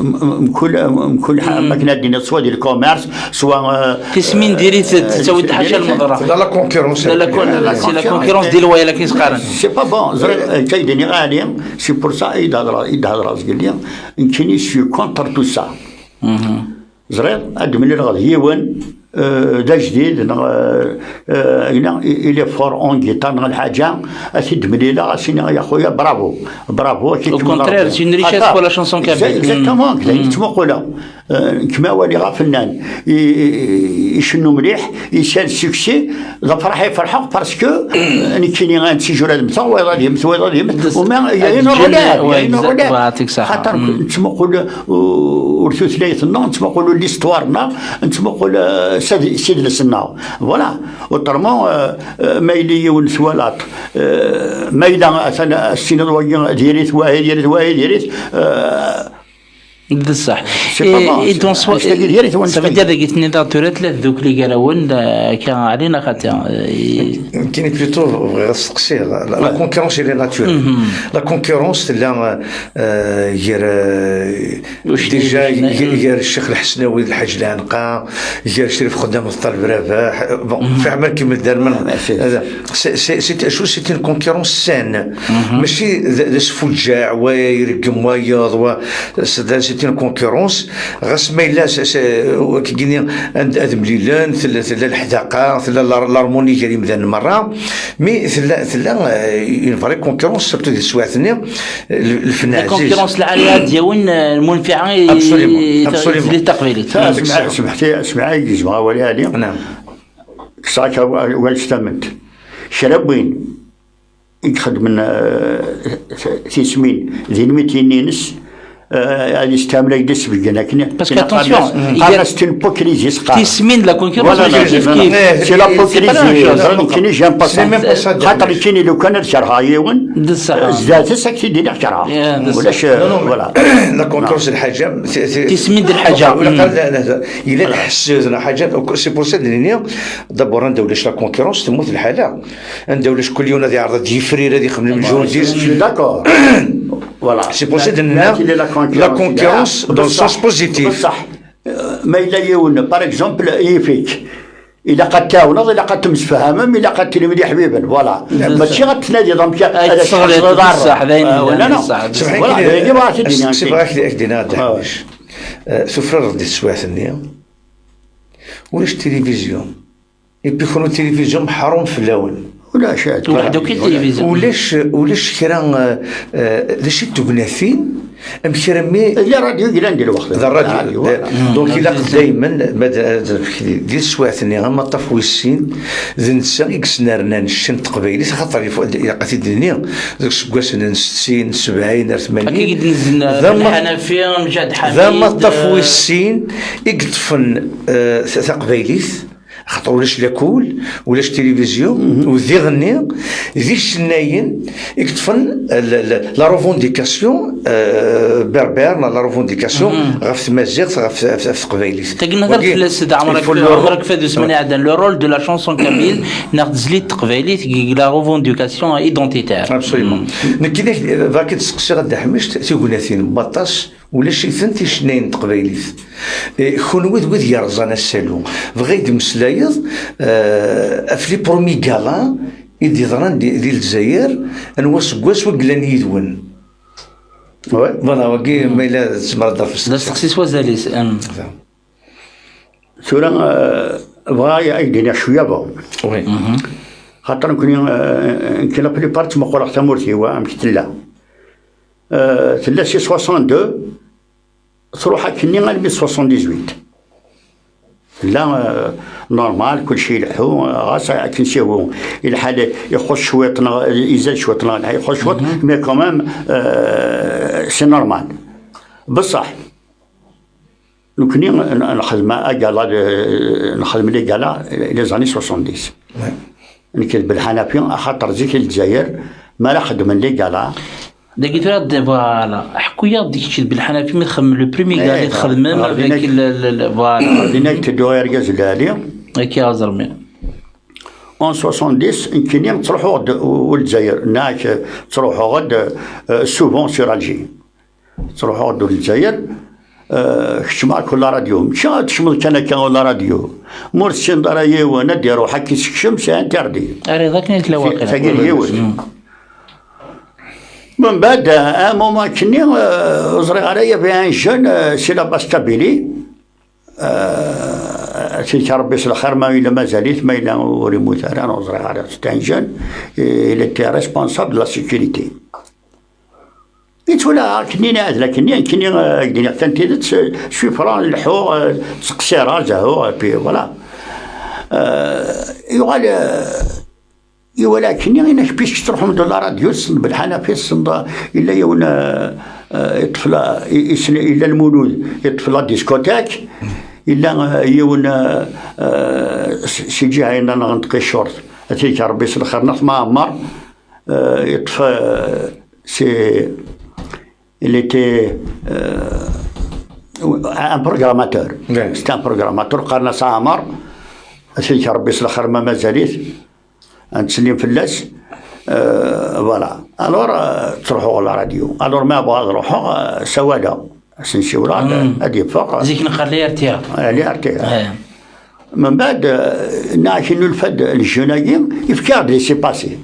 m-, m-, mkul, mkul ḥa-, mm, akken ad d-tiniḍ, swa di lcommerce, swa, euh, tismin diri-t, euh, tettawi-d ḥaca lmeḍra. Tella la concurrence. La, la con-, la, c'est la concurrence déloyale akken i s-qqaren. C'est pas bon. Ẓriɣ, euh, kay d-nniɣ Ali, c'est pour ça i d-hedreɣ, i d-hedreɣ zgelli, nekkini je suis contre tout ça. Ẓriɣ, ad d-mlileɣ d yiwen, euh, d ajdid, neɣ, euh, euh, il, il est fort en guitare, neɣ lḥaǧa, ad t-id-mlileɣ, ad s-iniɣ, ya xuya, bravo, bravo, ad k-ikemmel Rebbi. Au contraire, c'est une richesse pour la chanson kabyle. Exactement, d ayen ttmuquleɣ. Euh, kma waliɣ afennan, i, i, icennu mliḥ, yesɛa succès, d afraḥ i ferḥeɣ, parce que, euh, nekkini ad nettijur ad mmteɣ, wayeḍ ad yemmet, wayeḍ ad yemmet, au moins, il y a une relève, il y a une relève. Xaṭer nettmuqul, ur tutlayt-nneɣ, nettmuqul l'histoire-nneɣ, nettmuqul, euh, s ad-, s idles-nneɣ. Voilà. Autrement, euh, euh, ma yella yiwen twalaḍ, euh, ma yella atan, as-tiniḍ wagi diri-t wahi, diri-t wahi, diri-t, euh, d ṣṣeḥ. Et donc, ça veut dire, dagi tenniḍ-aɣ tura tella tdukli gar-awen, da, akka, Ɛli neɣ xaṭi? Nekkini plutôt bɣiɣ ad steqsiɣ, la, la concurrence, elle est naturelle. La concurrence tella, euh, gar, euh, déjà, gar, gar Ccix Lḥesnawi d Lḥaǧ Lɛenqa, gar Crif Xeddam d Ṭaleb Rabaḥ, bon, fi Ɛmer Kemmel Derman, c'est, c'est, c'est, c'est une concurrence saine. Mačči d, d asfuǧǧeɛ, wa ireggem wayeḍ, wa, c'est, c'est une concurrence. Ɣas ma yella, c'est, c'est, ad, ad mlilen, tella, tella leḥdaqa, tella l'har-, l'harmonie gar yimdanen merra, mais tella, tella, euh, une vraie concurrence, surtout di teswiɛt-nni, l-, lfen ɛziz. La concurrence lɛali ad d-yawin, euh, lmunfiɛa i, absolument, i, absolument, i taqbaylit. Semḥ-, semḥ-, semḥ-iyi, gezmeɣ awal-a, Ali. Naam. Kkseɣ-ak awal s tament. Kra n win i ixeddmen, euh, tismin di lmitin-ines, euh, ad yestɛmel, ad yesbeggen akken. Parce que attention, qqaren-as, qqaren-as, c'est une hypocrisie, qqaren. Tismin de la concurrence, voilà, c'est l'hypocrisie. Nekkini, j'aime pas ça. Xaṭer nekkini, lukan ad kerheɣ yiwen, zdat-s ad k-t-id-iniɣ kerheɣ. Ulac, euh, voilà. La concurrence d lḥaǧa, tismin d lḥaǧa. Yella lḥess d lḥaǧa, c'est pour ça d-nini, d'abord, anda ulac la concurrence, temmut lḥala. Anda ulac, kul yiwen ad iɛreḍ ad d-yefrir, ad ixemmem lǧehd-is. Je suis d'accord. Voilà. C'est pour ça d-nenna la concurrence dans le sens positif. Bṣaḥ, euh, ma yella yiwen, par exemple, yif-ik, ilaq ad t-tɛawneḍ, ilaq ad temsefhamem, ilaq ad tilim d iḥbiben, voilà. Mačči ad tnadiḍ amek ad as-tḥesleḍ. Bṣaḥ, d ayen, euh, voilà, non. Semḥ-iyi, voilà, d ayen i bɣiɣ ad t-id-iniɣ. Bɣiɣ ad k-d-iniɣ, Dda Ḥemmic. Euh, tufrareḍ di teswiɛt-nni, ulac tilivizyu. Et puis, kunwi tilivizyu meḥrum fell-awen. Ulac, ulac, ulac kra, euh, euh, d acu i d tugnatin, amek armi... D la radio yellan di lweqt. D la radio, voilà. Donc, ilaq daymen, ma d, d, di teswiɛt-nni, amaṭṭaf wis sin, d netta i yesnernan ccan n teqbaylit, xaṭer ilaq ad t-id-nini, deg iseggasen n settin, sebɛin ar tmanyin, d amaṭṭaf wis sin i yeṭṭfen, euh, ta-, taqbaylit, Xaṭer ulac lakul, ulac tilivizyu, u diɣenni d icennayen i yeṭṭfen la, la, la revendication, euh, berbère, la revendication ɣef tmaziɣt, ɣef, ɣef, ɣef teqbaylit. Tagi nehder fell-as d Ɛmer Akfad usman iɛeddan, le rôle de la chanson kabyle neɣ tezlit teqbaylit deg la revendication identitaire. Absolument. Nekk d ak-, bɣiɣ ad k-id-steqsiɣ a Dda Ḥmict, tignatin n waṭas ulac-itent icennayen n teqbaylit. Eh, kunwi d wid yerẓan asalu. Bɣiɣ ad d-temmeslayeḍ, eh, ɣef les premiers galas i d-yeḍran di, di Lezzayer, anwa aseggas wi yellan yid-wen? Voilà, wagi ma yella tzemreḍ ad d-tafeḍ. D asteqsi s wazal-is. Tura, eh, bɣiɣ ad k-d-iniɣ cwiya bon. Xaṭer nekkni, eh, nekk la plupart ttmuquleɣ tamurt-iw, amek tella. Eh, tella si soixante-deux, tṛuḥ akkenni almi d soixante-dix-huit. Tella, eh, normal, kulci ileḥḥu, ɣas akken sihu lḥal ixuṣ cwiṭ neɣ izad cwiṭ neɣ ixuṣ cwiṭ, mais quand même, eh, c'est normal. Bṣaḥ, nekkni n-, nxedm agala, nxedm les galas les années soixante-dix. Nekk d Belḥanafi, axaṭer zik i Lezzayer, mi ara xedmen les galas. Dagi tura d-, voilà. Ḥku-yaɣ-d kečč d Belḥanafi mi txedmem le premier gala i txedmem avec le, le, le, voilà. Dinna i teddu argaz lɛali. Akka, aẓermi. En soixante-dix, nekkini ttruḥuɣ-d u-, u Lezzayer. Nak, ttruḥuɣ-d, euh, souvent sur Alger. Ttruḥuɣ-d u Lezzayer, euh, kecmeɣ akk la radio. Mačči ad tkecmeḍ kan akka u la radio. Ma ur tessineḍ ara yiwen, ad d-iruḥ ad k-isekcem, c'est interdit. Ariḍ akken i tella waqila. Tagi d yiwet. Mbeɛd, à un moment akkenni, euh, ur ẓriɣ ara, il y avait un jeune, euh, si la Basse-Kabylie, euh, ad t-yefk Rebbi s lxir, ma yella mazal-it, ma yella ur yemmut ara, ur ẓriɣ ara. C'était un jeune, et il était responsable de la sécurité. Yettwala akkenni, neɛdel akkenni, akkenni, euh, ak-d-iniɣ kan tidet, euh, je suis franc, leḥḥuɣ, euh, ttqeṣṣireɣ, zehhuɣ, et puis voilà. Euh, yuɣal, euh, Iwala akkenni, inak, puisque tettruḥum-d la radio, tessneḍ Belḥanafi, tessneḍ, yella yiwen, euh, euh, yeṭṭef la, i-, issen-, yella Lmulud, yeṭṭef la discothèque, yella, euh, yiwen, euh, euh, si, si ǧiha-inna neɣ n Tqiccurt, ad t-yefk Rebbi s lxir, neɣ Maɛmer, euh, yeṭṭef, euh, si, il était, euh, un programmateur. C'était un programmateur, qqaren-as Ɛmer, ad t-yefk Rebbi s lxir ma mazal-it. Ad nettsellim fell-as. Euh, voilà. Alors, euh, ttruḥuɣ la radio. Alors, ma bɣiɣ ad ruḥeɣ, euh, sawaleɣ. Ad s-nsiwleɣ, ad, ad yeffeɣ. Zik neqqar les R T A. Euh, les R T A. Mbeɛd, euh, nniɣ-ak, nulfa-d le jeune-agi, yefka-aɣ-d laissez-passer.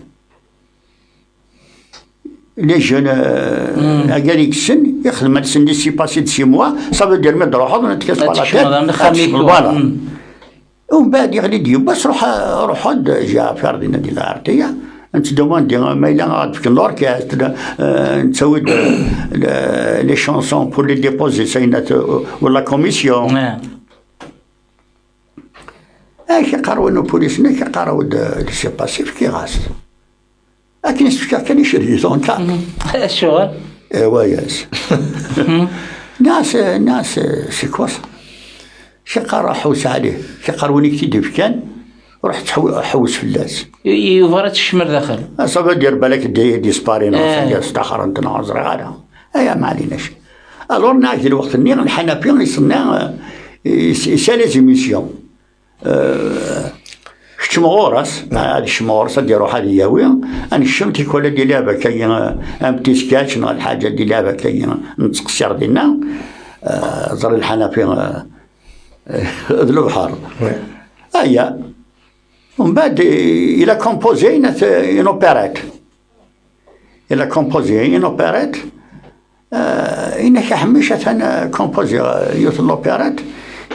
Les jeunes, euh, agi ara yekksen, ixdem-asen laissez-passer de six mois, ça veut dire, ma d-truḥeḍ, ad tkesbeḍ la tête, ad tkesbeḍ, voilà. Umbeɛd yeɣli-d yiwwas, ruḥ, ruḥ-d, j'ai affaire dinna di la R T A. Nettdumandi, ma yella ad d-fken l'orchestre, euh, nettawi-d, euh, le, les chansons pour les déposer, ça, euh, ou la commission. Ak iqqar win upulis-nni, ak iqqar-aw-d, euh, laissez-passer, fkiɣ-as. Akken i s-fkiɣ kan, icerreg-it, donc. Acuɣer? Iwa-yas. Nniɣ-as, nniɣ-as, c'est quoi ça? Kiqqar ḥewwes ɛlih, kiqqar win i k-t-id-ifkan, ruḥ ttḥew-, ḥewwes fell-as. Yuba ara tekcem ar daxel. Ça veut dire balak d-, dispari neɣ s taxrant neɣ ur ẓriɣ ara. Aya ma ɛlinac. Alors, nniɣ-ak di lweqt-nni, Lḥanafi iṣenna, euh, is-, isala les émissions. Euh, keččem ɣur-s, ad keččem ɣur-s, ad iruḥ ad yawi, ad nekcem tikwal ad ilɛeb akkagi, euh, un petit sketch neɣ lḥaǧa ad ilɛeb akkagi, nettqeṣṣir dinna, euh, ẓer Lḥanafi, euh, d lebḥer. Aya. Umbeɛd, il a composé une, une opérette. Il a composé une opérette. Euh, inak a Ḥemmic, atan, euh, composé, euh, yiwet n l'opérette.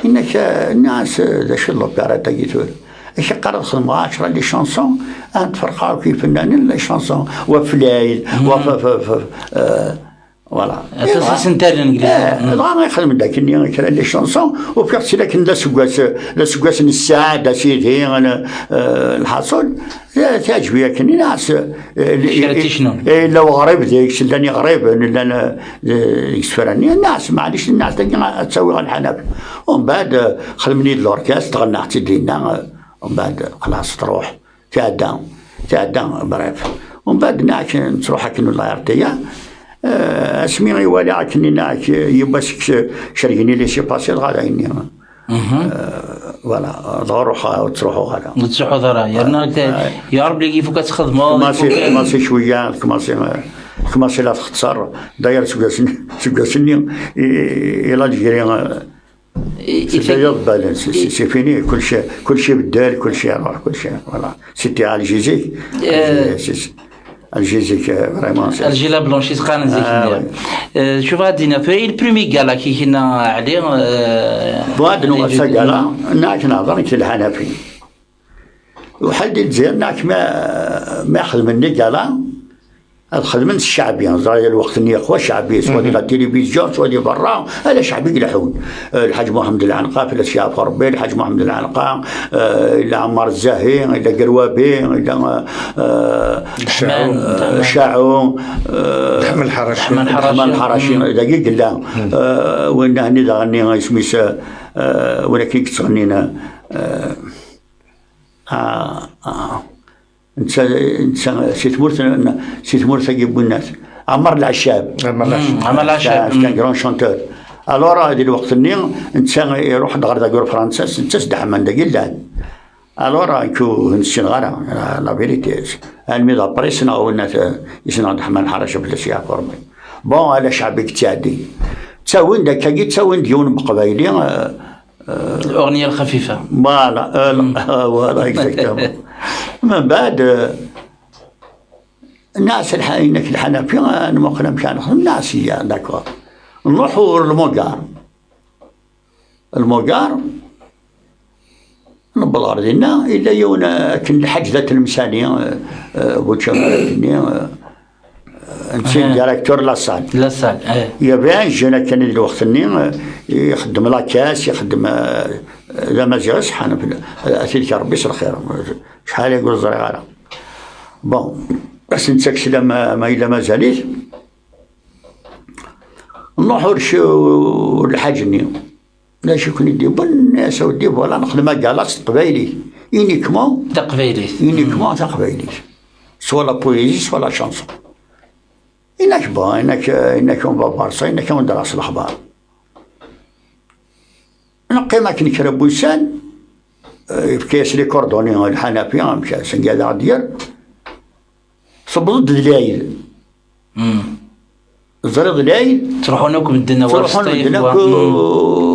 Inak, euh, nniɣ-as, euh, d acu d l'opérette-agi tura? Ak iqqar ad xedmeɣ ɛecra les chansons, ad ferqeɣ akk ifennanen les chansons, wa f layl, wa f, f, f, euh, voilà. Aṭas isental n Legliz. Eh, dɣa ixdem-d akkenni kra n les chansons, ufiɣ-tt akken d aseggas, d aseggas n ssaɛd, a sidi, euh, lḥaṣul, eh, teɛǧeb-iyi akkenni, nniɣ-as, eh, kra n ticnun. Eh, yella uɣrib deg-s, llan iɣriben, llan, eh, deg isefra-nni, nniɣ-as, maɛlic, nniɣ-as, dagi ad tt-awiɣ a Lḥanafi. Umbeɛd, eh, xedmen-iyi-d l'orchestre, ɣennaɣ-tt-id dinna, eh, Umbeɛd xlaṣ truḥ, tɛedda, tɛedda, bref. Umbeɛd neɣ nettruḥ akken la R T A, eh, asmi i walaɣ akken neɣ yiwwas cergen-iyi laissez-passer, dɣa d ayenni. Voilà, dɣa ruḥeɣ, ur ttruḥuɣ ara. Ur tettruḥuḍ ara, yerna ya Rebbi ifuk ad txedmeḍ. Kmasi, kmasi cwiya, kmasi, kmasi la txeṣṣer. D'ailleurs, seg wass-nni, seg wass-nni, i, i l'Algérie, c'est d'ailleurs balance, c'est fini, kulci, kulci ibeddel, kulci iruḥ, kulci, voilà. C'était Algérie. Algérie, vraiment. Algérie la blanche, c'est quand même. Tchouva, Dina, le premier gala qui est allé. Bon, ad nuɣal s gala, neɣ ad nehḍer nekk d Lḥanafi. Uḥal di Lezzayer, neɣ ma, ma xedmen les galas, ad xedmen s cceɛbi. Ẓer lweqt-nni, iqwa cceɛbi, soit di la télévision, soit di berra, ala cceɛbi i ileḥḥun. Eh, Lḥaǧ Muḥemmed Lɛenqa, fell-as yeɛfu Rebbi, Lḥaǧ Muḥemmed Lɛenqa, eh, ila Ɛmar Zzahi, ila Gerwabi, ila, eh, Caɛu, eh, Caɛu, eh, Ḥaman Ḥaraci. Ḥaman Ḥaraci, dagi i yella. Eh, winna-nni daɣen-nni, isem-is, eh, win akken i yettɣennin, eh, Ah, ah. Netta, netta si tmurt n, si tmurt-agi n winnat. Ɛmar Leɛcab. Ɛmar Leɛcab. Mm, Ɛmar Leɛcab. C'est un, c'est un grand chanteur. Alors, di lweqt-nni, netta iruḥ-d ɣer dagi ɣer Fransa, netta s Dda Ḥemman dagi llan. Alors, nekk ur ssineɣ ara, la, la vérité. Almi d après, ssneɣ winnat, ssneɣ Dda Ḥemman Ḥaraci, fell-as yeɛfu Rebbi. Bon, ala cceɛbi i yettɛeddin. Ttawin-d akkagi, ttawin-d yiwen n Beqbayli, eh, L'ornière الخفيفة. Voilà, euh, voilà, exactement. Min baɛd, euh, nɛas lḥa-, inek Lḥanafi, euh, nmuqel amek ara nexdem, nɛas iya, d'accord. Nruḥ ɣer lmugar. Lmugar, newweḍ ɣer dinna, yella yiwen, euh, akken Lḥaǧ d At Lemsani, euh, euh, bu tcamar-nni, euh, Netta i directeur la salle. La salle, eh. Il y avait un jeune akken di lweqt-nni, eh, ixeddem la caisse, ixeddem, eh, d amaziɣ iṣeḥḥan, eh, ad t-id-k Rebbi s lxir. Acḥal agi ur ẓriɣ ara. Bon, ad s-nettak sslam, ma, ma yella mazal-it. Nruḥ ur c-, ur lḥaǧ-nni. D acu i ken-id-yewwin? Nniɣ-as, a weddi, voilà, nexdem agala s teqbaylit. Uniquement. Taqbaylit. Uniquement taqbaylit. Soit la poésie, soit la chanson. Inak, bon, inak, inak on va voir ça, inak on dra s lexbar. Neqqim akken kra n wussan, eh, yefka-yas les coordonnées n Lḥanafi, amek, sanga ad aɣ-d-yerr. Tewweḍ-d d lɛid. Ẓriɣ d lɛid. Ttruḥun akk medden, ttruḥun medden akk,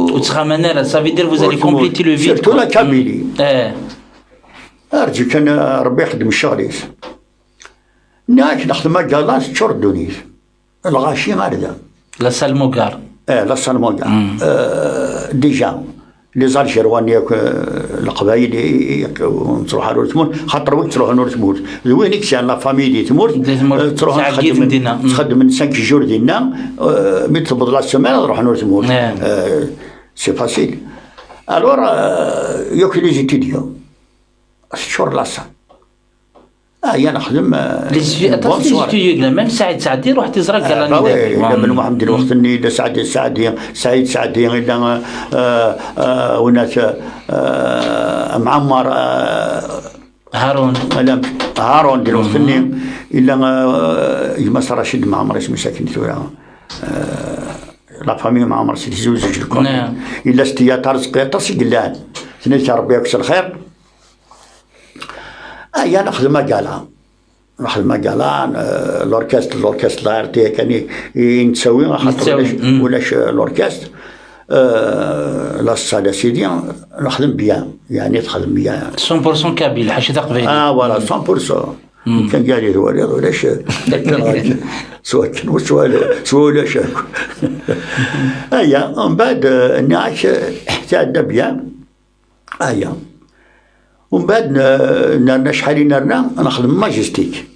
ur ttxaman ara. Ça veut dire vous allez compléter le vide, surtout la Kabylie. Eh. Arǧu kan, eh, Rebbi ixeddem ccɣel-is. Nniɣ-ak nexdem agala teččur ddunit. Lɣaci ar da. La salle Mogar. Eh, la salle Mogar. Eh, déjà, les Algérois-nni akk, eh, Leqbayel i, i, i, ur nettruḥ ara ur tmurt, xaṭer wid ttruḥun ur tmurt. D win i yesɛan la famille di tmurt, di tmurt, eh, ttruḥun xeddmen, xeddmen cinq jours dinna, eh, mi tewweḍ la semaine ad ruḥen ur tmurt. Eh. Eh, c'est facile. Alors, eh, yakk les étudiants. Teččur la salle. Ah, ya nexdem, eh, les étudiants, une bonne soirée. Même Saïd Saadi ruḥ tiẓra deg l'année. Bah oui, ila Ben Mohamed lweqt-nni, ila Saadi Saadi, Saïd Saadi, ila, eh, eh, winat, eh, Mɛemmar, eh, Haroun. Ila Haroun di lweqt-nni, ila, eh, gma-s Racid Mɛemmar, isem-is akken tura. Eh, la famille Mɛemmar si tzewzeǧ lkun. Ila s tiyatṛ, s tiyatṛ i yellan. Tenna-k Rebbi akk s lxir. Aya nexdem agala. Nexdem agala, eh, l'orchestre, l'orchestre la R T A kan i, i nettawi, axaṭer ulac, ulac, eh, l'orchestre. Eh, la salle, a sidi, nexdem bien. Yeɛni texdem bien. Cent pour cent kabyle, ḥaca taqbaylit. Ah, voilà, cent pour cent. Kan gari twaliḍ, ulac, eh, akken, akken. Swa akken, swa la, swa ulac akk. Aya, mbeɛd, eh, nniɣ-ak, eh, tɛedda bien. Aya. Umbeɛd n-, nerna acḥal i nerna, nexdem Majestic.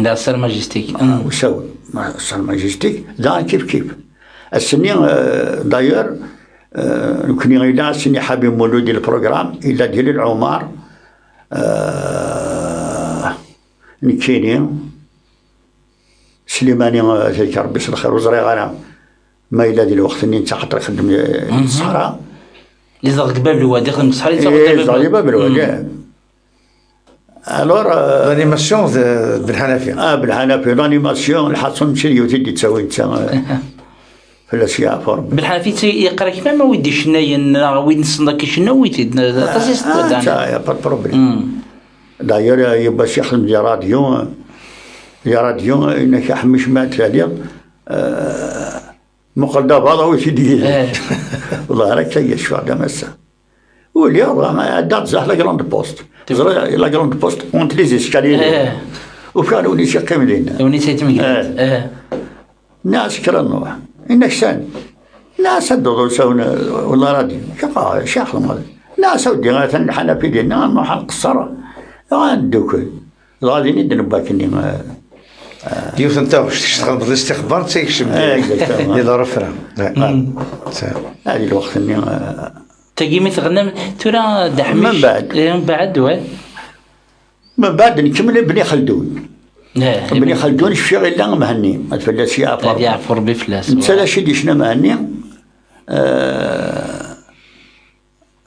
La salle Majestic. Ah, usawen. Ma-, salle Majestic, daɣen kif kif. Ass-nni, eh, d'ailleurs, eh, nekkni yella ass-nni Ḥabib Mulud di lprogram, yella Dilil Ɛumar, eh, nekkini, Slimani, eh, ad t-yerk Rebbi s lxir, ur ẓriɣ ara ma yella di lweqt-nni netta xaṭer ixeddem, eh, di ṣṣeḥra. Yezdeɣ deg Bab Lwadi, xdem ṣṣeḥ, yezdeɣ deg Bab Lwadi. Alors, euh, l'animation de Belḥanafi. Ah, Belḥanafi, l'animation, lḥaṣun, mačči d yiwet i d-yettawin netta, euh, fell-as yeɛfu Rebbi. Belḥanafi yeqqar-ak, ma wid icennayen, neɣ wid nessneḍ akka icenna, wid-id, aṭas i s-d-waddan. Ah, y a pas de problème. D'ailleurs, euh, yiwwas yexdem di radio, euh, di radio, euh, yenna-k a Ḥemmic ma ad taliḍ, euh, muqel d abaḍ, awi-t-id yid-k. Wallah, ar akka i yecfa d amassa. Uli, ɛeddaɣ-d zdaxel la Grande Poste. Ẓriɣ la Grande Poste, entre les escaliers. Ufiɣ Lewnis yeqqim dinna. Lewnis ay tmegrat. Nniɣ-as kra nruḥ. Yenna-k sani? Nniɣ-as ad d-uḍu usawen, wala radio. Caqaɣ, caxleɣ. Nniɣ-as a weddi, atan lḥanafi dinna, nruḥ ad nqeṣṣer, ad neddukel. Dɣa din i d-nebba akkenni, eh, eh. Yiwet n taɣect, kečč txedmeḍ istixbar, d ta yekcem di, exactement, di l'orfra. Ad di lweqt-nni, eh. Tagi mi tɣennam, tura d Ḥemmic. Mbeɛd. Eh, mbeɛd, wa. Mbeɛd nkemmel Bni Xeldun. Eh, Bni Xeldun, cfiɣ illa Mhenni, ad fell-as yeɛfu Rebbi. Ad yeɛfu Rebbi fell-as. Netta d acu i d-yecna Mhenni, eh,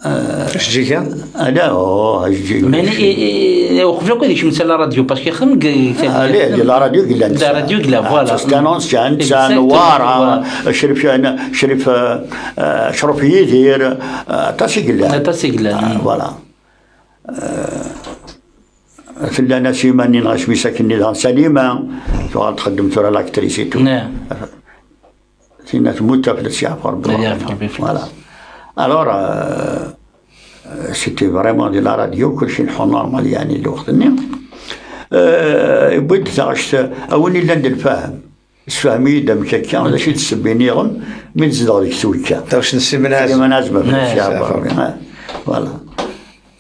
Jeǧǧiga? Ala, oh, Jeǧǧiga. Mani, i, i, i, uqbel akk ad yekcem netta la radio, parce que yexdem deg, deg, ah, la radio yellan. La radio yellan, voilà. Tannons, kan, Newwara, Crif, Crif, eh, Crif Yidir, eh, aṭas i yellan. Aṭas i yellan. Ah, voilà. Eh, tella Nasima-nni, neɣ asmi-s akken-nni daɣen, Salima, tuɣal txeddem tura l'actrice et tout. Tinna temmut, taflet yeɛfu Rebbi. Yeɛfu Rebbi fell-as. Voilà. Alors, euh, euh, c'était vraiment de la radio, kulci nḥu normal, yeɛni, lweqt-nni. Euh, yewwi-d taɣect, a win illan d lfahem. Sefhem-iyi-d amek akka, d acu i d ssebba nniḍen, mi nezdeɣ deg Twekka. Taɣect n Sliman Ɛazem. Sliman Ɛazem, fell-as yeɛfu Rebbi. Voilà.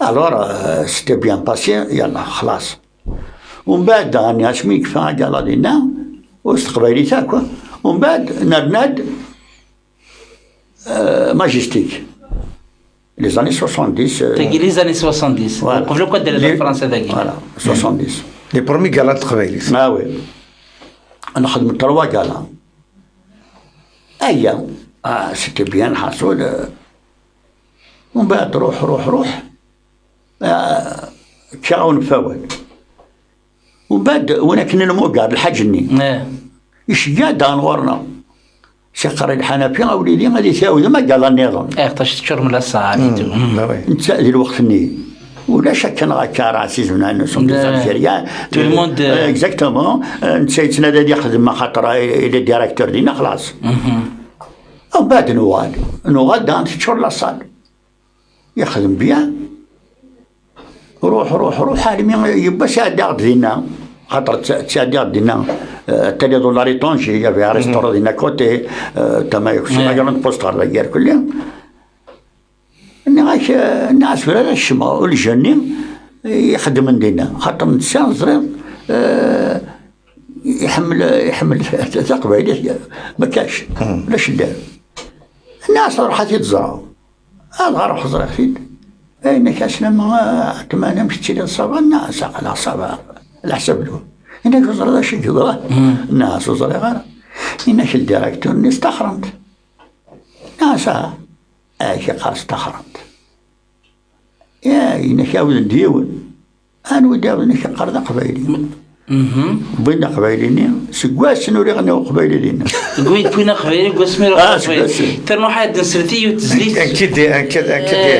Alors, euh, c'était bien passé, yalla, xlaṣ. Umbeɛd daɣen, asmi yekfa agala dinna, ur s teqbaylit akk, umbeɛd nerna-d, euh, Majestic. Les années soixante-dix, euh, tagi, les années soixante-dix. Voilà. Qbel akk ad d-terreḍ Fransa dagi. Voilà, soixante-dix. Les premiers galas n teqbaylit. Ah oui. Nxedm trois galas. Aya, ah, c'était bien, lḥaṣul, euh, umbeɛd ruḥ, ruḥ, ruḥ. Ah, kkiɣ-awen ɣef wawal. Umbeɛd, win akken nmugar, lḥaǧ-nni. Eh. Iceggeɛ-d daɣen ɣur-neɣ. Siqer i lḥanafi, a wlidi, ad itawdem agala nniḍen. Eh, ṭac teččurem la salle et tout. Netta di lweqt-nni. Ulac akken ɣer kar ɛziz, nous sommes des Algériens. Tout le monde, euh, exactement. Euh, netta yettnadi ad yexdem axaṭer, euh, il est directeur dinna, xlaṣ. Umbeɛd nuɣal. Nuɣal daɣen teččur la salle. Yexdem bien. Ruḥ, ruḥ, ruḥ, almi yiwwas ɛeddaɣ-d dinna. Xaṭer tt-, ttɛeddiɣ-d dinna, euh, taliḍ ula à Tanger, il y avait un restaurant dinna côté, euh, tama, la Grande Poste ɣer dagi irkelli. Nniɣ-ak, euh, nniɣ-as tura ad kecmeɣ, ul jeu-nni ixeddmen dinna. Xaṭer netta, ẓriɣ, euh, iḥemmel, iḥemmel taqbaylit, ma kac, ulac llan. Nniɣ-as ruḥ ad t-id-ẓreɣ. Ad ɣer ur ẓriɣ-t-id. Ayen akka, aslama, ah, ḥekman, amek tettiliḍ, ça va? Nniɣ-as aql-aɣ ça va, leḥsab lhu. Yenna-k ur ẓriɣ d acu i yeḍran? Nniɣ-as ur ẓriɣ ara. Yenna-k ldirektur-nni staxren-t. Nniɣ-as aha. Ak iqqar staxren-t. Ya, yenna-k ɛawden-d yiwen. Anwa i d-iɛawden, ak iqqar d aqbayli. Wwin aqbayli-nni, seg wass-n ur iɣenni uqbayli dinna. Deg win wwin aqbayli, deg wasmi ur Ah, aqbayli. Seg wass-n. Ternu ḥad nsel tiyu tezlit. Anki di, anki, anki di.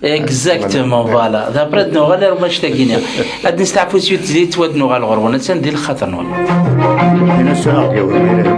Eh, exactement, voilà. D'après d-nuɣal ar umactagini. Ad nesteɛfu s yiwet tezlit, wa d-nuɣal ɣur-wen. Attan di lxaṭer-nwen. Ini-as tura ad d-yawi imir-a.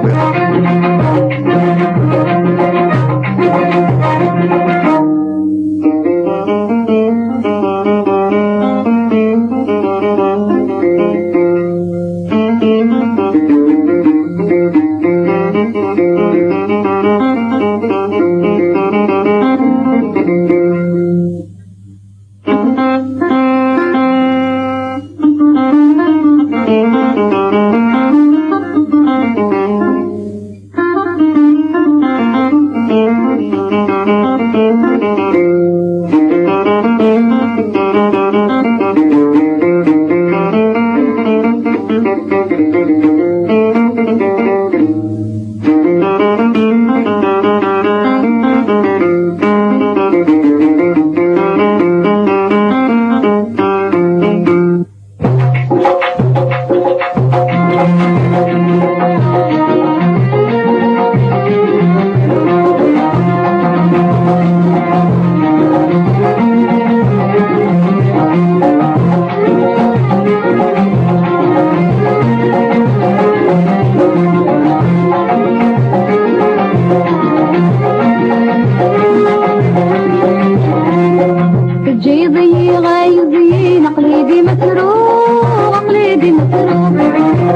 Teǧǧiḍ-iyi ɣer zzin, aql-i di metruɣ, aql-i di metruɣ.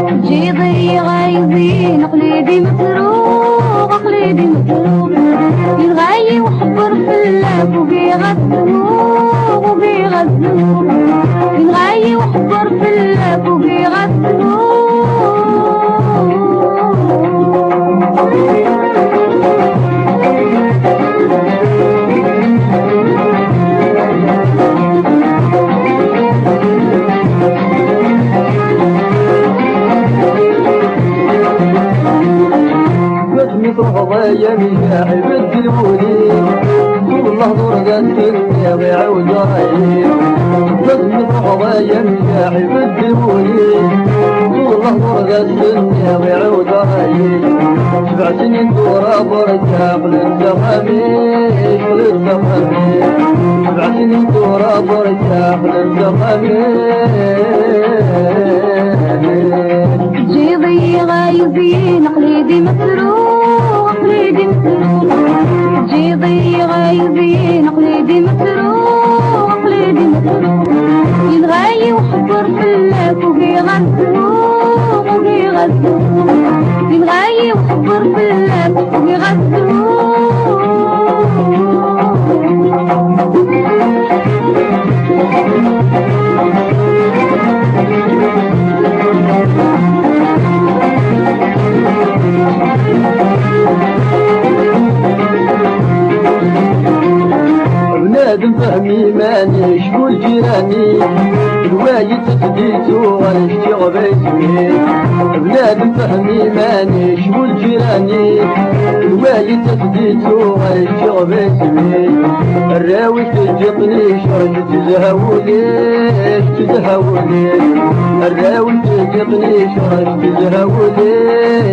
Teǧǧiḍ-iyi ɣer zzin, aql-i di metruɣ, aql-i di metruɣ. Yenɣa-yi uḥebber fell-ak, ugiɣ ad tmuɣ, ugiɣ ad tmuɣ. Yenɣa-yi uḥebber fell-ak, ugiɣ ad tmuɣ. Asmi truḥeḍ ay amjaḥ, ibeddel wul-iw. Wellah ḍurga s-tenniḍ iɛawed ṛṛay-iw. Asmi truḥeḍ ay amjaḥ, ibeddel wul-iw. Wellah ḍurga s-tenniḍ iɛawed ṛṛay-iw. Sebɛ snin tura berka qqlen s axxam-ik, qqlen s axxam-ik. Sebɛ snin tura berka qqlen s axxam-ik. Teǧǧiḍ-iyi ɣer zzin, aql-i di metruɣ, aql-i di metruɣ. Teǧǧiḍ-iyi ɣer zzin, aql-i di metruɣ, aql-i di metruɣ. Yenɣa-yi uḥebber fell-ak, ugiɣ ad tmuɣ, ugiɣ ad tmuɣ. Yenɣa-yi uḥebber fell-ak, ugiɣ ad tmuɣ. Bnadem fehm iman-ik, bu lǧiran-ik, lwayet ad d-ittuɣal, kečč iɣbayt-ik. Bnadem fehm iman-ik, bu lǧiran-ik, lwayet ad d-ittuɣal, kečč iɣbayt-ik. Arraw-ik teǧǧiḍ-ten icrek, tezha wul-ik, tezha wul-ik. Arraw-ik teǧǧiḍ-ten icrek, tezha wul-ik.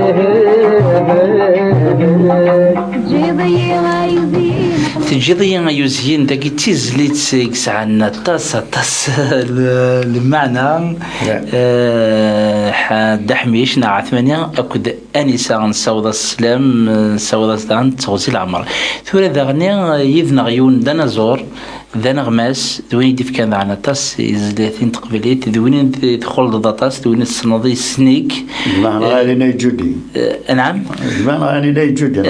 Teǧǧiḍ-iyi ɣer zzin. Teǧǧiḍ-iyi ay uzyin, dagi d tizlit i yesɛan aṭas, aṭas l-, lmeɛna. Ya. Eh, ḥa-, Dda Ḥmic neɣ Ɛetmani akked Anisa, nessaweḍ-as sslam, eh, nessaweḍ-as daɣen teɣzi leɛmer. Tura daɣen, eh, yid-neɣ yiwen d anaẓur, d aneɣmas, d win i d-ifkan daɣen aṭas i tezlatin n teqbaylit, d win i d-, txulḍeḍ aṭas, d win i tessneḍ, yessen-ik. Jmaɛ neɣ Ɛli Nna Yeǧǧudi. Eh, anɛam? Jmaɛ neɣ Ɛli Nna Yeǧǧudi.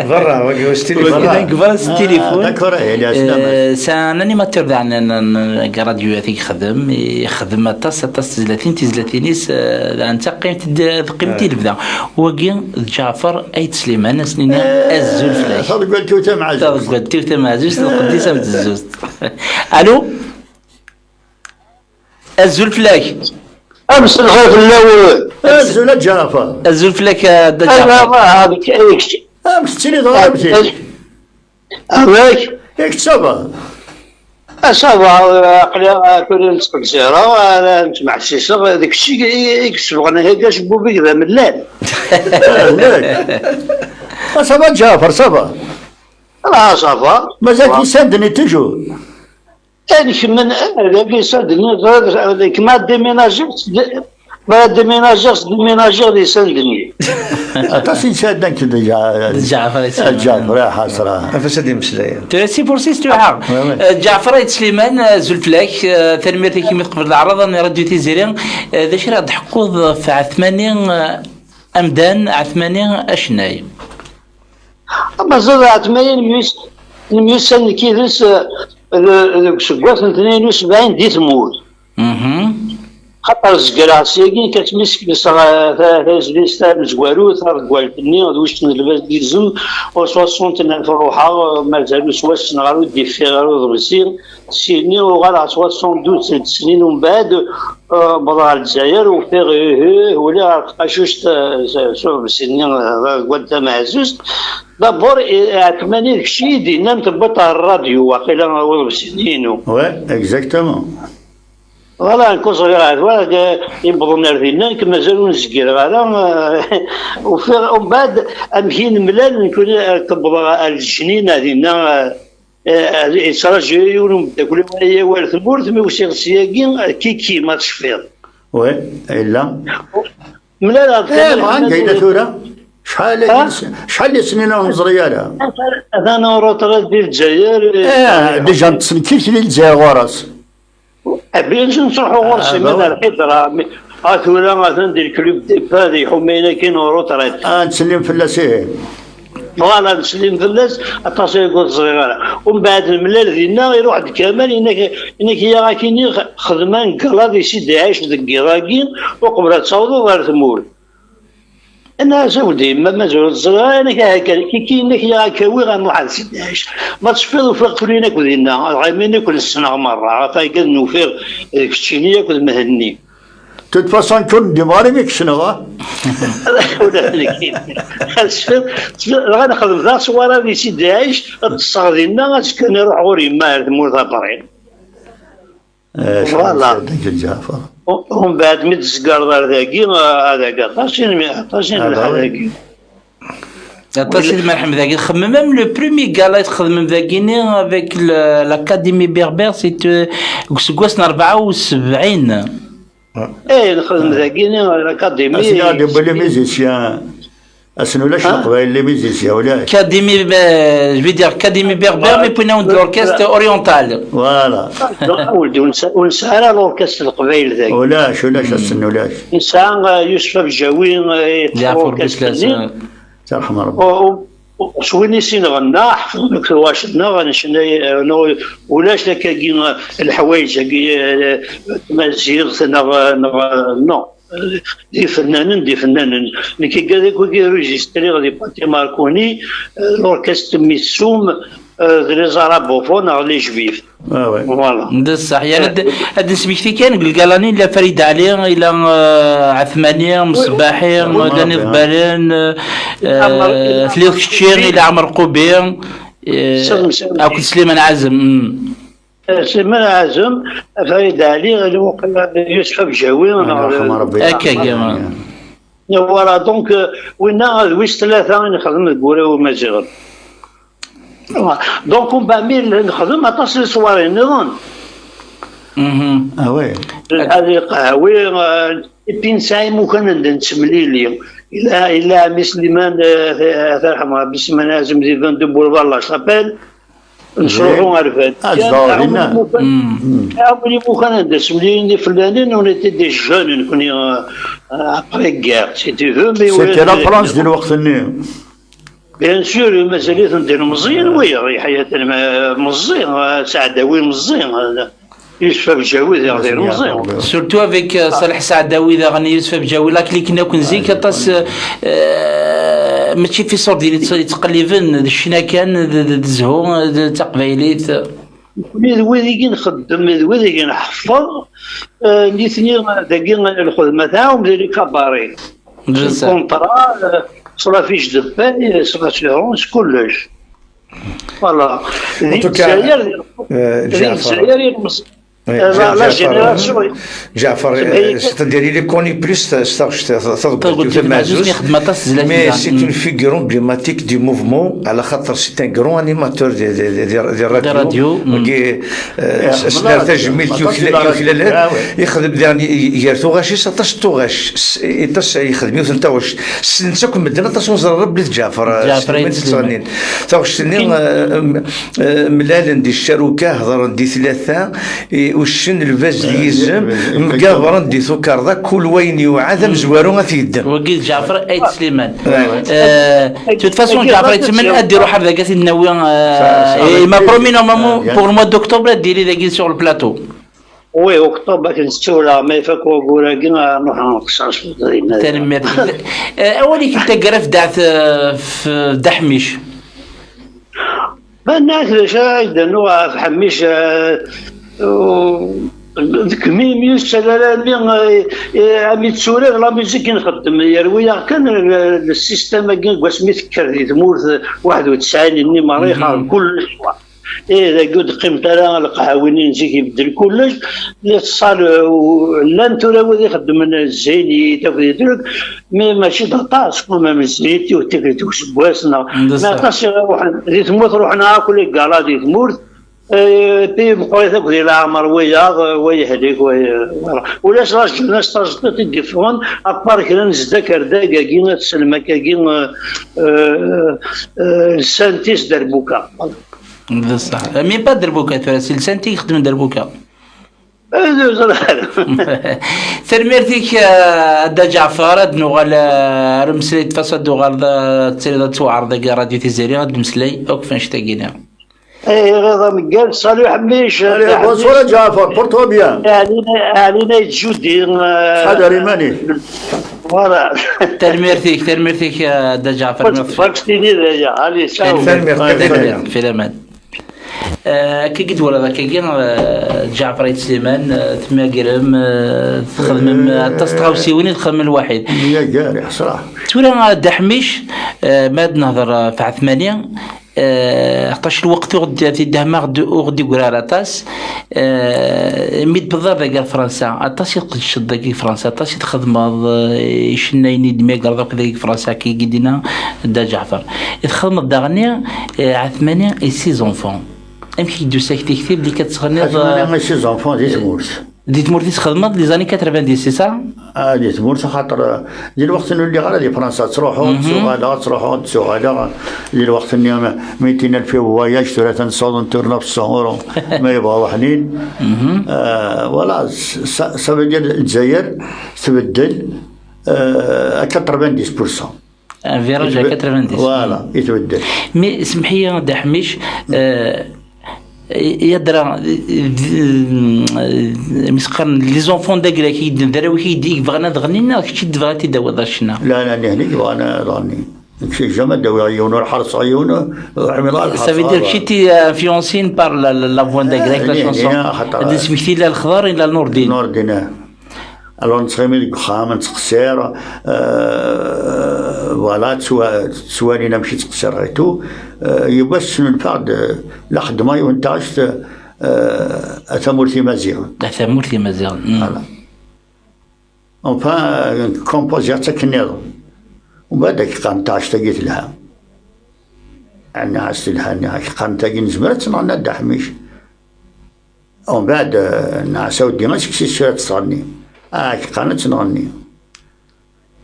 Berra, wagi, wagi d anegbur s tilifun. Ah, d'accord, eh, Ɛli Ɛeslama. Eh, c'est un animateur daɣen n, n, n, deg ṛṛadyu-ati yexdem, yexdem aṭas, aṭas tezlatin, tizlatin-is, eh, daɣen d taqimt d-, teqqimt i lebda. Wagi d Ǧaɛfeṛ Ayt Sliman, ad s-nini azul fell-ak. Taḍeggalt-iw tameɛzuzt. Taḍeggalt-iw tameɛzuzt, lqedd-is am tezzuzt. Alo? Azul fell-ak. Amselxir fell-awen. Azul a Ǧaɛfeṛ. Azul fell-ak a Dda Ǧaɛfeṛ. Amek tettiliḍ a Ṛebti? Amek? Yak ça va? Ah, ça va, aql-i, ah, tura nettqezzir, ah, ara nettmeḥsiseɣ, d kečč i, i, i yesebɣen ihi acebbub-ik d amellal. Ah, ça va Ǧaɛfeṛ, ça va? Ah, ça va. Mazal-k di Saint-Denis toujours? Ad kemmen, ah, dagi Saint-Denis, kma déménager, Ma déménager, déménager di Saint-Denis. Aṭas i nesɛedda nekk d Ǧa-, d Ǧaɛfeṛ, Ǧaɛfeṛ, ya ḥasra. Af-as ad imeslay. Tura si Fursis tuḥa. Ouais, ouais. Eh, Ǧaɛfeṛ Ayt Sliman, eh, azul fell-ak, eh, tanemmirt-ik imi teqbleḍ aɛraḍ n Radio Tiziri. Eh, d acu ara d-tḥekkuḍ ɣef Ɛetmani, eh, amdan, Ɛetmani acennay? Mazal Ɛetmani nemyus-, nemyussan nekk yid-s, eh, de-, deg useggas n tnin u sebɛin di tmurt. Mhm. Xaṭer zegreɣ syagi, nekk asmi skelseɣ, eh, ta-, tazlist tamezwarut, taḍeggalt-nni, d wicc n lbaz d izem, u soixante-neuf ruḥeɣ, eh, mazal ur s-wassneɣ ara, ur d-iffiɣ ara uḍebsi. Syenni uɣaleɣ soixante-douze d snin umbeɛd, eh, wwḍeɣ ɣer Lezzayer, ufiɣ, ih, ih, uliɣ ɣer tqacuct, eh, s, s uḍebsi-nni, eh, deg wadda Meɛzuzt. D'abord, eh, Ɛetmani d kečč i yi-d-yennan tewwiḍ ɣer rradyu, waqila uḍebsi-nni-inu. Ouais, exactement. Voilà, nekk ur ẓriɣ ara, tura, eh, yewwḍen ar dinna, nekk mazal ur nezgireɣ ara, eh, ufiɣ, umbeɛd, amek i nemlal, nekkni, eh, tewwḍeɣ ar Lejnin, ar dinna, eh, eh, yettraǧu yiwen umeddakel-iw, ay awal tmurt, mi usiɣ syagi, eh, Kiki, ma tecfiḍ. Oui, yella. Mlaleɣ-d eh, kan, tura. Acḥal, acḥal n snin ur neẓri ara. Atan en retraite di Lezzayer. Eh, déjà nettsenkil di Lezzayer ɣur-s. Bien sûr, nettruḥu ɣur-s, ah, imi d lḥidra. Ah, tura atan di le club départ, iḥumayen akin en retraite. Ah, nettsellim fell-as, ihi. Voilà, nettsellim fell-as, aṭas ay ur ẓriɣ ara. Umbeɛd nemlal dinna, iruḥ-d Kamal, yenna-k, yenna-k, ya akini xedmen gala di Sidi Ɛic deg yiḍ-agi, uqbel ad tawḍeḍ ar tmurt. Yenna-as, a wldi, ma mazal ur teẓriḍ ara, yenna-k, aha kan, Kiki, yenna-k, ya ak-awiɣ a Muḥend Sidi Ɛic. Ma tecfiḍ, ufiɣ-ken akk dinna, dɣa imi akk nessen-aɣ merra, ɣef wayagi ad n-ufiɣ d keččini akked Mhenni. De toute façon, ken d imɣar imi k-ssneɣ, ah? Ula d nekk. Tecfiḍ, tecfiḍ, dɣa nexdem taṣwara di Sidi Ɛic, ad ṭṭseɣ dinna, azekka nruḥ ɣur yemma ar tmurt abrid. Eh, voilà. Ǧaɛfar. U-, umbeɛd mi d-tzegreḍ ar dagi, ah, ad ak aṭas inmi-, aṭas in ah, bah, lḥal oui. Dagi. Aṭas i tmerḥem dagi. Txemmem même le premier gala i txedmem dagini avec le, l'Académie Berbère, c'est, euh, deg useggas n rebɛa u sebɛin. Eh, nexdem dagini l'Académie. Ass-nni ad d-iwwi les musiciens. Ass-n ulac ah? Leqbayel, les musiciens, ulac. Académie, euh, je veux dire, Académie Berbère, mais puis on a l'orchestre oriental. Voilà. Ah, donc, ur nesɛi ara l'orchestre leqbayel dagi. Ulac, ulac, ass-n ulac. Nesɛa, euh, Yusef Abjawi, euh, l'orchestre-nni. Ǧaɛfar Biclas, euh. Yerḥem Rebbi. U-, u-, s win i s-nɣenna, ḥefḍen akk tuɣac-nneɣ, necna, eh, neɣ ulac akkagi, eh, leḥwayeǧ-agi, eh, tmaziɣt, neɣ, neɣ, non. Eh, d ifennanen, d ifennanen. Nekk igad akk i registriɣ di Pati Marconi, eh, l'orchestre Mitsum, eh, d les arabophones neɣ les juifs. Ah, ouais. Voilà. D ṣṣeḥ. Yeɛni ad, ad d-nesmekti kan deg lgalani, ila Farid Ɛli, ila, euh, Ɛetmani, Mṣebbaḥi, llan iḍebbalen, euh, tliḍ kečči, ila Ɛmer Qubi, euh, akked Sliman Ɛazem. Mm. Eh, Sliman Ɛazem, Farid Ɛli, Yusef Abjawi, neɣ d-, Rebbi. Akka, voilà, donc, euh, winna d wis tlata i nexdem deg Uraw Imaziɣen. Donc, umbeɛd mi nexdem aṭas n leṣwari nniḍen. Mhm. Ah ouais. Lḥal iqehwi, eh, et puis nesɛa imukan anda nettemlili. Ila, ila ɛemmi Sliman, eh, tarḥem Rebbi, Sliman Ɛazem di vingt-deux boulevard La Chapelle. Nesruḥu ar Vatican. Ah, zedɣeɣ dinna. Ɛemmi imukan anda ttemlilin ifellanen, on était des jeunes, nekkni, eh, après guerre, si tu veux, mais c'était la France di lweqt-nni. Bien sûr, mazal-iten d ilmeẓyen, wiyaḍ, yeḥya-ten, ma-, meẓẓi, ah, Saɛdawi meẓẓi, ah, Yusef Abjawi d ilmeẓyen. Surtout avec, euh, Saleh Saɛdawi daɣen, Yusef Abjawi, la clique-nni akk n zik, aṭas, euh, euh, mačči f iṣurdiyen yettqelliben, d ccna kan, d, d, d zzhu, d taqbaylit. Nekkni d wid i nxeddem, d wid i nḥeffeḍ, eh, nitni dagi lxedma tɛawem di lkabari. D ṣṣeḥ. Lkunṭra, eh, s la fiche de paie, s l'assurance, kullec. Voilà. En tout cas, di Lezzayer, euh, di Lezzayer, eh, la, la génération. Ǧaɛfar, eh, c'est-à-dire, il est connu plus s, s taɣect, ta-, taḍebbalt, taɣect n Tamaziɣt, ixeddem aṭas zdat-neɣ. Mais c'est une figure emblématique du mouvement, à la xaṭer c'est un grand animateur des, des, des, des radios. Des radios, mm. Wagi, euh, s-, s-, nesner tajmilt yuklal, ixdem daɣen i-, gar tuɣac-is aṭas n tuɣac, s-, aṭas, ixdem yiwet n taɣect. Ssnen-tt akk medden, aṭas ur neẓri ara belli d Ǧaɛfar, Ǧaɛfar Sliman Ayt Sliman. Taɣect-nni, euh, euh, mlalen di ccaruka, hedren di tlata, i uccen, lbaz d yizem, mgabren di tukerḍa, kul wayen yewɛad amezwaru ad t-yeddem. Wagi d Ǧaɛfar Ayt Sliman. Ouais. Euh, de toute façon, Ǧaɛfar Ayt Sliman ad d-iruḥ ar dagi ad t-id-nawi, euh, il m'a promis normalement pour le mois d'octobre ad d-yili dagi sur le plateau. Oui, octobre akken ttewleɣ, ma ifak wagur-agi, ad nruḥ ad nqeṣṣer cwiṭ dinna. Tanemmirt. Eh, awal-ik n taggara f Dda Ɛt-, f Dda Ḥmic. Bannaɣ d acu ara ak-d-rnuɣ ɣef Ḥmic, eh, u-, deg mi, mi ur yettalal ara, mi, eh, eh, mi d-turar la musique i nxeddem, yerwi-yaɣ kan, eh, le système-agi, deg wasmi tekker di tmurt, eh, waḥed u tesɛin-nni merra, ixer kullec. Ih, dagi ur d-qqimemt ara lqahwin n zik, ibeddel kullec. Di ṣṣal, uh, llan tura wid ixeddmen zzin-, akked yidruk, mi mačči d aṭas, quand même, zzin-it yiwet tikkelt deg useggas, neɣ, neɣ aṭas i ruḥen di tmurt, ruḥen akk les galas di tmurt. Eh, puis meqqrit akk di leɛmer, wiyaḍ, wa yehlek, wa ye-, voilà. Ulac la jeunesse tajeṭṭiṭ i d-iffɣen, à part kra n zdak ar dagagi, ad teslem akkagi, eh, eh, eh, lsant-is derbuka. Voilà. D ṣṣeḥ. Mi pas derbuka tura, si lsant i yexdem derbuka. Eh, ur ẓriɣ ara. Tanemmirt-ik, eh, a Dda Ǧeɛfer, ad nuɣal, eh, ar umeslay n tfasa, ad d-tuɣaleḍ, eh, ad tiliḍ ad twɛreḍ dagi Radio Tiziri, ad d-meslay akk f annect-agi-nni. Eh, iɣiḍ ameggal, salut Ḥemmic. Allez, bonsoir Ǧeɛfer, porte-toi bien. Ɛlina, Ɛlina yettjudi, eh, ttḥadar iman-ik. Voilà. Tanemmirt-ik, tanemmirt-ik, eh, a Dda Ǧeɛfer. Bak tini d aya, allez, ciao. Tanemmirt, tanemmirt, fi laman. Eh, akka i d-twalaḍ akkagi, eh, Ǧeɛfer Ayt Sliman, eh, tmagrem, eh, txedmem, eh, aṭas n tɣawsiwin i txedmem lwaḥid. Myaggar, iḥṣa. Tura, eh, Dda Ḥmic, eh, ma ad nehder, eh, f Ɛetmani, eh, ḥtac lweqt ur ɣ-d-, ad t-id-dehmeɣ d-, ur ɣ-d-igri ara aṭas. Eh, mi d-tewwḍeḍ dagi ar Fransa, aṭas i tqeddceḍ dagi deg Fransa, aṭas i txedmeḍ, eh, icennayen i d-tmagreḍ akk dagi deg Fransa, akka i d-yenna Dda Ǧeɛfer. I txedmeḍ daɣen, eh, Ɛetmani et ses enfants. Amek i k-d-tusa ak tikti belli akka tettɣenniḍ, Ɛetmani, eh, et ses enfants di tmurt. Di tmurt i txedmeḍ, les années quatre-vingt-dix, c'est ça? Ah, di tmurt, axaṭer, eh, di lweqt ur lliɣ ara di Fransa, ttruḥuɣ, ttuɣaleɣ, ttruḥuɣ, ttuɣaleɣ. Di lweqt-nni, mi tina le fait voyage, tura atan sawḍen turna f cent euros, ma yebɣa waḥnin. Euh, voilà, ça, ça veut dire Lezzayer tbeddel, euh, à quatre-vingt-dix pour cent. Un virage à quatre-vingt-dix. Voilà, i tbeddel. Mais, semḥ-iyi, a Dda Ḥmic, euh, yadra, euh, mi s-qqaren, les enfants d agrak i d-, d arraw-ik i d-, i yebɣan ad ɣnin, neɣ kečč i d-tebɣa ad t-id-tawiḍ ar ccna? La, la, nihni i yebɣan ad ɣnin. Nekk jamais d-awiɣ yiwen, ur ḥerṣeɣ yiwen, ur ḥmileɣ ad ḥerṣeɣ. Ça veut dire que j'étais influencé par la, la, la voix de Grec, la chanson. Ad d-nesmekti la lexḍer, la Nordin. Nordin, ah. Alors, nettɣimi deg uxxam, nettqessir, euh, voilà, ttwa-, ttwalin amek i ttqessireɣ et tout. Euh, yiwwas ssnulfaɣ-d, la xeddmeɣ yiwen taɣect, euh, a tamurt imaziɣen. A tamurt imaziɣen. Voilà. Enfin, composiɣ-tt akken nniḍen. Umbeɛd ad k-qqaren taɣect-agi telha. Nniɣ-as telha, nniɣ-ak qqaren tagi nezmer ad tt-nɣen a Dda Ḥmic. Umbeɛd, eh, nniɣ-as a weddi, aseksi-s tura ad tt-tɣenni. Ah, ak-qqaren ad tt-nɣenni.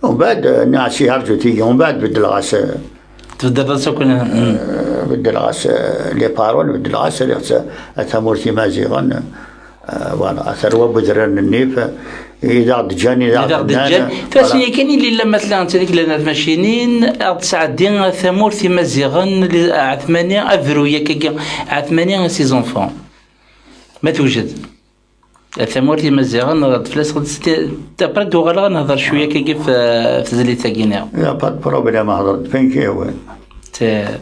Umbeɛd, eh, nniɣ-as ih, rǧu tigi. Umbeɛd beddleɣ-as, eh, Tbeddleḍ-as akk, mm. Eh, beddleɣ-as, eh, les paroles, beddleɣ-as, rriɣ-tt a tamurt imaziɣen, eh, voilà, a tarwa n wedrar n nnif, i d aɣ-d-ǧǧan, i d aɣ-d-nnan, voilà. Tura, ass-nni kan i llan ma tella ttalik llan ar tmacinin, aɣ-d-sɛeddi a tamurt imaziɣen, li-, Ɛetmani, abru-yakagi, Ɛetmani et ses enfants. Ma tewjed. A tamurt imaziɣen, nehder-d fell-as, après d-uɣaleɣ ad nehder cwiya akkagi f, f tezlit-agi-nni. Y a pas de problème, hder-d f ayen k-yehwan. Te-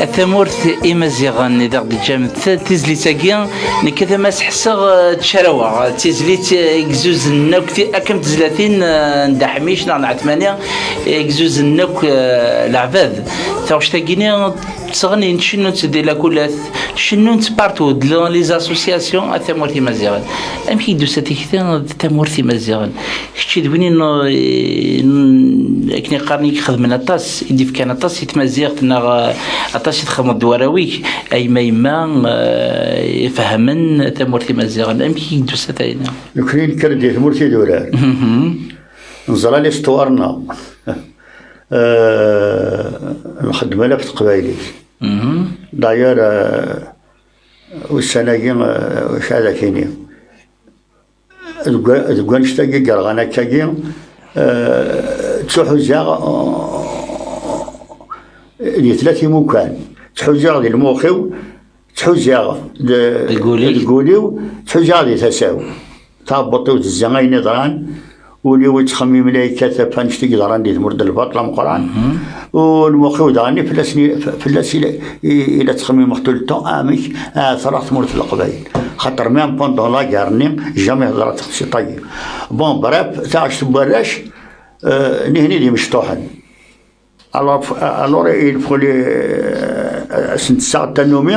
A tamurt imaziɣen i d aɣ-d-teǧǧam t-, tizlit-agi, nekk ad am-as-ḥesseɣ, eh, ttcaraweɣ. D tizlit, eh, i izuznen akk ti-, akka am tezlatin, eh, n Dda Ḥmic neɣ n Ɛetmani, eh, i izuznen akk, eh, leɛbad. Taɣect-agi-nni ttɣennin, cennun-tt di lakulat, cennun-tt partout, dans les associations, a tamurt imaziɣen. Amek i d-tusa tikti d tamurt imaziɣen? Kečč d win i n-, i n-, akken i qqaren, i ixedmen aṭas, i d-ifkan aṭas i tmaziɣt, neɣ, eh, aṭas i txedmeḍ d warraw-ik, a yemma yemma, eh, ifehmen tamurt imaziɣen. Amek i d-tusa tayna? Nekni nekker-d di tmurt idurar. Mhm. Neẓra l'histoire-nneɣ. Eh, nxeddem ala ɣef teqbaylit. D'ailleurs, euh, ussan-agi, euh, acu ad ak-iniɣ, deg wa-, deg wannect-agi yerɣan akkagi, euh, ttḥuzaɣ, euh, di tlata imukan. Ttḥuzaɣ di lmux-iw, ttḥuzaɣ d-, deg wul-ik, deg wul-iw, ttḥuzaɣ di tasa-w. Taɛebbuḍt-iw tezzi ayen yeḍran, ul-iw yettxemmim la yekkat ɣef wannect i yeḍran di tmurt d lbaṭel ameqqran. U lmux-iw daɣen fell-as i, fell-as i la, i, i la ttxemmimeɣ tout le temps, amek ara ɣreɣ tmurt n Leqbayel. Xaṭer même pendant la guerre-nni, jamais hedreɣ taqsiṭ-agi. Bon, bref, taɣect n warrac, euh, nihni d imecṭuḥen. Alors, f-, alors, il faut les, euh, ad sen-tessaɣ tannumi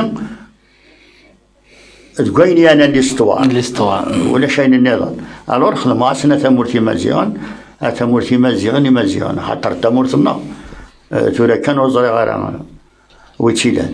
deg wayen yanan l'histoire. L'histoire. Ulac ayen nniḍen. Alors, xedmeɣ-asen a tamurt imaziɣen, a tamurt imaziɣen, imaziɣen. Xaṭer tamurt-nneɣ, euh, tura kan ur ẓriɣ ara wi tt-ilan.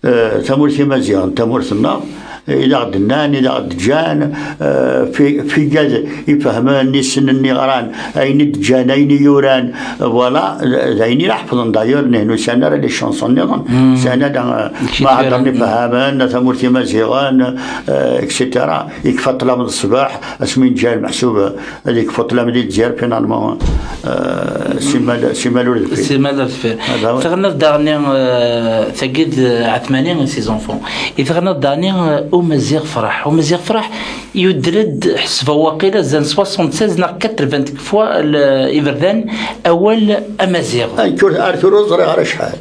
Eh, tamurt imaziɣen, tamurt-nneɣ, i d aɣ-d-nnan, i d aɣ-d-ǧǧan, eh, fi, fi gad ifehmen, issnen, iɣran, ayen i d-ǧǧan, ayen i yuran, voilà, d, d ayen i la ḥefḍen d'ailleurs, nehnu sɛan ara les chansons nniḍen, sɛan ara, eh, ma heddren ifehmen, tamurt imaziɣen, eh, et cetera. Ikfa ṭṭlam d ṣṣbeḥ, asmi neǧǧa lmeḥsub, ad ikfu ṭṭlam di Lezzayer, finalement, euh, simmal, simmal ur deffir. Simmal ur deffir. Ah, bah ouais. Teɣniḍ daɣen, euh, tagi d, euh, Ɛetmani et ses enfants. I teɣniḍ daɣen, euh, Umaziɣ Ferḥ. Umaziɣ Ferḥ, yudder-d, ḥesbeɣ waqila, zan soixante-seize neɣ quatre-vingts fois le, iberdan, awal amaziɣ. Ay, ar tura ur ẓriɣ ara acḥal.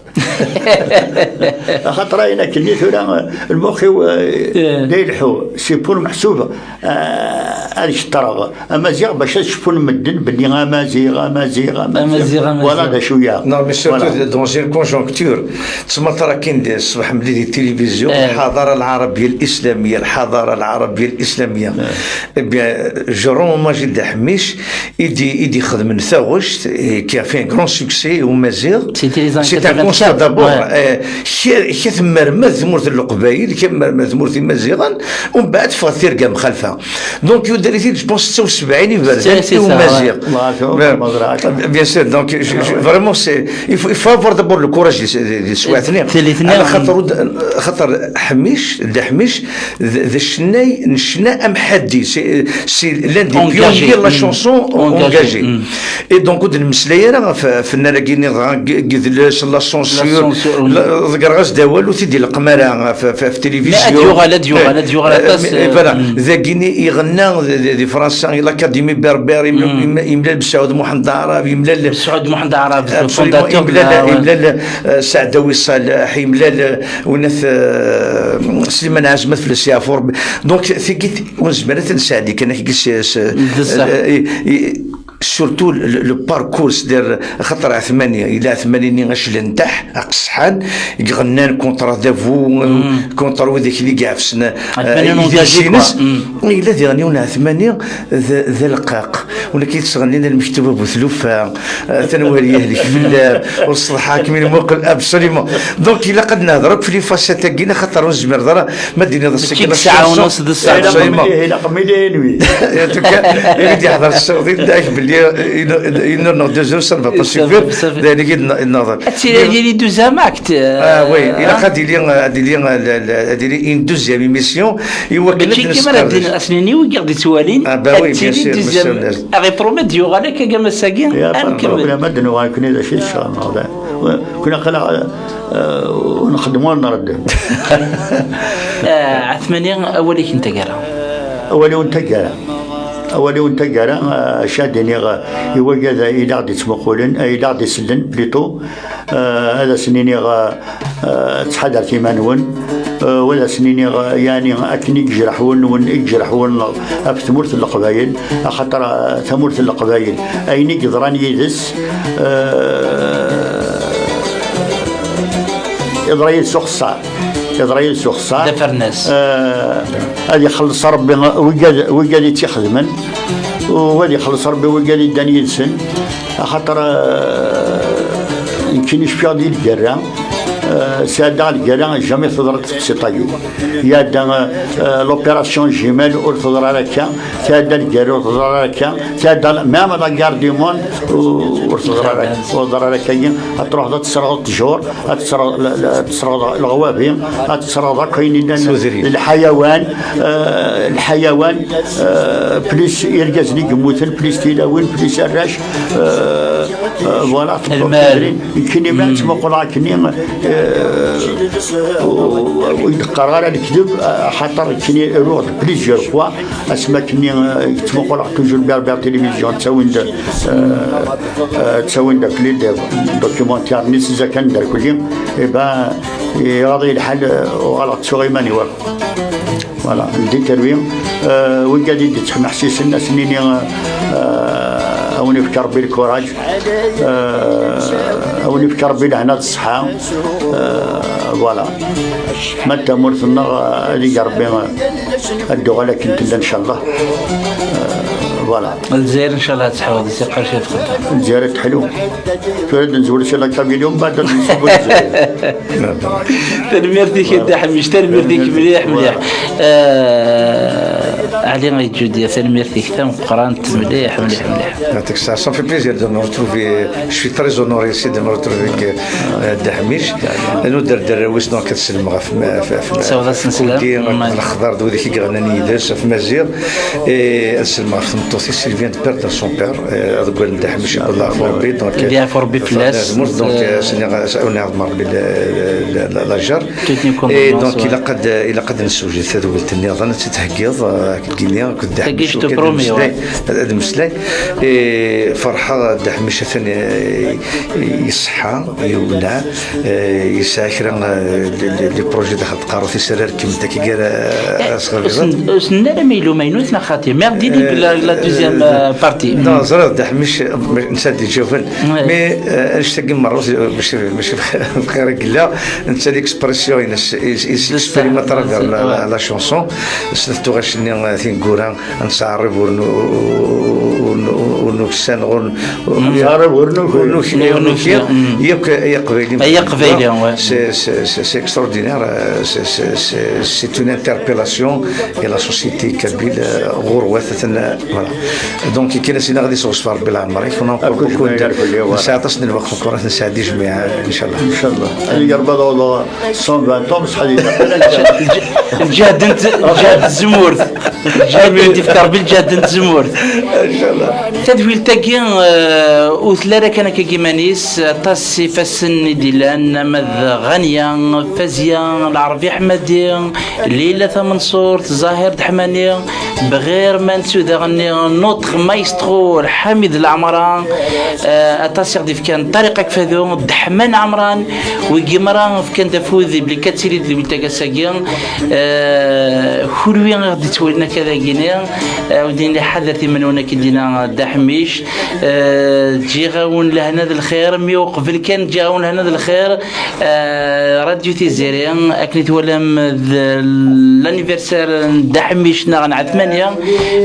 Axaṭer ayen akkenni tura, lmux-iw, eh, la ileḥḥu, c'est pour meḥsub, eh, ad ceṭṭreɣ Amaziɣ bac ad cfun medden belli Amaziɣ, Amaziɣ, Amaziɣ. Amaziɣ, Amaziɣ. Voilà d acu-ya. Non, mais surtout dans une conjoncture, ttmatar akin di ṣṣbeḥ mebla di télévision, الحضارة العربية الإسلامية، الحضارة العربية الإسلامية. Eh bien, je rends hommage i Dda Ḥmic, i d-, i d-ixedmen taɣect, et qui a fait un grand succès i Umaziɣ. C'était les années quatre-vingt-quinze. C'est un constat d'abord. Ouais. Eh, kya, kya temmermed tmurt n Leqbayel, kya temmermed tmurt Imaziɣen, umbeɛd teffeɣ tirga mxalfa. Donc, yudder-it-id, je pense, setta u sebɛin iberdan i Umaziɣ. Bien sûr, donc, je, je, vraiment, c'est, il faut, il faut avoir d'abord le courage di, di, di teswiɛt-nni. Xaṭer, xaṭer Ḥmic, Dda Ḥmic, d, d ccennay n ccna amḥaddi. C'est, c'est l'un des pionniers de la chanson engagée. Et donc, ur d-nemmeslay ara ɣef, ɣef fennan-agi-nni, dɣa, g-, gidles, la censure, ḍeggreɣ-as-d awal, ur t-id-ileqqem ara ɣef, ɣef, ɣef télévision. Mais ad yuɣal, ad yuɣal, ad yuɣal aṭas, mais voilà, dagini iɣenna di, di, di Fransa, i l'Académie Berbère, imla-, imla-, imlal Saɛud Muḥend Aɛrab, imlal Saɛud Muḥend Aɛrab, absolument, fondateur imlal, imlal, euh, Saɛdawi Ṣaleḥ, imlal, euh, winat, euh, Sliman Ɛazem, ad fell-as yeɛfu Rebbi. Donc, tigi ur nezmir ad t-nesɛeddi kan akka s, s, euh, i, i, surtout le, le, le parcours, c'est-à-dire, xaṭer Ɛetmani, yella Ɛetmani-nni aclenteḥ, aqesḥan, i iɣennan contre adabu, contre wid akken i iɛefsen, euh, idles-ines. Yella diɣen yiwen Ɛetmani d, d aleqqaq. Win akka yettɣennin a lmektub a bu tlufa, atan wali ahlek fell-am, ur ṣṣelḥeɣ ad kem-imuqel, absolument. Donc, ilaq ad nehder akk f les facettes-agi, axaṭer ur nezmir ara ma d-iniḍ ass-agi la chanson. Ilaq mille et une nuit. En tout cas, i d-yeḥḍer ṣṣut, yedda-ak belli une heure neɣ deux heures, ça ne va pas suffire. D ayen i d-nehder. Ad tili, ad yili deuxième acte. Ah oui, ilaq ad yili, ad yili, ad yili une deuxième émission, i wakken ad nesqerdec. Mačči kan ara d-inin, ad s-nini wigi ɣ-d-ittwalin, ad tili deuxième. Aɣ-ipromet d-yuɣal akka am ass-agi, ad nkemmel. Problème, ad d-nuɣal, nekni d acu i d-ccɣel-nneɣ da. Nekni aql-aɣ, eh, ur nxeddem ur nreddem. Eh, Ɛetmani, awal-ik n taggara. Awal-iw n taggara. Awal-iw n taggara, eh, acu ad d-iniɣ, eh, i wagad i la ɣ-d-ittmuqulen, eh, i la ɣ-d-isellen, plutôt, eh, ad asen-iniɣ, eh, eh, ttḥadaret iman-nwen, eh, u ad asen-iniɣ, eh, yeɛni akken i yejreḥ wul-nwen, i yejreḥ wul-nneɣ ɣef tmurt n Leqbayel, axaṭer, eh, tamurt n Leqbayel, ayen i yeḍran yid-s, eh, yeḍra yid-s uxeṣṣar. Yeḍra yid-s uxeṣṣar. D afernas. Eh, ad ixelleṣ Rebbi wigad, wigad i tt-ixedmen, u ad ixelleṣ Rebbi wigad i ddan yid-sen. Axaṭer, eh, nekkini cfiɣ di lgerra, Sɛedda lgala, jamais teḍra teqsiṭ-agi. Yadda l'opération Jumelle, ur teḍra ara akka. Sɛedda lgala, ur teḍra ara akka. Sɛedda même la guerre du monde, ur teḍra ara akka. Ur teḍra ara akka. Ad truḥeḍ ad tesreɣeḍ ttjur, ad tesreɣeḍ leɣwabi, ad tesreɣeḍ akk ayen yellan, lḥayawan, lḥayawan, plus irgazen i yemmuten, plus tilawin, plus arrac. Voilà. Lmal. Nekkini ma ttmuquleɣ akkenni, ur d-qqareɣ ara lekdeb, axaṭer nekkini ruɣ-d plusieurs fois, asmi akkenni ttmuquleɣ toujours Berbère Télévision, ttawin-d, ttawin-d akli documentaire-nni s zakan d arkuli, eh ben, iɣaḍ-iyi lḥal, uɣaleɣ ttuɣ iman-iw akk. Voilà, ldit terwi. Wigad i d-ittḥemmeḥsisen, ad sen-nini, a wen-ifk Rebbi lkuraj, a wen-ifk Rebbi lehna d ṣṣeḥḥa. Voilà. Ma d tamurt-nneɣ, ad ig Rebbi ad d-tuɣal akken tella, ncallah. Voilà. Lezzayer, ncallah, ad tḥewweḍ s iqac ad txedmeḍ. Lezzayer ad teḥlu. Tura ad nzewel si la Kabylie, mbeɛd ad nṣubbu Lezzayer. Tanemmirt-ik a Dda Ḥemmic, tanemmirt-ik mliḥ, mliḥ. Ɛli Ayt Judi, tanemmirt-ik tameqqrant mliḥ, mliḥ, mliḥ. Yɛṭik ṣṣeḥḥa, ça me fait plaisir de me retrouver. Je suis très honoré ici de me retrouver avec, euh, Dda Ḥemmic. Nuder-d arraw-is, donc, ad sellmeɣ ɣef ma-, ɣef, ɣef, ɣef Kudi, ɣef Lexḍer, d wid i yeɣnan yid-s, ɣef Maziɣ. Et ad sellmeɣ ɣef tmeṭṭut-is, il vient de perdre son père, euh, aḍeggal n Dda Ḥemmic, Allah yeɛfu Rebbi, donc, di yeɛfu Rebbi fell-as. Donc, euh, s-nniɣ, s-, ad wen-iɛḍem Rebbi la, la, la, la, lajer. Et donc, ilaq ad, ilaq ad nessewjed tadwilt nniḍen, ad tt-id-theggiḍ, euh, akked d-ini, akked Dda Ḥemmic, ad d-nemmeslay, ad d-nemmeslay. Et ferḥeɣ, Dda Ḥemmic atan, euh, iṣeḥḥa, yebna, euh, yesɛa kra, euh, les, les, les projets daxel tqerrut-is ara rekment akka gar, euh, asɣar. Ur sen-, ur sen-nni ara ma yella umaynut neɣ xaṭi. Merdi di la, la deuxième, euh, partie. Non, ẓriɣ Dda Ḥemmic, netta d-iǧawben. Mais, euh, annect-agi merra, euh, mačči, mačči bxir i yella. Netta l'expression-ines, il, il s'exprime à travers la, la, la chanson. Snat tuɣac-nni, euh, tineggura, Nettɛerrib ur nu-, ur nu-, ur nuksan, ur nu-, ur nuki, ur nuki. Ay aqbayli. Ay aqbayli, ouais. C'est, c'est, c'est, c'est extraordinaire, euh, c'est, c'est, c'est, c'est une interpellation et la société kabyle, euh, ɣur-wat, atan, euh, voilà. Donc, kan as-iniɣ ad iseɣzef Rebbi leɛmer-ik, on a encore beaucoup de, nesɛa aṭas n lweqt encore ad nesɛeddi jmiɛ, ncallah. Ncallah. Ad iger bad Allah. Cent vingt ans, bṣeḥ ad ilaq. Lǧehd n t-, lǧehd n tzemmurt. Lǧehd n tiftar, lǧehd n tzemmurt. Inchallah. Tadwilt-agi, eh, ur telli ara kan akka deg iman-is, aṭas ifassen i d-illan, ama d Ɣanya, Fazya, Lɛerbi Ḥmadi, Lila Tamenṣurt, Zahir Deḥmani, bɣir ma nettu daɣen-nni notre maestro Lḥamid Laɛmara, eh, aṭas i ɣ-d-ifkan Ṭariq Akfadu, Deḥman Ɛemran, wigi merra fkan-d afud i belli kan ad tili tedwilt-agi ass-agi. Eh, kunwi i ɣ-d-ittwalin akka dagini, eh, ur d-nini ḥadret iman-nwen, akka i d-yenna Dda Ḥemmic. Eh, ǧǧiɣ-awen lehna d lxir, mi uqbel kan ǧǧiɣ-awen lehna d lxir. Eh, Radio Tiziri, akken i twalam d l'anniversaire n Dda Ḥemmic neɣ n Ɛetmani,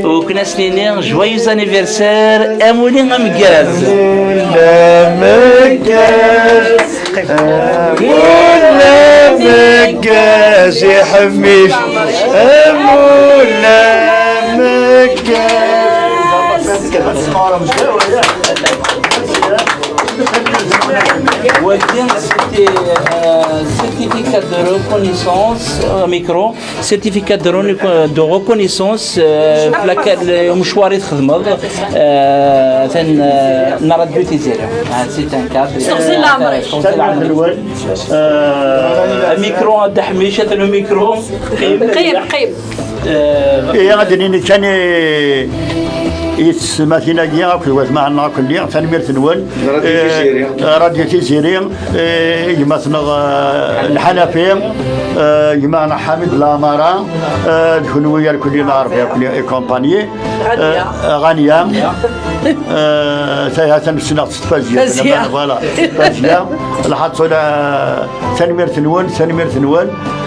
u kan as-nini joyeux anniversaire, amulli ameggaz. Amulli ameggaz, amulli ameggaz i Ḥemmic, amulli ameggaz. Wagi, c'était, euh, certificat de reconnaissance, euh, micro, certificat de reno-, de reconnaissance, euh, la, le, umecwar i txedmeḍ, euh, atan, euh, n Radio Tiziri. Ah, c'est un cadre. Seɣzi n leɛmer-ik. Seɣzi n leɛmer-ik. Euh, micro, a Dda Ḥemmic, atan micro. Qim, qim. Eh, ihi, ad d-nini kan i, i tsetmatin-agi akked watmaten-nneɣ akkenni, tanemmirt-nwen. Radio Tiziri. Eh, Radio Tiziri, eh, i gma-tneɣ, eh, Lḥanafi, eh, gma-neɣ Ḥamid Laɛmara, eh, d kunwi irkelli Lɛerbi akkenni i compagnie. Ɣanya. Eh, Ɣanya. Eh, ta-, ha-t-an ssneɣ-tt s Fazya. Fazya. Voilà, Fazya. Lḥaṣul, eh, tanemmirt-nwen, tanemmirt-nwen.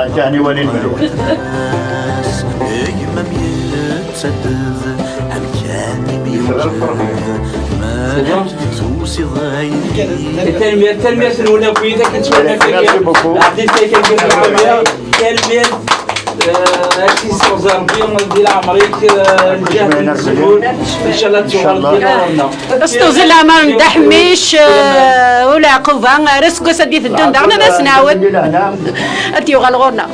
Ah, kan i walin mliḥ. Gma-m yettadded, amkan-im yewjed, ma tusiḍ ayen. Tanemmirt, tanemmirt-nwen akk, akken ttwaliɣ. Merci beaucoup. Ɛeddi-d kan kan kan. Tanemmirt. Eh, ad k-yesseɣzi Rebbi di leɛmer-ik, eh, lǧehd n tzemmurt. Incallah ad tuɣaleḍ di lɛumṛa-nneɣ. Ad s-tewzi leɛmer n Dda Ḥemmic, eh, u leɛquba, ar aseggas ad d-iteddun daɣen ad as-nɛawed. Ad d-yuɣal ɣur-neɣ.